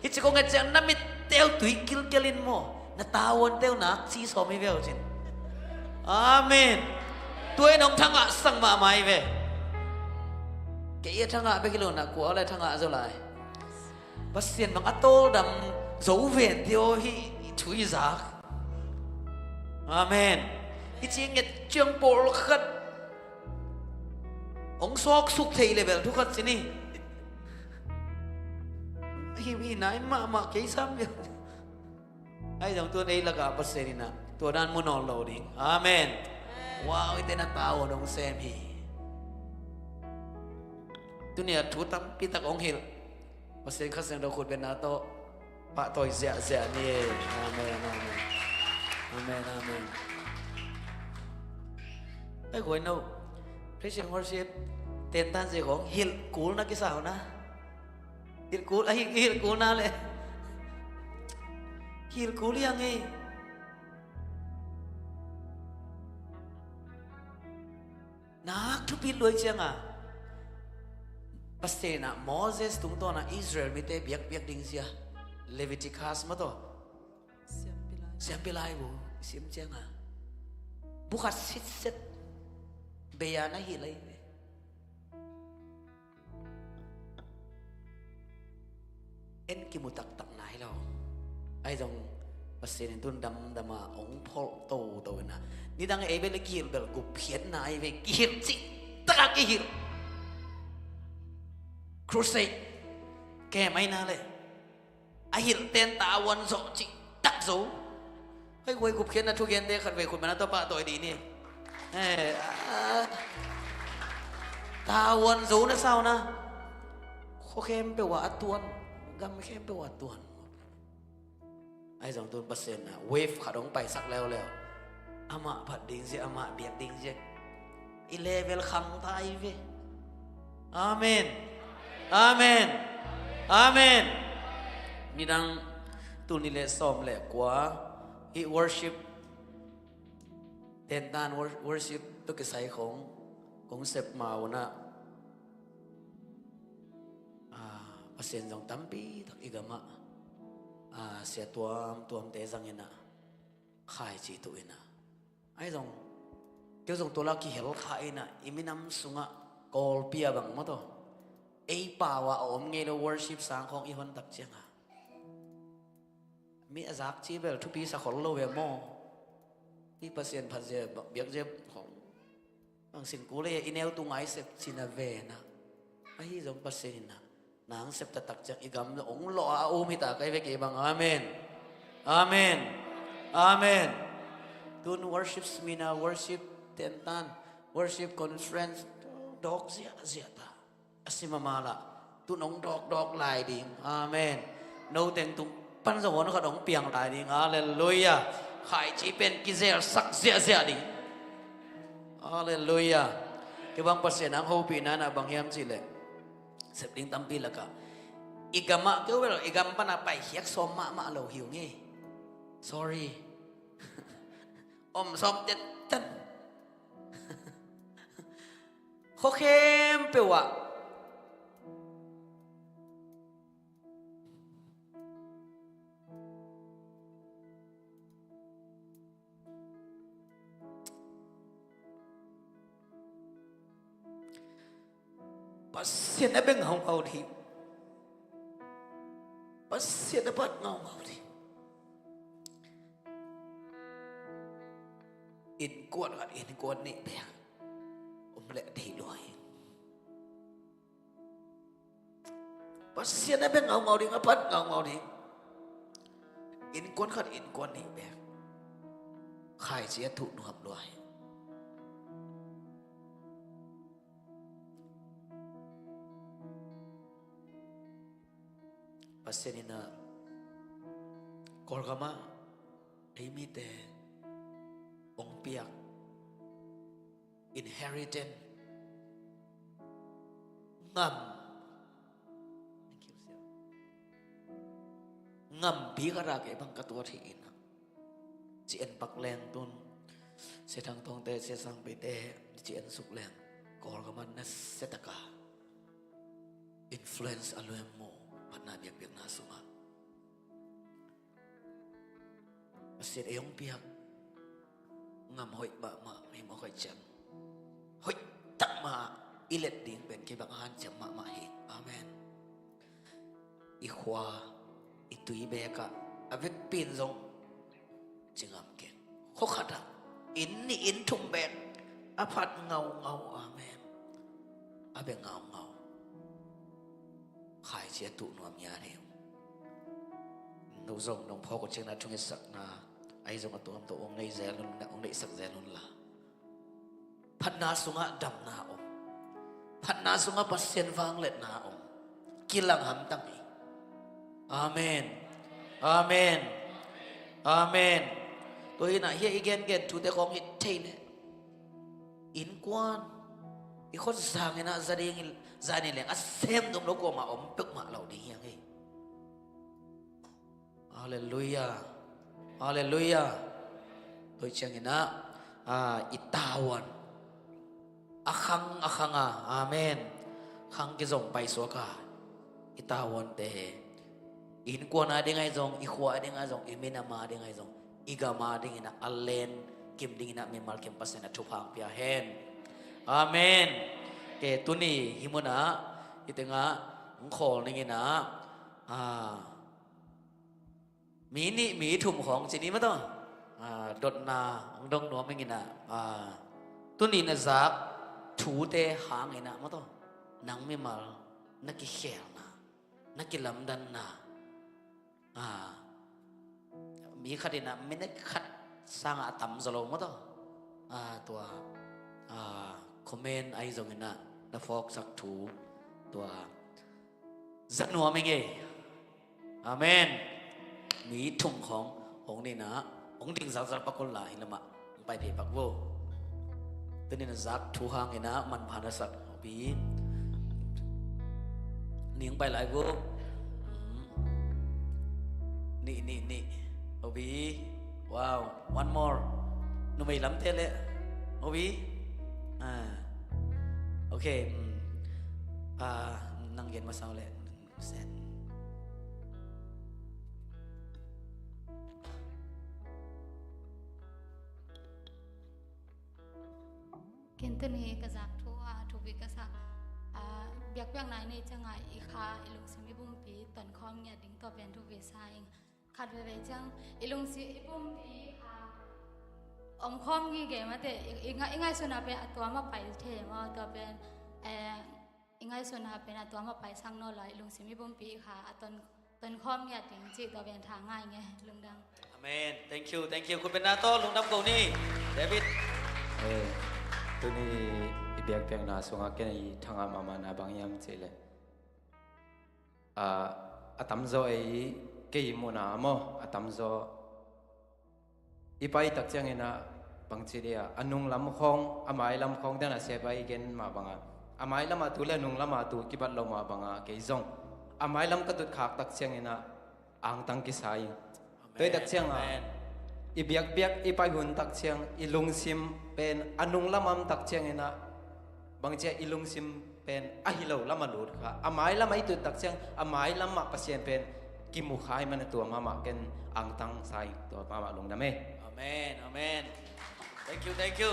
Hih ci kong et ciang na mitte uh tui kilkel in maw, na tavuante uh nak ci sawm hi ve uh cin. Amen. Tua in hong thangah sang mahmah hi ve. Kei a thangah bek hi lo na, kua le thangah zo lai. Pasian bang a tawldam zo vente aw, hih thu i zak. Amen. Hih ci nget ciang pawlkhat hong sawksuk thei level thu khat ci ni. Hi, hi nai mahmah kei sam ve. Ahi zong tu-in ei lakah Pasian in ah tua dan mu nawn lo ding. Amen. Wow, hihte na tavuan hong sem hi. Tuni a thu tampi tak hong hilh Pasian Kha Siangtho khutbetna tawh pahtawi ziahziah ni. Amen, amen. Amen, amen. Ai, khuai no. Praise and worship tentan zi khawng hilh kul na kisa uh na. Hilh kul, a hilh, hilh kul na le. Hilh kul hi hang ei. Nak thupi luai cianga Pasian in ah Moses tungtawna Israel mite biakpiak ding zia, Leviticus maw taw, Siampi Laibu i sim cianga bu khat sitset bei-a na hilh lai ve. En kimu taktak nai lo. Ahi zong Pasian in tu-in damdama hong pholh toto in ah, nidang ei bel i kihilh bel gupkhiatna ahi ve, kihilh cih taka kihilh. Crusade kem ahi na le, a hilhte in tavuan zawh cih tak zo. Hei, huai gupkhiatna thugente khatvei khutbetna tawh pahtawi dih ni. Eh, ah, tavuan zo na sau na, khua khempeuh ah a tuan, gam khempeuh ah a tuan. Ahi zong tu-in Pasian in ah wave khat hong paisak leuleu. Amah phat ding zia, amah biak ding zia, i level khang ta ahi ve. Amen. Amen. Amen. Nidang tul nih le sawm le kua hih worship, tentan wor-, worship tawh kisai khawng kong sep ma un ah, ah, Pasian zong tampi tak i gamah, ah, sia tuamtuamte zang in ah, khaici tuh in ah. Ahi zong kei zong tua la kihel kha in ah, i minam sungah Kawlpi a bang maw taw, ei pau-a a om ngei lo worship sang khawng i hon tak cianga, mi a zak ci bel thupi sa khol lo ve maw. Hih Pasian phat zia, biak zia khawng Bang sin kul ei, i neu tung a i sep cina ve na. Ahi zong Pasian in na, nang sep taktak ciang i gam ong lawh a um hi ta, kai ve kei bang. Amen. Amen. Amen. Tun worship seminar, worship tentan, worship conference, dawk ziahziah ta. A si mahmah lah, tu nong dawkdawk lai ding. Amen. No teng tung pan zong hon khat hong piang lai ding. Halleluiah. Khaici pen kizelsak ziahziah ding. Halleluiah. Kei bang Pasian ang hopihna na bang hiam cih leh, sep ding tampi lakah i gamah keu bel, i gam pana paikhiak sawm mahmah lo hi ung hi. Sorry. Om sawm tettan. Khua khempeuh ah Pasian a beng ngaungau ding. Pasian a pat ngaungau ding. Innkuan khat, innkuan nih bek om leh deih lua hi. Pasian a beng ngaungau ding, a pat ngaungau ding. Innkuan khat, innkuan nih bek khaici a tuh nuam lua hi. Pasian in a Kawlgam ah ei mite ong piak inheritance, ngam, ngampi khat a kei bang ka tuat hi in a, ci en pak leng tun, Sia Thang Tawngte, Sia Sang Peite ci en suk leng, Kawlgam ah nasia taka influence a luem mu, phatna biakpiakna sungah Pasian ei hong piak ngam hoih mahmah hi mawk hoih ciang, hoih tak mah i let ding pen kei bang a hanciam mahmah hi. Amen. I khua, i tui bekah a vekpi in zong ci ngam keng. Khua khatah inn nih inn thum bek a phat ngaungau. Amen. A bek ngaungau. Khaici a tuh nuam ngiat hi. No zong nong phawk uh ciangin a thungetsakna ahi zong a tuamtuam ong nei zel un, ong neihsak zel un la. Phatna sungah damna om. Phatna sungah Pasian vangliatna om. Kilang hamtang hi. Amen. Amen. Amen. Tua hi in a, hih i gengen thute khawng hi thei leh, innkuan i khuazang in a, za ding in, za ni leng a sem dong lo kuamah om peuhmah lo ding hi hang hi. Halleluiah. Halleluiah. Tua hi ciangin a, a, i tavuan a khang a khang a, amen, khang kizom paisuak a, i tavuante, i innkuan a ding ahi zong, i khua a ding ahi zong, i minam a ding ahi zong, i gam a dingin a, a len kim dingin a, mimal kim Pasian a thupha hong pia hen. Amen. Ke tuni hih munah i tengah hong khawl dingin a, a, mi nih mi thum khawng ci ni maw taw. A, dotna hong dong nuam ing in a, a, tuni na zak thute hangin a maw taw, nang mimal na kikhelna, na kilamdanna, a, mi khat in a minute khat sangah a tam zaw lo maw taw. A, tua, a, comment ahi zongin a, na phawksak thu tua za nuam ing ei. Amen. Mi thum khawng hong ni in a, hong ding zalzal pak un la, hih lamah hong pai phei pak vo. Tuni na zak thu hangin a manpha na sak, hopi. Nih hong pai lai vo. Nih, nih, nih. Hopi. Wow. One more. Numei lamte leh, hopi. A, okay. A, nang gen masa uh leh. Sen. Ken tuni ka zak thu a, thupi ka sak a, biakpiakna i neih ciangin i kha, i lungsim, i pumpi tonkhawm ngiat ding tua pen thupi sa ing. Khat veivei ciang i lungsim, i pumpi kha Om khawm ngei ngei mate, i, i, ngai, i ngaihsutna pen a tuam a pai thei maw, tua pen, eh, i ngaihsutna pen a tuam a pai sang nawn lo, i lungsim i pumpi kha a ton, ton khawm ngiat ding cih tua pen tha ngai nge, lungdam. Amen. Thank you, thank you. Khut beng na tawh lungdam ko ni, David. Eh, tuni i biakpiakna sungah ken i thangah mahmahna bang hiam cih leh, ah, a tamzaw ei, kei i muhna maw, a tamzaw i pai tak ciangin ah bangci dia, a nunglam khawng, a mailam khawng dan a siapa i gen mah bangah, a mailam a tu le a nunglam a tu kibat lo mah bangah kei zong a mailam ka tutkhak tak ciangin ah angtang kisa ing. Amen. Tua i tak ciangah, amen, i biakpiak i pai hun tak ciang i lungsim pen a nunglam a om tak ciangin ah bangci a i lungsim pen a hi lo lam a lut kha, a mailam a i tut tak ciang a mailam ah Pasian pen kimu kha ahih manin tua mahmah ken angtang sa ing, tua mahmah lungdam e. Amen, amen. Thank you, thank you.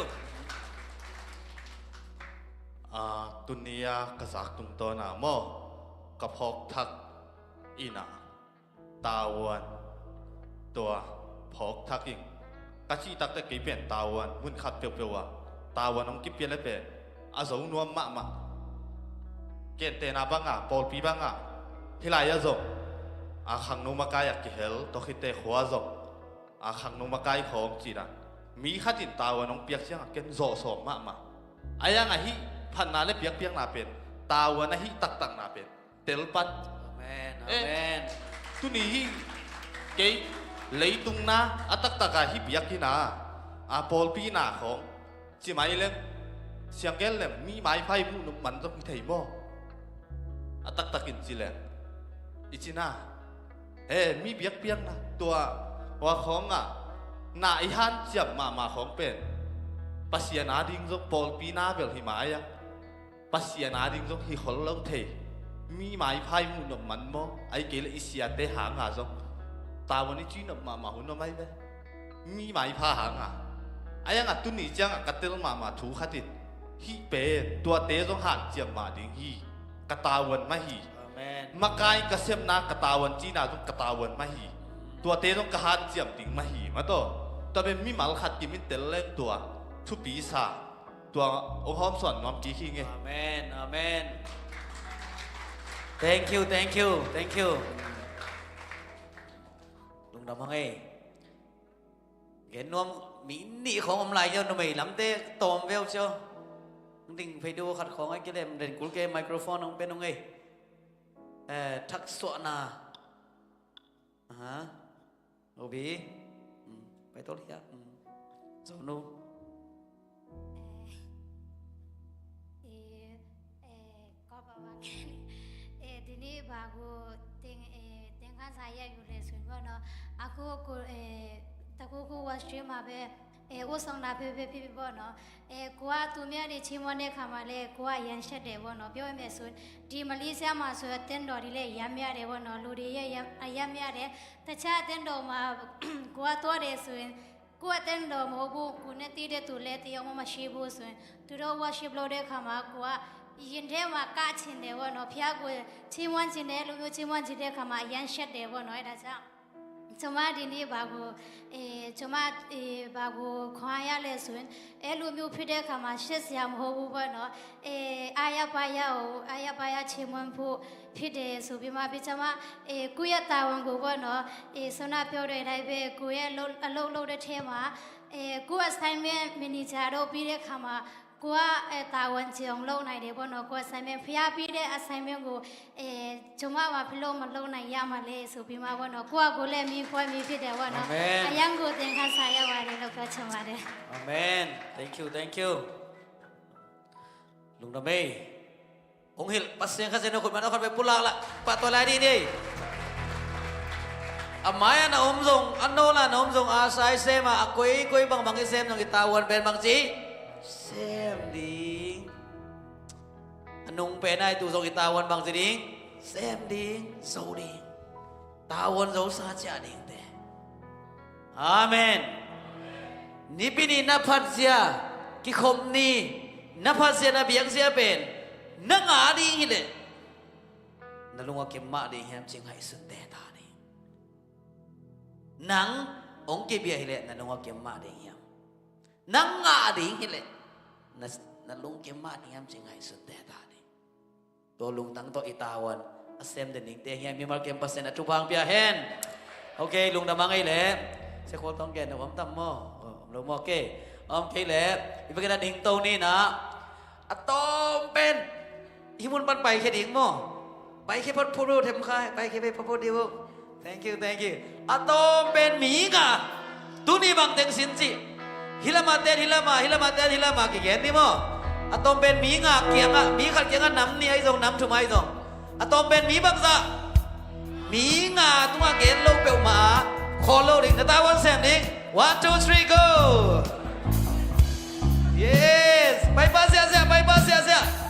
Ah, tuni a ka zak tungtawn a maw, ka phawk thak in ah tavuan tua phawk thak ing. Ka cih takte kei pen tavuan mun khat peuhpeuh ah tavuan hong kipia le pen a zo nuam mahmah. Gentehna banga, pawlpi banga, hih lai ah zong a khangno makai a kihel, tawh khit teh khua zong a khangno makai khawng cih dan mi khat in tavuan hong piak ciangah ken zawh sawm mahmah. A yang ahi phatna le biakpiakna pen, tavuan ahi taktakna pen telpat. Amen, eh, amen. Tuni hi kei leitung na a taktak a hi biak hi na, a pawlpi na khawng ci mai leng, siang gel leng mi maipha i muh nop man zong hi thei maw? A taktak in ci leng i ci na, he, mi biakpiakna tua, tua khawngah na i hanciam mahmah khawng pen Pasian ading zong pawlpi na bel hi mai a, Pasian ading zong hi khol lo thei. Mi maipha i muh nop man maw? Ahih kei leh i siate hanga zong tavuan i ci nop mahmah hun om ai ve. Mi maipha hanga. A yangah tuni ciangah ka tel mahmah thu khat in, hih pen tuate zong hanciam mah ding hi. Ka tavuan mah hi. Amen. Makai ka sepna, ka tavuan cihna zong ka tavuan mah hi. Tuate zong ka hanciam ding mah hi, mah tawh. Tua pen mimal khat kim in tel leng tua thupi sa. Tua hong hawmsawn nuam kik hi ing e. Amen, amen. Thank you, thank you, thank you. Lungdam hang e. Gen nuam mi nih khawng om lai cio, numei lamte tawm veu cio. Ding phei du khat khawng a kilem den kul ke, microphone hong pia nung e. Eh, thaksuahna. Aha. Obi. Mm, pai tol hia. Mm. Zonu. Eh, eh, eh, kau bawa kini. Eh, dini bagu ting, eh, tingkan saya yule sun bono. Aku ku, eh, taku ku worship ma be, eh, usang na be be pi bono. Eh, kua tu mia ni chimone kamale, kua yan shet de bono. Bio me sun. Di Malaysia ma su ten do di le yan mia de bono. Lu di ye yan, yan mia de. Tacha ten do ma, kua to de sun. Kua ten do mo bu, ku ne ti de tu le ti yong ma shi bu sun. Tu do worship lo de kama kua. Yin de ma ka chin de bono. Pia ku chimon chin de, lu chin mon chin de kama yan shet de bono. Ida cha. Cuma dini bagu, eh, cuma, eh, bagu khwaya le sun. Eh, lu miu phi de kama shet siam ho bu bono. Eh, aya paya o, aya paya chimon pu phi de su bima bi cuma, eh, kuya tawang gu bono, eh, sona pyo de dai be, kuya lo, a lo lo de tema, eh, ku assignment mini cha do pi de kama, kua, eh, tawang chiong lo nai de bono, ku assignment pia pi de assignment gu, eh, cuma ma phi lo ma lo nai ya ma le su bima bono, kua gu le mi kua mi phi de bono. Amen. Ayang gu teng kan saya wa de lo ka cuma de. Amen. Thank you, thank you. Lungdam ei. Hong hilh Pasian Kha Siangtho khut man a khat ve pulak lah. Pahtawi lai dih ni ei. A mai-ah na om zong, a nawl-ah na om zong, a sa i sem a, a koikoi bangbang i sem zong i tavuan pen bangci sem ding. A nung pen a i tu zong i tavuan bangci ding. Sem ding, zo ding. Tavuan zo sa ciah dingte. Amen. Nipi ni na phatzia, kikhop ni na phatzia, na biakzia pen na ngah ding hileh na lungah kim mah ding hiam ci ngaihsun teta ding. Nang hong kibia hileh na lungah kim mah ding hiam? Na ngah ding hileh na, na lungkim mah ding hiam ci ngaihsun teta ding. Tua lungtang tawh i tavuan a sem den dingte hiam. Mimal kem Pasian a thupha hong pia hen. Ok, lungdam a ngei leh. Sia Khual Tawng gen na om tam maw? Om lo maw? Ok. Om kei leh i vekin a ding to ni na. A tawm pen hih mun pan paikhia ding maw? Paikhia photphot uh, Themkhai, paikhia photphot ding uh. Thank you, thank you. A tawm pen mi nga. Tuni bang teng sin cih. Hih lamah ten, hih lamah, hih lamah ten, hih lamah kigen ni maw? A tawm pen mi nga kiangah, mi khat kiangah nam nih ahi zong, nam thum ahi zong. A tawm pen mi bangzah. Mi nga tungah gen lo peuhmah a khawl lo ding, na tavuan sem ding. One, two, three, go. Yes. Paipa siahsiah, paipa siahsiah.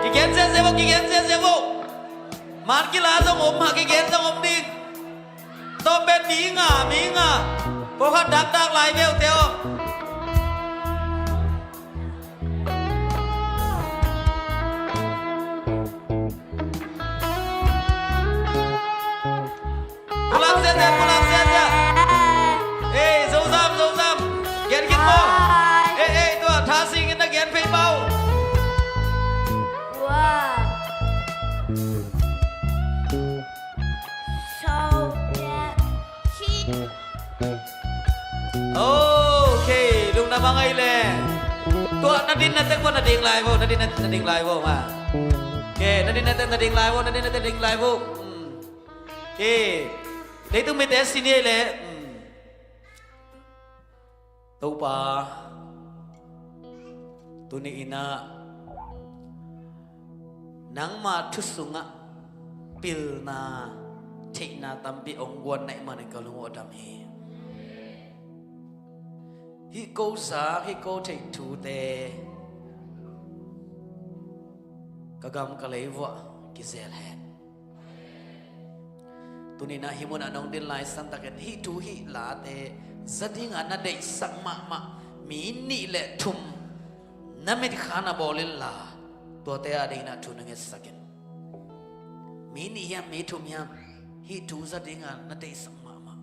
Kigen ziahziah vo, kigen ziahziah vo. Man kila zong om mah, kigen zong om ding. Tawm pen mi nga, mi nga. Pawlkhat dakdak lai ve uh te aw. Pulak ziahziah, pulak ziahziah. Ei, Zozam, Zozam. Gen khin maw? Ei, ei, tua Thasing in na gen phei pau. Wow. So that she Okay, lungdam a ngei leh. Tua na din na tek vo, na ding lai vo, na din na, na ding lai vo ma. Okay, na din na tek na ding lai vo, na din na tek ding lai vo. Hmm. Okay. Leitung mite sin hi leh. Hmm. Topa, tuni in ah nangma thu sungah pilna, theihna tampi hong guan na hih manin ka lung uh a dam hi. Hih ko zak, hih ko theih thute ka gam ka lei vuah kizel hen. Tuni in ah hih munah nong din lai santakin hih thu hih late za dingah na deihsak mahmah mi nih le thum na mitkha na bawl inla, tuate a dingin ah thu na ngetsak in. Mi nih hiam, mi thum hiam, hih thu za dingah na deihsak mahmah.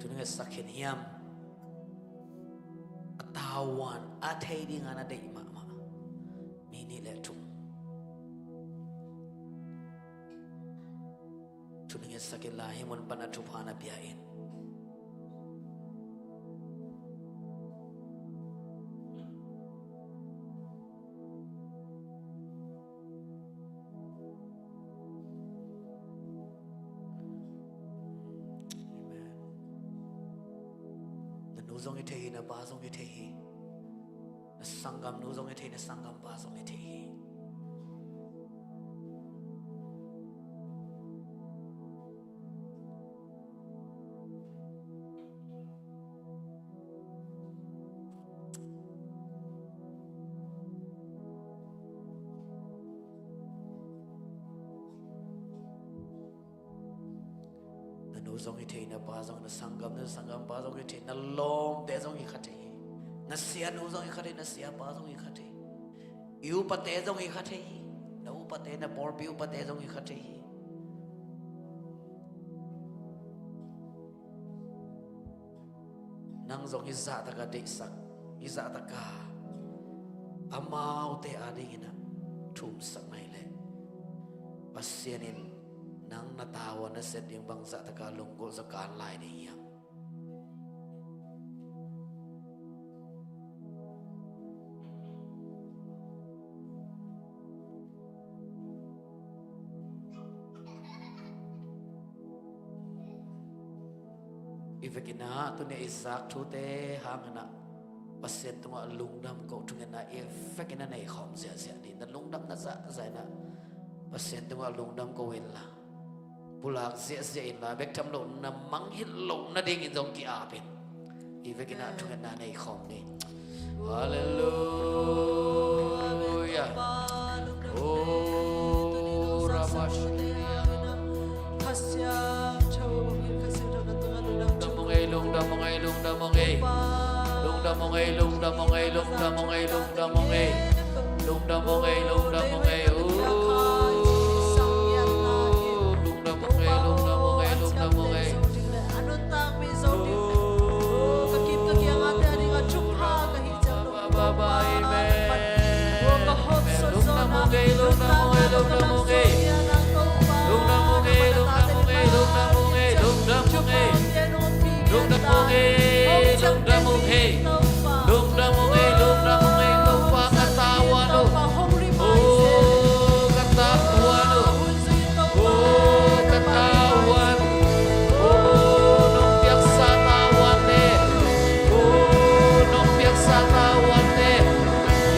Thu na ngetsak khin hiam? A tavuan a thei dingah na deih mahmah mi nih le thum. Thu na ngetsak inla, hih mun pan a thupha na pia in. Amen. Na nu zong hi thei hi, na pa zong hi thei hi. Na sanggamnu zong hi thei, na sanggampa zong hi thei hi. Na nu zong hi thei, na pa zong, na sanggam, na sanggampa zong hi thei, na lawmte zong hi kha thei hi. Na sianu zong hi kha thei, na siapa zong hi kha thei. I upate zong hi kha thei hi. Na upate, na pawlpi upate zong hi kha thei hi. Nang zong hih zahtaka deihsak, hih zahtaka amaute adingin ah thumsak na hih leh, Pasian in nang na tavuan na sep ding bang zahtaka lunggulh zaw kan lai ding hiam? I vekin ah tuni i zak thute hangin ah Pasian tungah lungdam ko thungetna i vekin ah nei khawm ziahziah ni. Na lungdamna zahzah in ah Pasian tungah lungdam ko inla, pulak ziahziah inla, bek tham lo na mangngilh loh nadingin zong ki-ap in. I vekin ah thungetna nei khawm ni. Halleluia. Oh, Rabash. Lungdam ung ei, lungdam ung ei, lungdam ung ei. Lungdam ung ei, lungdam ung ei, lungdam ung ei, lungdam ung ei. Lungdam ung ei, lungdam ung ei. Oh, lungdam ung ei, lungdam ung ei, lungdam ung ei. Amen. Lungdam ung ei, lungdam ung ei, lungdam ung ei. Lungdam ung ei, lungdam ung ei, lungdam ung ei, lungdam ung ei. Lungdam ung ei, lungdam ung ei. Lungdam ung ei, lungdam ung ei, Topa ka tavuan uh. Oh, ka tavuan uh. Oh, ka tavuan. Oh, nong piaksa tavuante. Oh, nong piaksa tavuante.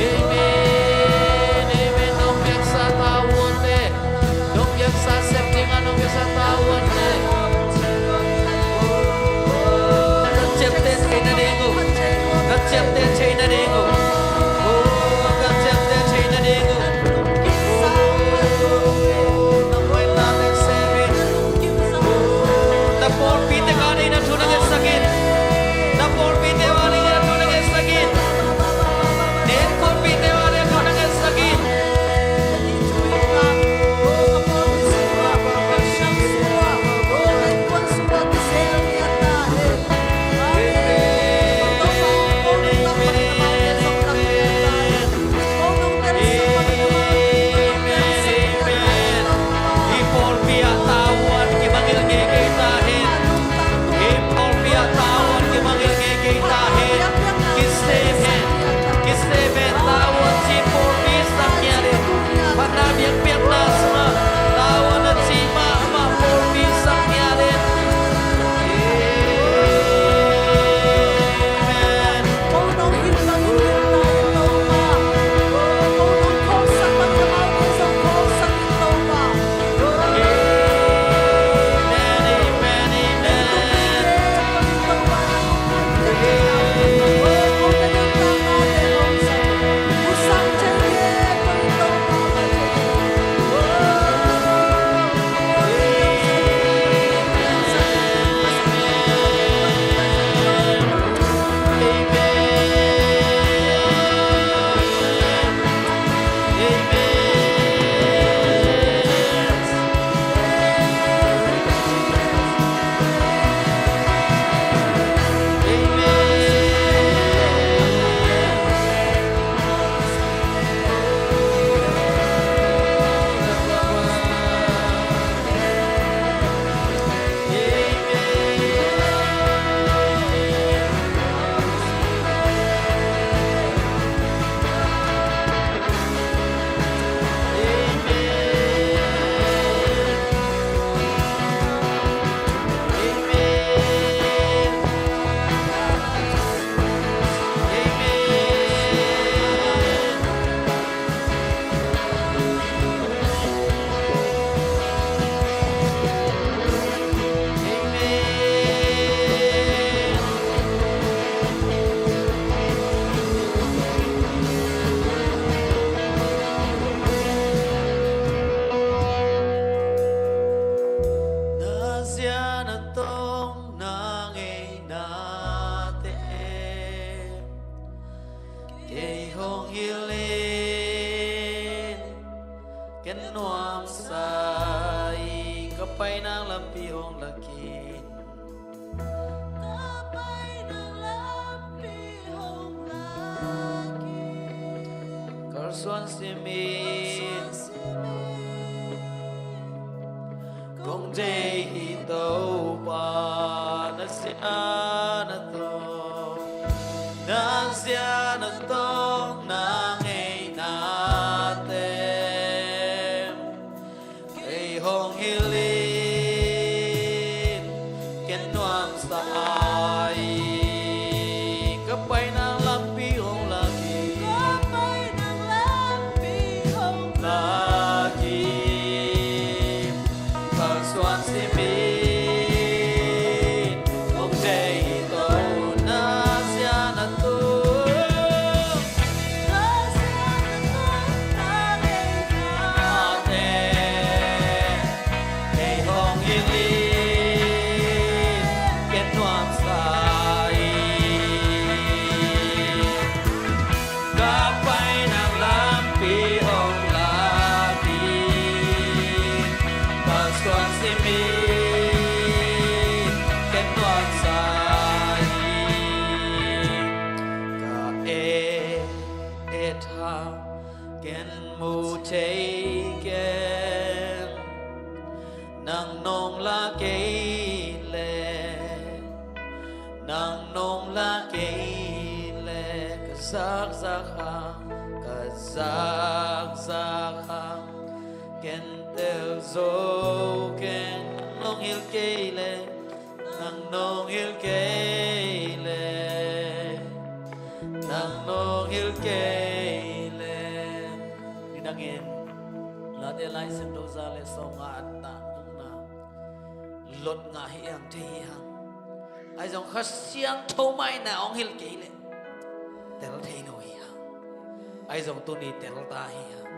Amen, amen, nong piaksa tavuante. Nong piaksa sep dingin, nong piaksa tavuante. Ka ciaptehna ding uh. Ka ciaptehna ding uh. Oh, ka ciaptehna ding uh. Oh, na pawlpite adingin na thu na ngetsak in. Na pawlpite adingin na thu na ngetsak in. Na pawlpite adingin na thu na ngetsak in. I pawlpi ah tavuan kimangngilh ngei kei ta hen. I pawlpi ah tavuan kimangngilh ngei kei ta hen. Kistep hen. Kistep hen, tavuan ci pawlpi sang ngiat hen. Phatna biakpiakna sungah tavuan a ci mahmah pawlpi sang ngiat hen. Amen. Na zia na tong na ngeina te kei hong hilh in, ken nuamsa ing, ka paina lampi hong lak in. Ka paina lampi hong lak in. Kalsuan simin. Kalsuan simin. Kong deih hi Topa, na zia na tong, na zia na tong na ngeina te kei hong hilh in, ken nuamsa Tuan simin kong deih to na sia na tung, na sia na tung na deih na te, kei hong hilh in ken nuamsa hi. Ka paina lampi hong lak hi, ka suan simin ken nuamsa hi. Ka et et hang ken mu thei ken, nang nong la kei leh, nang nong la kei leh, ka zakzak hang, ka zakzak hang, ken tel zo keng, nong hilh kei leh, nang nong hilh kei leh, nang nong hilh kei leh. Nidangin Late Lai Siangtho za le sawmnga a tang bukna lot ngah hi hang, thei hi hang. Ahi zong Kha Siangtho mah in na hong hilh kei leh tel thei lo hi hang. Ahi zong tuni tel ta hi hang.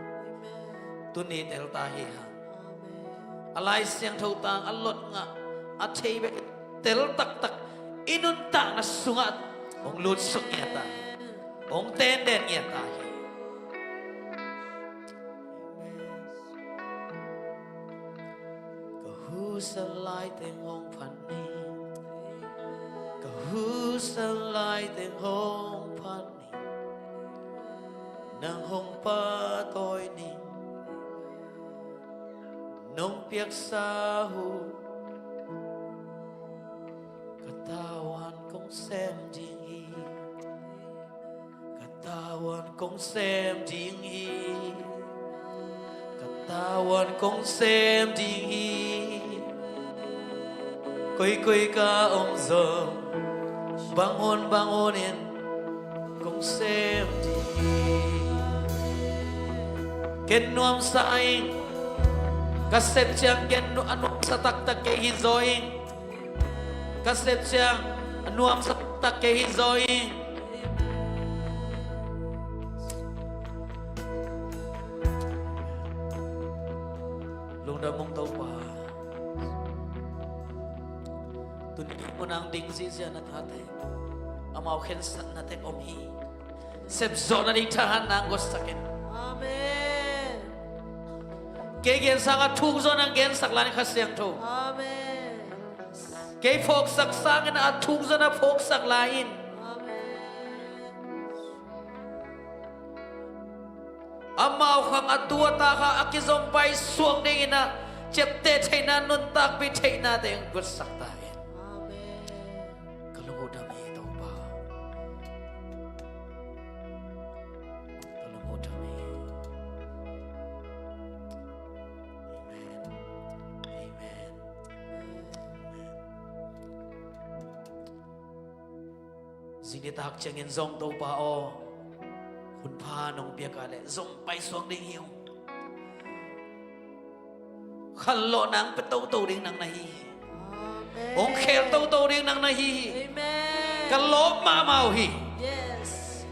Tuni tel ta hi hang. A Lai Siangtho tang a lot ngah, a thei bek, tel taktak i nuntakna sungah hong lutsuk ngiat ta hi. Hong tenden ngiat ta hi. Ka husa lai teng hong phat ning, ka husa lai teng hong phat ning, nang hong pahtawi ning, nong piaksa uh, ka tavuan kong sem ding hi. Ka tavuan kong sem ding hi. Ka tavuan kong sem ding hi. Koikoi ka om zong, bang hun bang hun in kong sem ding hi. Ken nuamsa ing. Ka sep ciang ken nu-, a nuamsa taktak kei hi zaw ing. Ka sep ciang a nuamsa taktak kei hi zaw ing. Lungdam ung Topa. Tuni mun ah ding ziahziah na tate, amau khensatna tek om hi. Sepzawh nading thahatna hong guatsak in. Amen. Kei gen sangin a thuk zaw nang gensak lai in Kha Siangtho. Amen. Kei phawksak sangin a thuk zaw na phawksak lai in. Amen. Amau khang a tu a ta kha a kizom paisuak dingin a ciapteh theihna, nuntakpih theihna teng guatsak ta in. Amen. Ka lungdam hi Topa. Ka lungdam hi. Amen. Amen. Zing nitak ciangin zong Topa aw, hun pha nong piak a leh zong paisuak ding hi ung. Khanlawh nang pia toto ding nang na hi hi. Amen. Hong khel toto ding nang na hi hi. Amen. Ka lawp mahmah uh hi. Yes.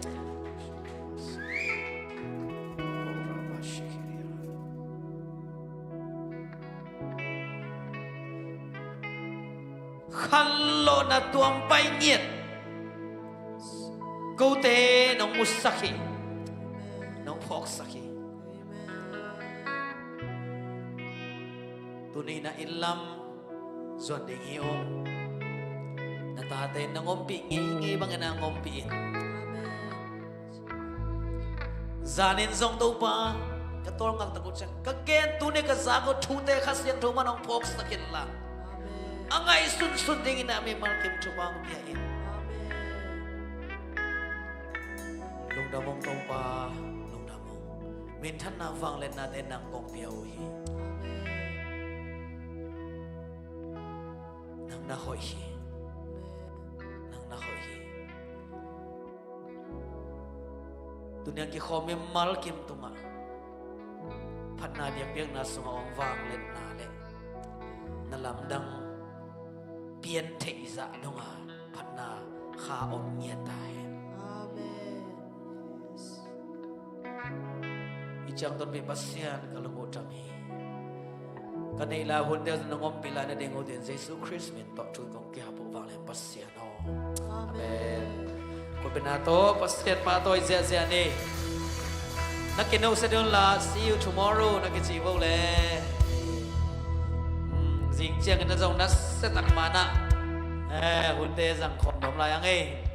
Khanlawhna tuam pai ngiat kote nong musak hi. Nong phawksak hi. Tuni na inn lam zuan ding hi ung. Na tate nang ompih ngeingei bangin nang ompih in. Zanin zong Topa, ka tawlngak tak uh ciang ka gen tuni ka zak uh thute Kha Siangtho mah nong phawksak in la, a ngaihsunsun dingin a mimal kim thupha hong pia in. Lungdam ung Topa, lungdam ung. Minthanna vangliatnate nang kong pia uh hi. Nang na hoih hi. Nang na hoih hi. Tuni a kikhawm mimal kim tungah phatna biakpiakna sungah om vangliatna le lamdang pian theih zah dong a phatna kha om ngiat ta hen. Amen. I ciangtawnpih Pasian, ka lung uh tam hi. Ka neih lai hunte uh nong ompih lai nading uh dingin Jesu Khrist min tawh thu kong kikhap uh vanglian Pasian aw. Amen. Khutbetna tawh Pasian pa tawh i ziahziah ni. Na kinusia ding un la, see you tomorrow na kici vo le. Hmm, zing ciangin na zong na siatak manah, eh, hunte zang khawm nuam lai ang ei.